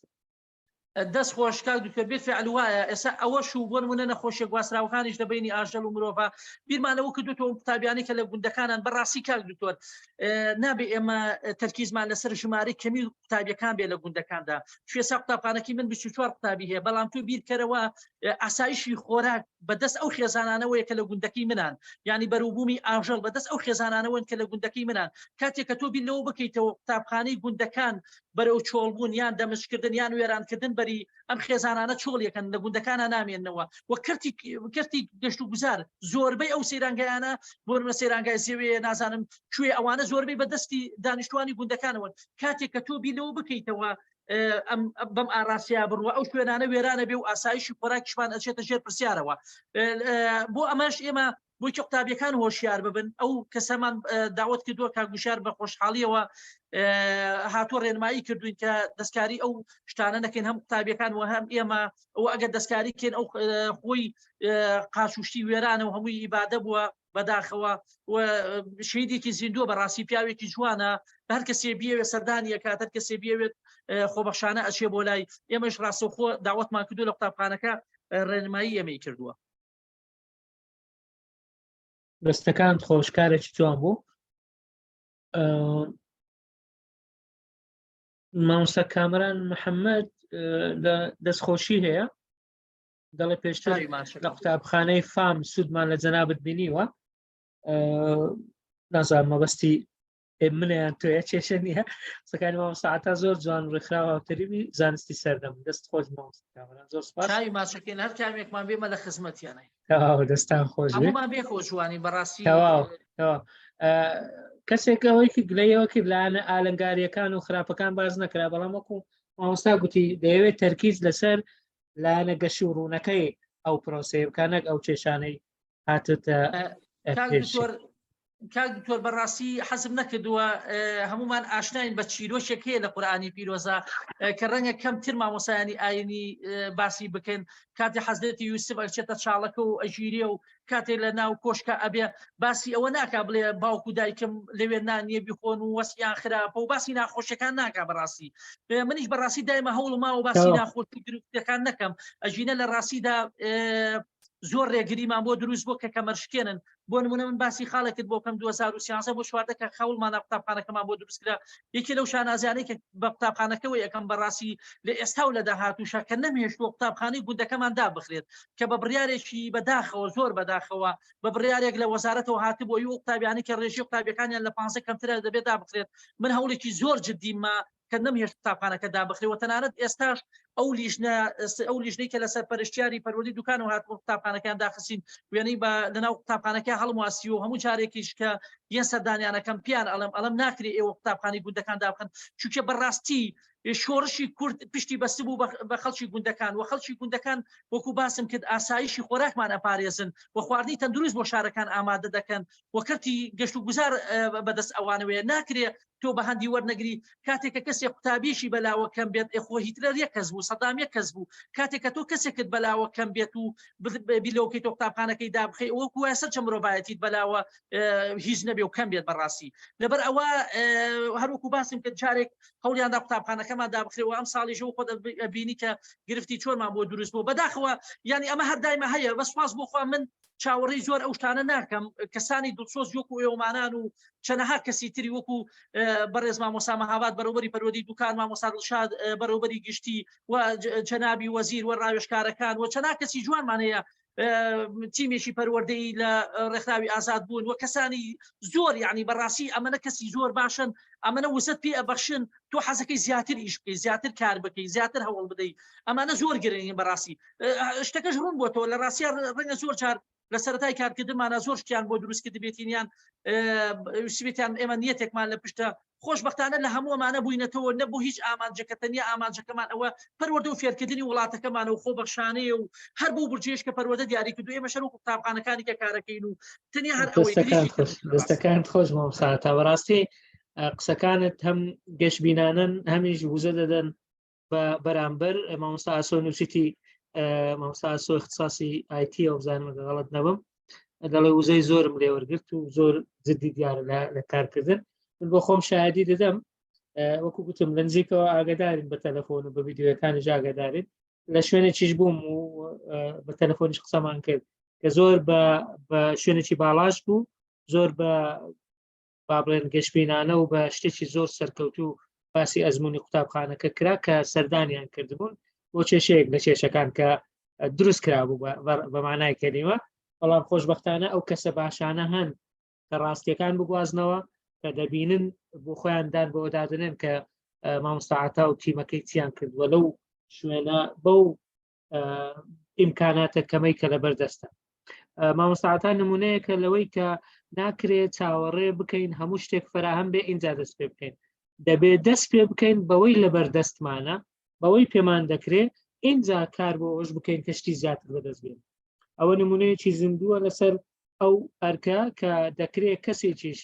دەست خۆش کاک دکتۆر بالفعل وایە ئێستا ئەوەش و بۆ نمونە نەخۆشیە گواستراوەکانیش لە بینی ئاژەڵ و مرۆڤە بیرمان لەوە کردوتەوە قوتابیانی کە لە گوندەکانان بەڕاستی کاک دکتۆر نابێ ئێمە تەرکیزمان لەسەر ژمارەی کەمی قوتابیەکان بێ لە گوندەکاندا شوێسا قوتابخانەکی من 24 قوتابی هەیە بەڵام تو بیرکەرەوە ئاسایشی خۆراک بەدەست ئەو خێزانانەوەیە کە لە گوندەکەی منان یعنی بەروبوومی ئاژەڵ بەدەست ئەو خێزانانەوەن کە لە گوندەکەی منان کاتێک کە تۆ بیر لەوە بکەیتەوە قوتابخانەی گوندەکان بەرەو چۆڵبوون یان دەمشکردن یان وێرانکردن بەری ئەم خێزانانە چۆڵ یەکەن لە گوندەکانە نامێنەوە و کەرتی کەرتی گەشت و گوزار زۆربەی ئەو سەیرانگایانە بۆ نمونە سەیرانگای زێوێ نازانم کوێ ئەوانە زۆربەی بەدەستی دانیشتوانی گوندەکانەوە کاتێک کە تۆ بیر لەوە بکەیتەوە ئەم بەم ئاراستەیە بڕوە ئەو شوێنانە وێرانە بێ و ئاسایشی خۆراکیشمان ئەچێتە ژێر پرسیارەوە بۆ ئەمەش ئێمە بۆی کە قوتابیەکان هۆشیار ببن ئەو کەسەمان داوت کردووە کاک گوشار بە خۆشحاڵیەوە هاتووە ڕێنمایی کردوین کە دەستکاری ئەو شتانە نەکەین هەم قوتابیەکان و هەم ئێمە ئەو ئەگەر دەستکاری کەین ئەو خۆی قاچوشتی وێرانە و هەمووی ئیبادە بووە بەداخەوە و شەیدێکی زیندووە بەڕاستی پیاوێکی جوانە هەر کەسێ بیەوێت سەردانی ئەکات هەر کەسێ بیەوێت خۆبەخشانە ئەچێ بۆ لای ئێمەش ڕاستەوخۆ داوەتمان کردو لە قوتابخانەکە ڕێنمایی ئێمەی کردووە. دەستەکانت خۆش کارێکی جوان بوو مامۆستا کامران محەممەد لە دەستخۆشی هەیە دەڵێ پێشتر لە قوتابخانەی فام سوودمان لە جەنابت بینیوە نازانم مەبەستی منیان تۆیە کێشە نییە قسەکانی مامۆستا عەتا زۆر جوان ڕێکخراوە هاوتەریبی زانستی سەردەم دەست خۆش مامۆستا کامەران زۆر سپاس چاوی ماچەکەین هەر کامێکمان بێمە لە خزمەتیانای تەواو دەستان خۆش بێ هەموومان بێکەوە جوانین بەڕاستی تەواو تەواو کەسێک ئەوەی کرد گلەیەوە کرد لایەنە ئالنگاریەکان و خراپەکان باز نەکرا بەڵام وەکو مامۆستا گوتی دەیەوێت تەرکیز لەسەر لایەنە گەش و ڕوونەکەی ئەو پرۆسەیە بکە نەک ئەو کێشانەی هاتوتە کاک دکتۆر کاک دکتۆر بەڕاستی حەزم نەکردووە هەمومان ئاشناین بە چیرۆکێک هەیە لە قورئانی پیرۆزە کە ڕەنگە کەمتر مامۆسایانی ئاینی باسی بکەن کاتی حەزرەتی یوسف ئەچێتە چاڵەکە و ئەگیرێ و کاتێ لە ناو کۆشکە ئەبێ باسی ئەوە ناکا بڵێ باوک و دایکم لەوێ نانیە بیخۆن و وەسیان خراپە و باسی ناخۆشیەکان ناکا بەڕاستی منیش بەڕاستی دایمە هەوڵ ماوە باسی ناخۆشی گرفتەکان نەکەم ئەژینە لە ڕاستیدا زۆر ڕێگریمان بۆ دروست بۆ کە کەمەرشکێنن بۆ نمونە من باسی خاڵێکت بۆ کەم 2013 بۆ 14 کە خەوڵمانە قوتابخانەکەمان بۆ دروست کرا یەکێ لەو شانازیانەی کە بە قوتابخانەکەەوە یەکەم بەڕاستی لە ئێستا و لە داهاتووشە کە نەمهێشتووە قوتابخانەی گوندەکەمان دابخرێت کە بە بڕیارێکی بەداخەوە زۆر بەداخەوە بە بڕیارێک لە وەزارەتەوە هاتبوو ئەو قوتابیانەی کە ڕێژەی قوتابیەکانیان لە 15 کەمترە دەبێت دابخرێت من هەوڵێکی زۆر جدیمە کە نەمهێشت قوتابخانەکە دابخرێ و تەنانەت ئێستاش ئەو لیژنە ئەو لیژنەی کە لەسەر پەرشتیاری پەروەردەی دوکان و هاتبوو قوتابخانەکان داخستین وێنەی بە لەناو قوتابخانەکە هەڵمواسی و هەموو جارێکیش کە یەن سەردانیانەکەم پیان ئەڵێم ئەڵێم ناکرێ ئێوە قوتابخانەی گوندەکان دابخەن چونکە بەڕاستی شۆڕشی کورد پشتی بەستبوو بە خەڵکی گوندەکان و خەڵکی گوندەکان وەکو باسم کرد ئاسایشی خۆراکمان ئەپارێزن و خواردنی تەندروست بۆ شارەکان ئامادە دەکەن و کەرتی گەشت و گوزار بەدەست ئەوانەوەیە ناکرێ تۆ بە هەندی وەرنەگری کاتێک کە کەسێک قوتابیشی بەلاوە کەم بێت ئێخۆ هیتلەر یەک کەس بوو سەدام یەک کەس بوو کاتێک کە تۆ کەسێکت بەلاوە کەم بێت و بیلەوەکەی تۆ قوتابخانەکەی دابخەی وەکو وایە سەرجەم مرۆڤایەتیت بەلاوە هیچ نەبێ و کەم بێت بەڕاستی لەبەر ئەوە هەروەکو باسم کرد جارێک هەوڵیاندا قوتابخانەکەمان دابخرێ و ئەم ساڵیش و خۆت بینی کە گرفتی چۆنمان بۆ دروست بوو بەداخەوە یعنی ئەمە هەر دایمە هەیە بە سوپاس بۆ خوا من چاوەڕێی زۆر ئەو شتانە ناکەم کەسانی دڵسۆز وەکو ئێوەمانان و چەنەها کەسی تری وەکو بەڕێز مامۆسا مەهاباد بەرەوبەری پەروەردەی دوکان مامۆسا دڵشاد بەرەوبەری گشتی و جەنابی وەزیر و ڕاوێژکارەکان و چەنا کەسی جوانمان هەیە تیمێکی پەروەردەی لە ڕێکخراوی ئازاد بوون و کەسانی زۆر یعنی بەڕاستی ئەمەنە کەسی زۆر باشن ئەمەنە وزت پێ ئەبەخشن تۆ حەزەکەی زیاتر ئیش بکەی زیاتر کار بکەی زیاتر هەوڵ بدەیت ئەمانە زۆر گرنگین بەڕاستی شتەکەش ڕوون بۆتەوە لە ڕاستیا ڕەنگە زۆر جار لە سەرەتای کارکردنمانە زۆر شتیان بۆ دروست کردبێتینیان ویستبێتیان ئێمە نیەتێکمان لە پشتە خۆشببختانە لە هەموومانە بووینەتەوە نەبوو هیچ ئامانجەکە تەنیا ئامانجەکەمان ئەوە پەروەردە و فێرکردنی وڵاتەکەمانە و خۆبەخشانەیە و هەر بۆ بورجێش کە پەروەردە دیاری کردو ئێمە شەر و قوتابخانەکانی کە کارەکەین و تەنیا هەر ئەوەی دەستەکانت خۆش مامۆستا تا بەڕاستی قسەکانت هەم گەشبینانن هەمیش وزە دەدەن بە بەرامبەر مامۆستا ئاسۆ نووسیتی مامۆستا ئاسۆ اختصاصی ئایتی ئەو بزانم ئەگەر غەڵەت نەبم دەڵێ وزەی زۆرم لێوەرگرت و زۆر جدی دیارە لە کارکردن من بۆ خۆم شایدی دەدەم. وەکو گوتم لە نزیکەوە ئاگدارین بە تەلەفۆن و بە ڤیددیوەکانی ئاگدارین لە شوێنێکیش بووم و بە تەلەفۆنیش قسەمان کرد کە زۆر بە شوێنێکی باڵاش بوو زۆر بە با بڵێن گەشبینانە و بە شتێکی زۆر سەرکەوتوو باسی ئەزمموی قوتابخانەکە کرا کە سەردانیان کردبوون بۆ کێشەیەک لە کێشەکان کە دروست کرابوو بە مانای کەلیمە بەڵام خۆشببختانە ئەو کەسە باشانە هەن کە ڕاستیەکان بگوازنەوە کە دەبینن بۆ خۆیان دان بەوە دادنێن کە مامۆستاعتا و تیمەکەی چیان کردووە لەو شوێنە بەو ئیمکاناتە کەمەی کە لەبەر دەستە مامۆستاعتا نمونەیەکە لەوەی کە ناکرێت چاوەڕێ بکەین هەموو شتێک فراهەم بێ ئینجا دەست پێ بکەین دەبێت دەست پێ بکەین بەوەی لەبەر دەستمانە بەوەی پێمان دەکرێت ئینجا کار بۆ ئەوش بکەین کە شتی زیاتر بەدەست بێن ئەوە نمونەیەکی زیندووە لەسەر ئەو ئەرکە کە دەکرێت کەسێکیش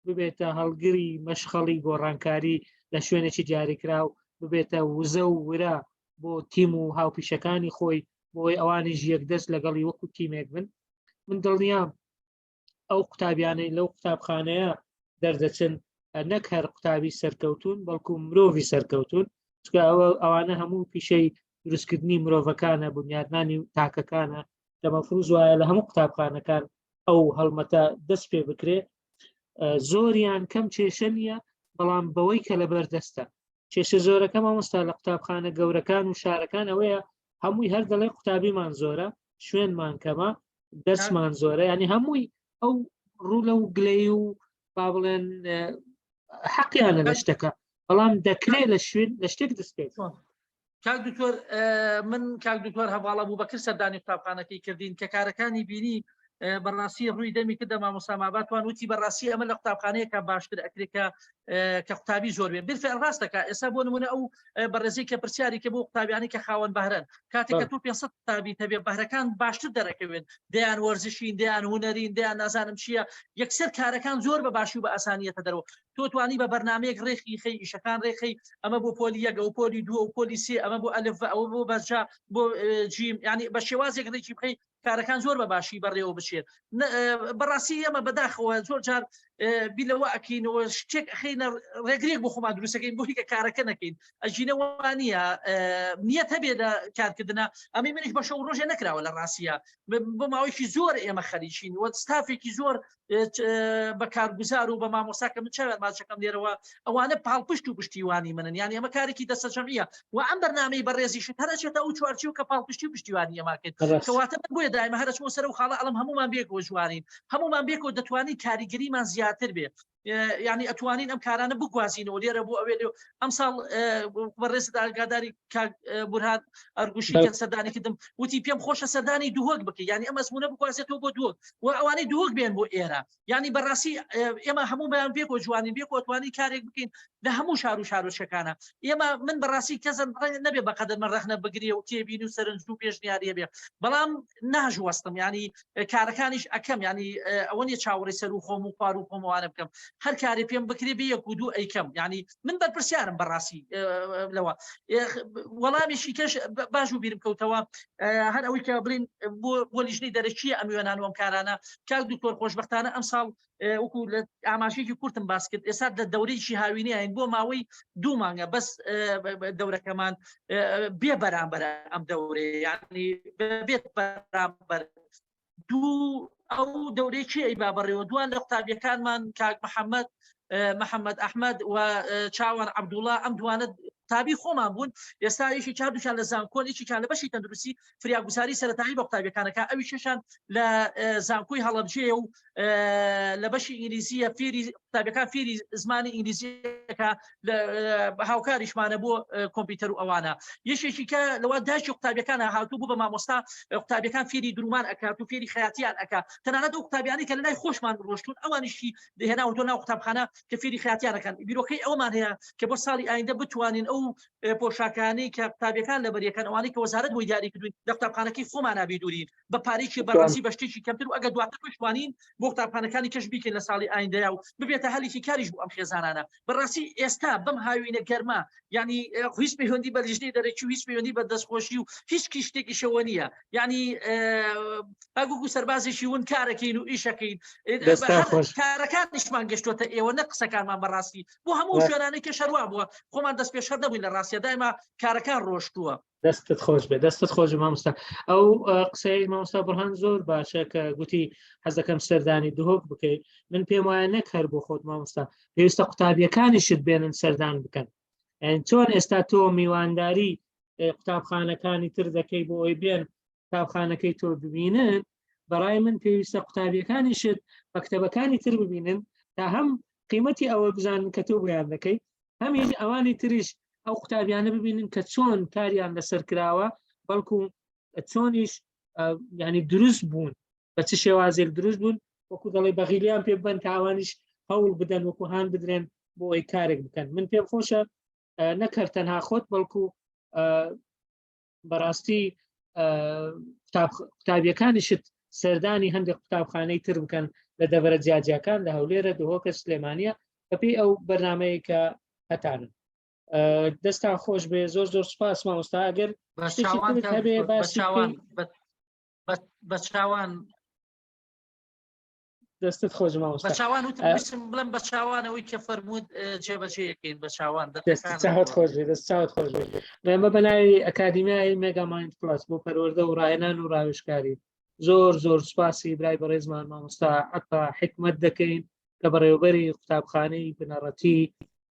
ببێتە هەڵگری مەشخەڵی گۆڕانکاری لە شوێنێکی دیاریکراو ببێتە وزە و ورە بۆ تیم و هاوپیشەکانی خۆی بۆی ئەوانیش یەکدەست لەگەڵی وەکو تیمێک بن من دڵنیام ئەو قوتابیانەی لەو قوتابخانەیە دەردەچن نەک هەر قوتابی سەرکەوتون بەڵکو مرۆڤی سەرکەوتون چکە ئەوە ئەوانە هەموو پیشەی دروستکردنی مرۆڤەکانە بنیادنانی و تاکەکانە کە مەفروز وایە لە هەموو قوتابخانەکان ئەو هەڵمەتە دەست پێ بکرێ زۆریان کەم کێشە نییە بەڵام بەوەی کە لەبەر دەستە کێشە زۆرەکە مامۆستا لە قوتابخانە گەورەکان و شارەکان ئەوەیە هەمووی هەر دەڵێ قوتابیمان زۆرە شوێنمان کەمە دەرسمان زۆرە ینی هەمووی ئەو ڕوو لەو گلەی و با بڵێن حەقیانە لە شتەکە بەڵام دەکرێت لە شوێن لە شتێک دەست پێ کاک دکتۆر من کاک دکتۆر هەواڵە بوو بەکر سەردانی قوتابخانەکەی کردین کە کارەکانی بینی بەڕاستی ڕووی دەمی کردە مامۆستا ماباتوان وتی بەڕاستی ئەمە لە قوتابخانەیەکە باشتر ئەکرێت کە کە قوتابی زۆر بێ بالفعل ڕاستەکە ئێستا بۆ نمونە ئەو بەڕێزی کە پرسیاری کە بۆ قوتابیانی کە خاوەن بەهرەن کاتێک کە تۆ 500 قوتابی تەبێ بەهرەکان باشتر دەرەکەوێن دەیان وەرزشین دەیان هونەرین دەیان نازانم چییە یەکسەر کارەکان زۆر بە باشی و بە ئاسانیەتە دەرەوە تۆ توانی بە بەرنمەیەک ڕێخی خەی ئیشەکان ڕێخەی ئەمە بۆ پۆلی یەک ئەو پۆلی دوو ئەو پۆلی سێ ئەمە بۆ ئەلف ئەوە بۆ بەرجا بۆ جیم ینی بە شێوازێک ڕێکی بخەی کارەکان زۆر بە باشی بەڕێوە بچێت بەڕاستی ئێمە بەداخەوە زۆر جار بیر لەوە ئەکەینەوە شتێک ئەخینە ڕێگرێک بۆ خۆمان دروستەکەین بۆ کە کارەکە نەکەین ئەژینەوە نییە نیەت هەبێ لە کارکردنە ئەمەی منیش بە شەو ڕۆژێ نەکراوە لە ڕاستیە بۆ ماوەیەکی زۆر ئێمە خەریکین وە ستافێکی زۆر بە کارگوزار و بە مامۆستا کە من چاویان ماچەکەم لێرەوە ئەوانە پاڵپشت و پشتیوانی منن یان ئێمە کارێکی دەستەجەمعیە و ئەم بەرنامەی بەڕێزیشت هەر ئەچێتە ئەو چوارچێوە کە پاڵپشتی و پشتیوانی ئێمە کرد کەواتە من بۆیە دایمە هەر ئەچمەوە سەر ئەو خاڵە ئەڵێم هەموومان بێکەوە جوانین هەموومان بێکەوە دەتوانین کاریگەریمان زیاتر بێ یعنی ئەتوانین ئەم کارانە بگوازینەوە لێرە بۆ ئەوێ لێ ئەم ساڵ بەڕێزت ئاگاداری کاک بورهان ئەرگوشی کە سەردانی کردم وتی پێم خۆشە سەردانی دهۆک بکەی یعنی ئەم ئەزمونە بگوازێتەوە بۆ دهۆک و ئەوانەی دهۆک بێن بۆ ئێرە یعنی بەڕاستی ئێمە هەموو بەیان پێکەوە جوانین پێکەوە توانین کارێک بکەین لە هەموو شار و شارۆچکەکانە ئێمە من بەڕاستی کەسم ڕەنگ نەبێ بەقەدەر من ڕەخنە بگرێ و تێبین و سەرنج و پێشنیاریە بێ بەڵام ناژوەستم ینی کارەکانیش ئەکەم ینی ئەوە نیە چاوەڕێی سەر و خۆم و خوار و خۆمەوانە بکەم هەر کارێ پێم بکرێ بێ یەک و دوو ئەیکەم ینی من بەرپرسیارم بەڕاستی لەوە وەڵامیشی کەش باش و بیرم کەوتەوە هەر ئەوەی کە بڵین بۆ لیژنەی دەرەکی ئەم وێنان و ئەم کارانە کاک دکتۆر خۆشببختانە ئەم ساڵ وەکو لە ئاماژێکی کورتم باس کرد ئێستا لە دەورەیەکی هاوینیین بۆ ماوەی دوو مانگە بەس دەورەکەمان بێ بەرامبەر ئەم دەورەیە ینی بێت بەرامبەر دوو ئەو دەورەیەکی ئەی با بەڕێوە دوان لە قوتابیەکانمان کاک محەممەد محەممەد ئەحمد و چاوان عەبدوڵا ئەم دوانە قوتابی خۆمان بوون ئێستا یەکی چاردووشان لە زانکۆن یەکێکیان لە بەشی تەندروستی فریاگوزاری سەتایی بە قوتابیەکانەکە ئەوی شەشان لە زانکۆی هەڵەبجەیە و لە بەشی ئینگلیزیە فێری قوتابیەکان فێری زمانی ئینگلیزیەکە هاوکاریشمانە بۆ کۆمپیوتەر و ئەوانە یەکێکی کە لەوە داکی قوتابیەکان هاتوو بوو بە مامۆستا قوتابیەکان فێری درومان ئەکات و فێری خەیاتیان ئەکا تەنانەت ئەو قوتابیانی کە لە لای خۆشمان ڕۆشتون ئەوانیشی هێناوەتەوە ناو قوتابخانە کە فێری خەیاتیان ئەکەن بیرۆکەی ئەومان هەیە کە بۆ ساڵی ئایندە بتوانین ئەو پۆشاکانی کە قوتابیەکان لەبەریەکەن ئەوانەی کە وەزارەت بۆی دیاری کردوین لە قوتابخانەکەی خۆمانا بیدورین بە پارێکی بەڕاستی بە شتێکی کەمتر و ئەگەر دواتر بشتوانین بۆ قوتابخانەکانی کەش بیکەین لە ساڵی ئایندەیا و ببێتە هەلێکی کاریش بۆ ئەم خێزانانە بەڕاستی ئێستا بەم هاوینە گەرما یعنی هیچ پەیوەندی بە لیژنەی دەرەکی و هیچ پەیوەندی بە دەستخۆشی و هیچ شتێکیشەوە نییە یعنی ئەگوگو سەربازێکی ون کارەکەین و ئیشەکەین کارەکانیشمان گەشتوەتە ئێوە نە قسەکانمان بەڕاستی بۆ هەموو شوێنانەی کە شەروا بووە خۆمان دەست پێشەر نەبووین لە ڕاستە دایما کارەکان ڕۆشتووە. دەستت خۆش بێ دەستت خۆش مامۆستا ئەو قسەی مامۆستا بڕهان زۆر باشە کە گوتی حەزەکەم سەردانی دهۆک بکەیت من پێم وایە نەک هەر بۆ خۆت مامۆستا پێویستە قوتابیەکانیشت بێنن سەردان بکەن چۆن ئێستا تۆ میوانداری قوتابخانەکانی تر دەکەی بۆ ئەوی بێن قوتابخانەکەی تۆ ببینن بەڕای من پێویستە قوتابیەکانیشت مەکتەبەکانی تر ببینن تا هەم قیمەتی ئەوە بزانن کە تۆ بۆیان دەکەی هەمیش ئەوانی تریش ئەو قوتابیانە ببینن کە چۆن کاریان لەسەر کراوە بەڵکو چۆنیش ینی دروست بوون بە چ شێوازێک دروست بوون وەکو دەڵێ بەغیلیان پێ بن تاوانیش هەوڵ بدەن وەکو هاان بدرێن بۆ ئەوی کارێک بکەن من پێم خۆشە نەکەر تەنها خۆت بەڵکو بەڕاستی قوتابیەکانیشت سەردانی هەندێک قوتابخانەی تر بکەن لە دەڤەرە جیاجیاکان لە هەولێرە دهۆکە سلێمانە بەپێی ئەو بەرنمەیە کە هەتانن دەستان خۆش بێ زۆر زۆر سپاس مامۆستا ئەگەر هەبێ باسی بە چاوان دەستت خۆش مامۆستا بە چاوان وتم ویستم بڵێم بە چاوان ئەوەی کە فەرمووت جێبەجێیەکەین بە چاوان دەست چاوت خۆش بێ دەست چاوت خۆش بێ ئێمە بە ناوی ئەکادیمیای مێگا مایند پڵاس بۆ پەروەردە و ڕاهێنان و ڕاوێژکاری زۆر زۆر سوپاسی برای بەڕێزمان مامۆستا عەتا حیکمەت دەکەین کە بەڕێوەبەری قوتابخانەی بنەڕەتی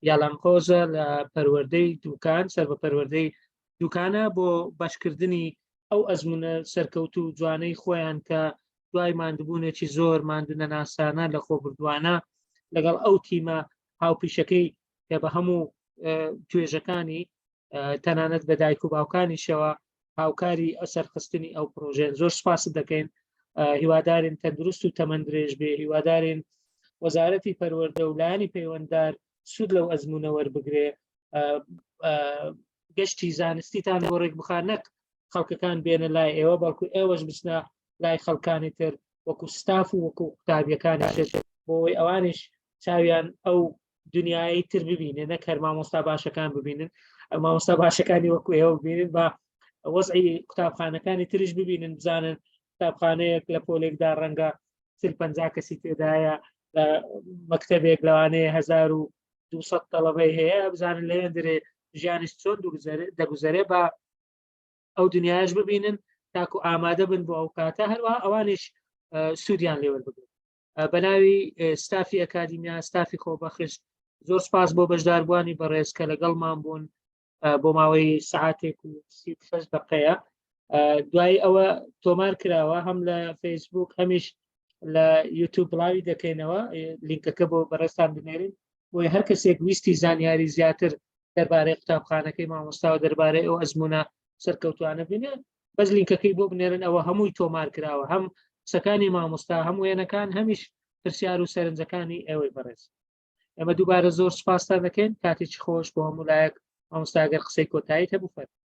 یالانقۆزە لە پەروەردەی دوکان سەر بە پەروەردەی دوکانە بۆ بەشکردنی ئەو ئەزمونە سەرکەوتوو جوانەی خۆیان کە دوای ماندووبوونێکی زۆر ماندوونەناسانە لە خۆبردووانە لەگەڵ ئەو تیمە هاوپیشەکەی کە بە هەموو توێژەکانی تەنانەت بە دایک و باوکانیشەوە هاوکاری ئەسەرخستنی ئەو پرۆژێن زۆر سپاست دەکەین هیوادارین تەندروست و تەمەند درێژ بێ هیوادارین وەزارەتی پەروەردە و لایەنی پەیوەنددار سوود لەو ئەزمونە وەربگرێ گەشتی زانستیتان بۆ ڕێک بخا نەک خەڵکەکان بێنە لای ئێوە بەڵکو ئێوەش بچنە لای خەڵکانی تر وەکو ستاف و وەکو قوتابیەکانی تر بۆی ئەوانیش چاویان ئەو دنیای تر ببینێ نەک هەر مامۆستا باشەکان ببینن مامۆستا باشەکانی وەکو ئێوە ببینن بە وەزعی قوتابخانەکانی تریش ببینن بزانن قوتابخانەیەک لە پۆلێکدا ڕەنگە 50 کەسی تێدایە لە مەکتەبێک لەوانەیە 1200 تەڵەبەی هەیە بزانن لەوێن درێ ژیانیش چۆن دەگوزەرێ بە ئەو دنیاش ببینن تاکو ئامادە بن بۆ ئەو کاتە هەروە ئەوانیش سوودیان لێوەربگرن بە ناوی ستافی ئەکادیمیا ستافی خۆبەخش زۆر سپاس بۆ بەشداربووانی بەڕێز کە لەگەڵمان بوون بۆ ماوەی سعاتێک و 36 دقەیە دوای ئەوە تۆمار کراوە هەم لە فەیسبوک هەمیش لە یوتوب بڵاوی دەکەینەوە لینکەکە بۆ بەڕێزتان بنێرین بۆی هەر کەسێک ویستی زانیاری زیاتر دەربارەی قوتابخانەکەی مامۆستا و دەربارەی ئەو ئەزمونە سەرکەوتوانە بینێ بەس لینکەکەی بۆ بنێرن ئەوە هەمووی تۆمار کراوە هەم قسەکانی مامۆستا هەم وێنەکان هەمیش پرسیار و سەرنجەکانی ئێوەی بەڕێز ئێمە دووبارە زۆر سپاستان دەکەین کاتێکی خۆش بۆ هەموو لایەک مامۆستا گەر قسەی کۆتاییت هەبوو فەرموو.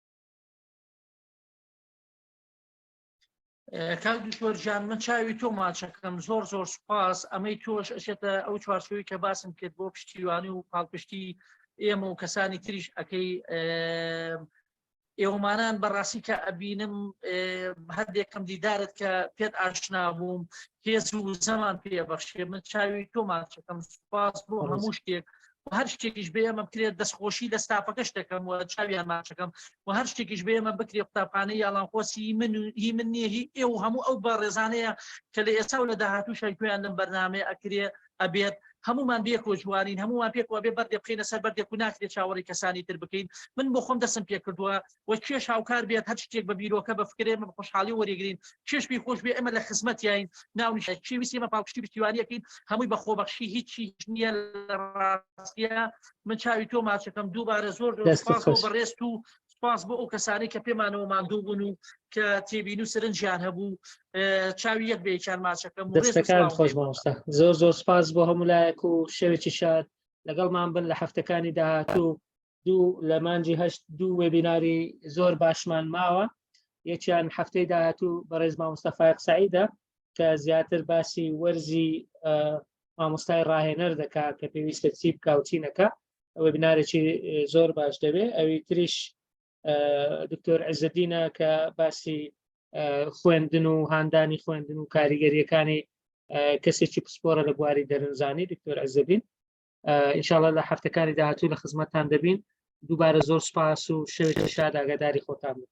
کاک دکتۆر گیان من چاوی تۆ ماچەکەم زۆر زۆر سوپاس ئەمەی تۆش ئەچێتە ئەو چوارچێوەی کە باسم کرد بۆ پشتیوانی و پاڵپشتی ئێمە و کەسانی تریش ئەەکەی ئێوەمانان بەڕاستی کە ئەبینم هەندێکم دیدارت کە پێت ئاشنا بووم هێز و زەمان پێبەخشێ من چاوی تۆ ماچەکەم سوپاس بۆ هەموو شتێک و هەر شتێکیش بێ ئێمە بکرێت دەستخۆشی لە ستافەکەش دەکەم و چاویان ماچەکەم و هەر شتێکیش بێ ئێمە بکرێت قوتابخانەی یاڵانخۆس هی من و هی من نییە هی ئێوە هەموو ئەو بەڕێزانەیە کە لە ئێستا و لە داهاتووشا گوێیان لەم بەرنامەیە ئەکرێ ئەبێت هەمومان بێکەوە جوانین هەمومان پێکەوە بێ بەردێ بخەینە سەر بەردێک و ناکرێت چاوەڕێی کەسانی تر بکەین من بۆ خۆم دەستم پێکردووە و کێش هاوکار بێت هەر شتێک بە بیرۆکە بە فکرێ ئێمە بە خۆشحاڵی وەریگرین کێش پێی خۆش بێ ئێمە لە خزمەتیاین ناونیشە کێ ویستی ئێمە پاڵپشتی پشتیوانیەکەین هەمووی بە خۆبەخشی هیچی هیچ نییە لە ڕاستیە من چاوی تۆ ماچەکەم دووبارە زۆر زۆر دەستت سپاس بۆ خۆش. بەڕێزت و سپاس بۆ ئەو کەسانەی کە پێمانەوە ماندوو بوون و کە تێبینی و سەرنجیان هەبوو چاوی یەک بە یەکیان ماچەکەم و ڕێز و دەستەکان سڵاوم خۆش لێ. مامۆستا زۆر زۆر سپاس بۆ هەموو لایەک و شەوێکی شاد لەگەڵمان بن لە هەفتەکانی داهاتوو. دوو لە مانجی هەشت دوو وێبیناری زۆر باشمان ماوە یەکیان هەفتەی داهاتوو بەڕێز مامۆستا فایق سعیدە کە زیاتر باسی وەرزی مامۆستای ڕاهێنەر دەکا کە پێویستە چی بکا و چی نەکا وێبینارێکی زۆر باش دەبێ ئەوی تریش دکتۆر عزەدینە کە باسی خوێندن و هاندانی خوێندن و کاریگەریەکانی کەسێکی پسپۆرە لە بواری دەرنزانی دکتۆر عزەدین ئینشاءاللە لە هەفتەکانی داهاتوو لە خزمەتتان دەبین دووبارە زۆر سپاس و شەوێکی شاد ئاگاداری خۆتان بن.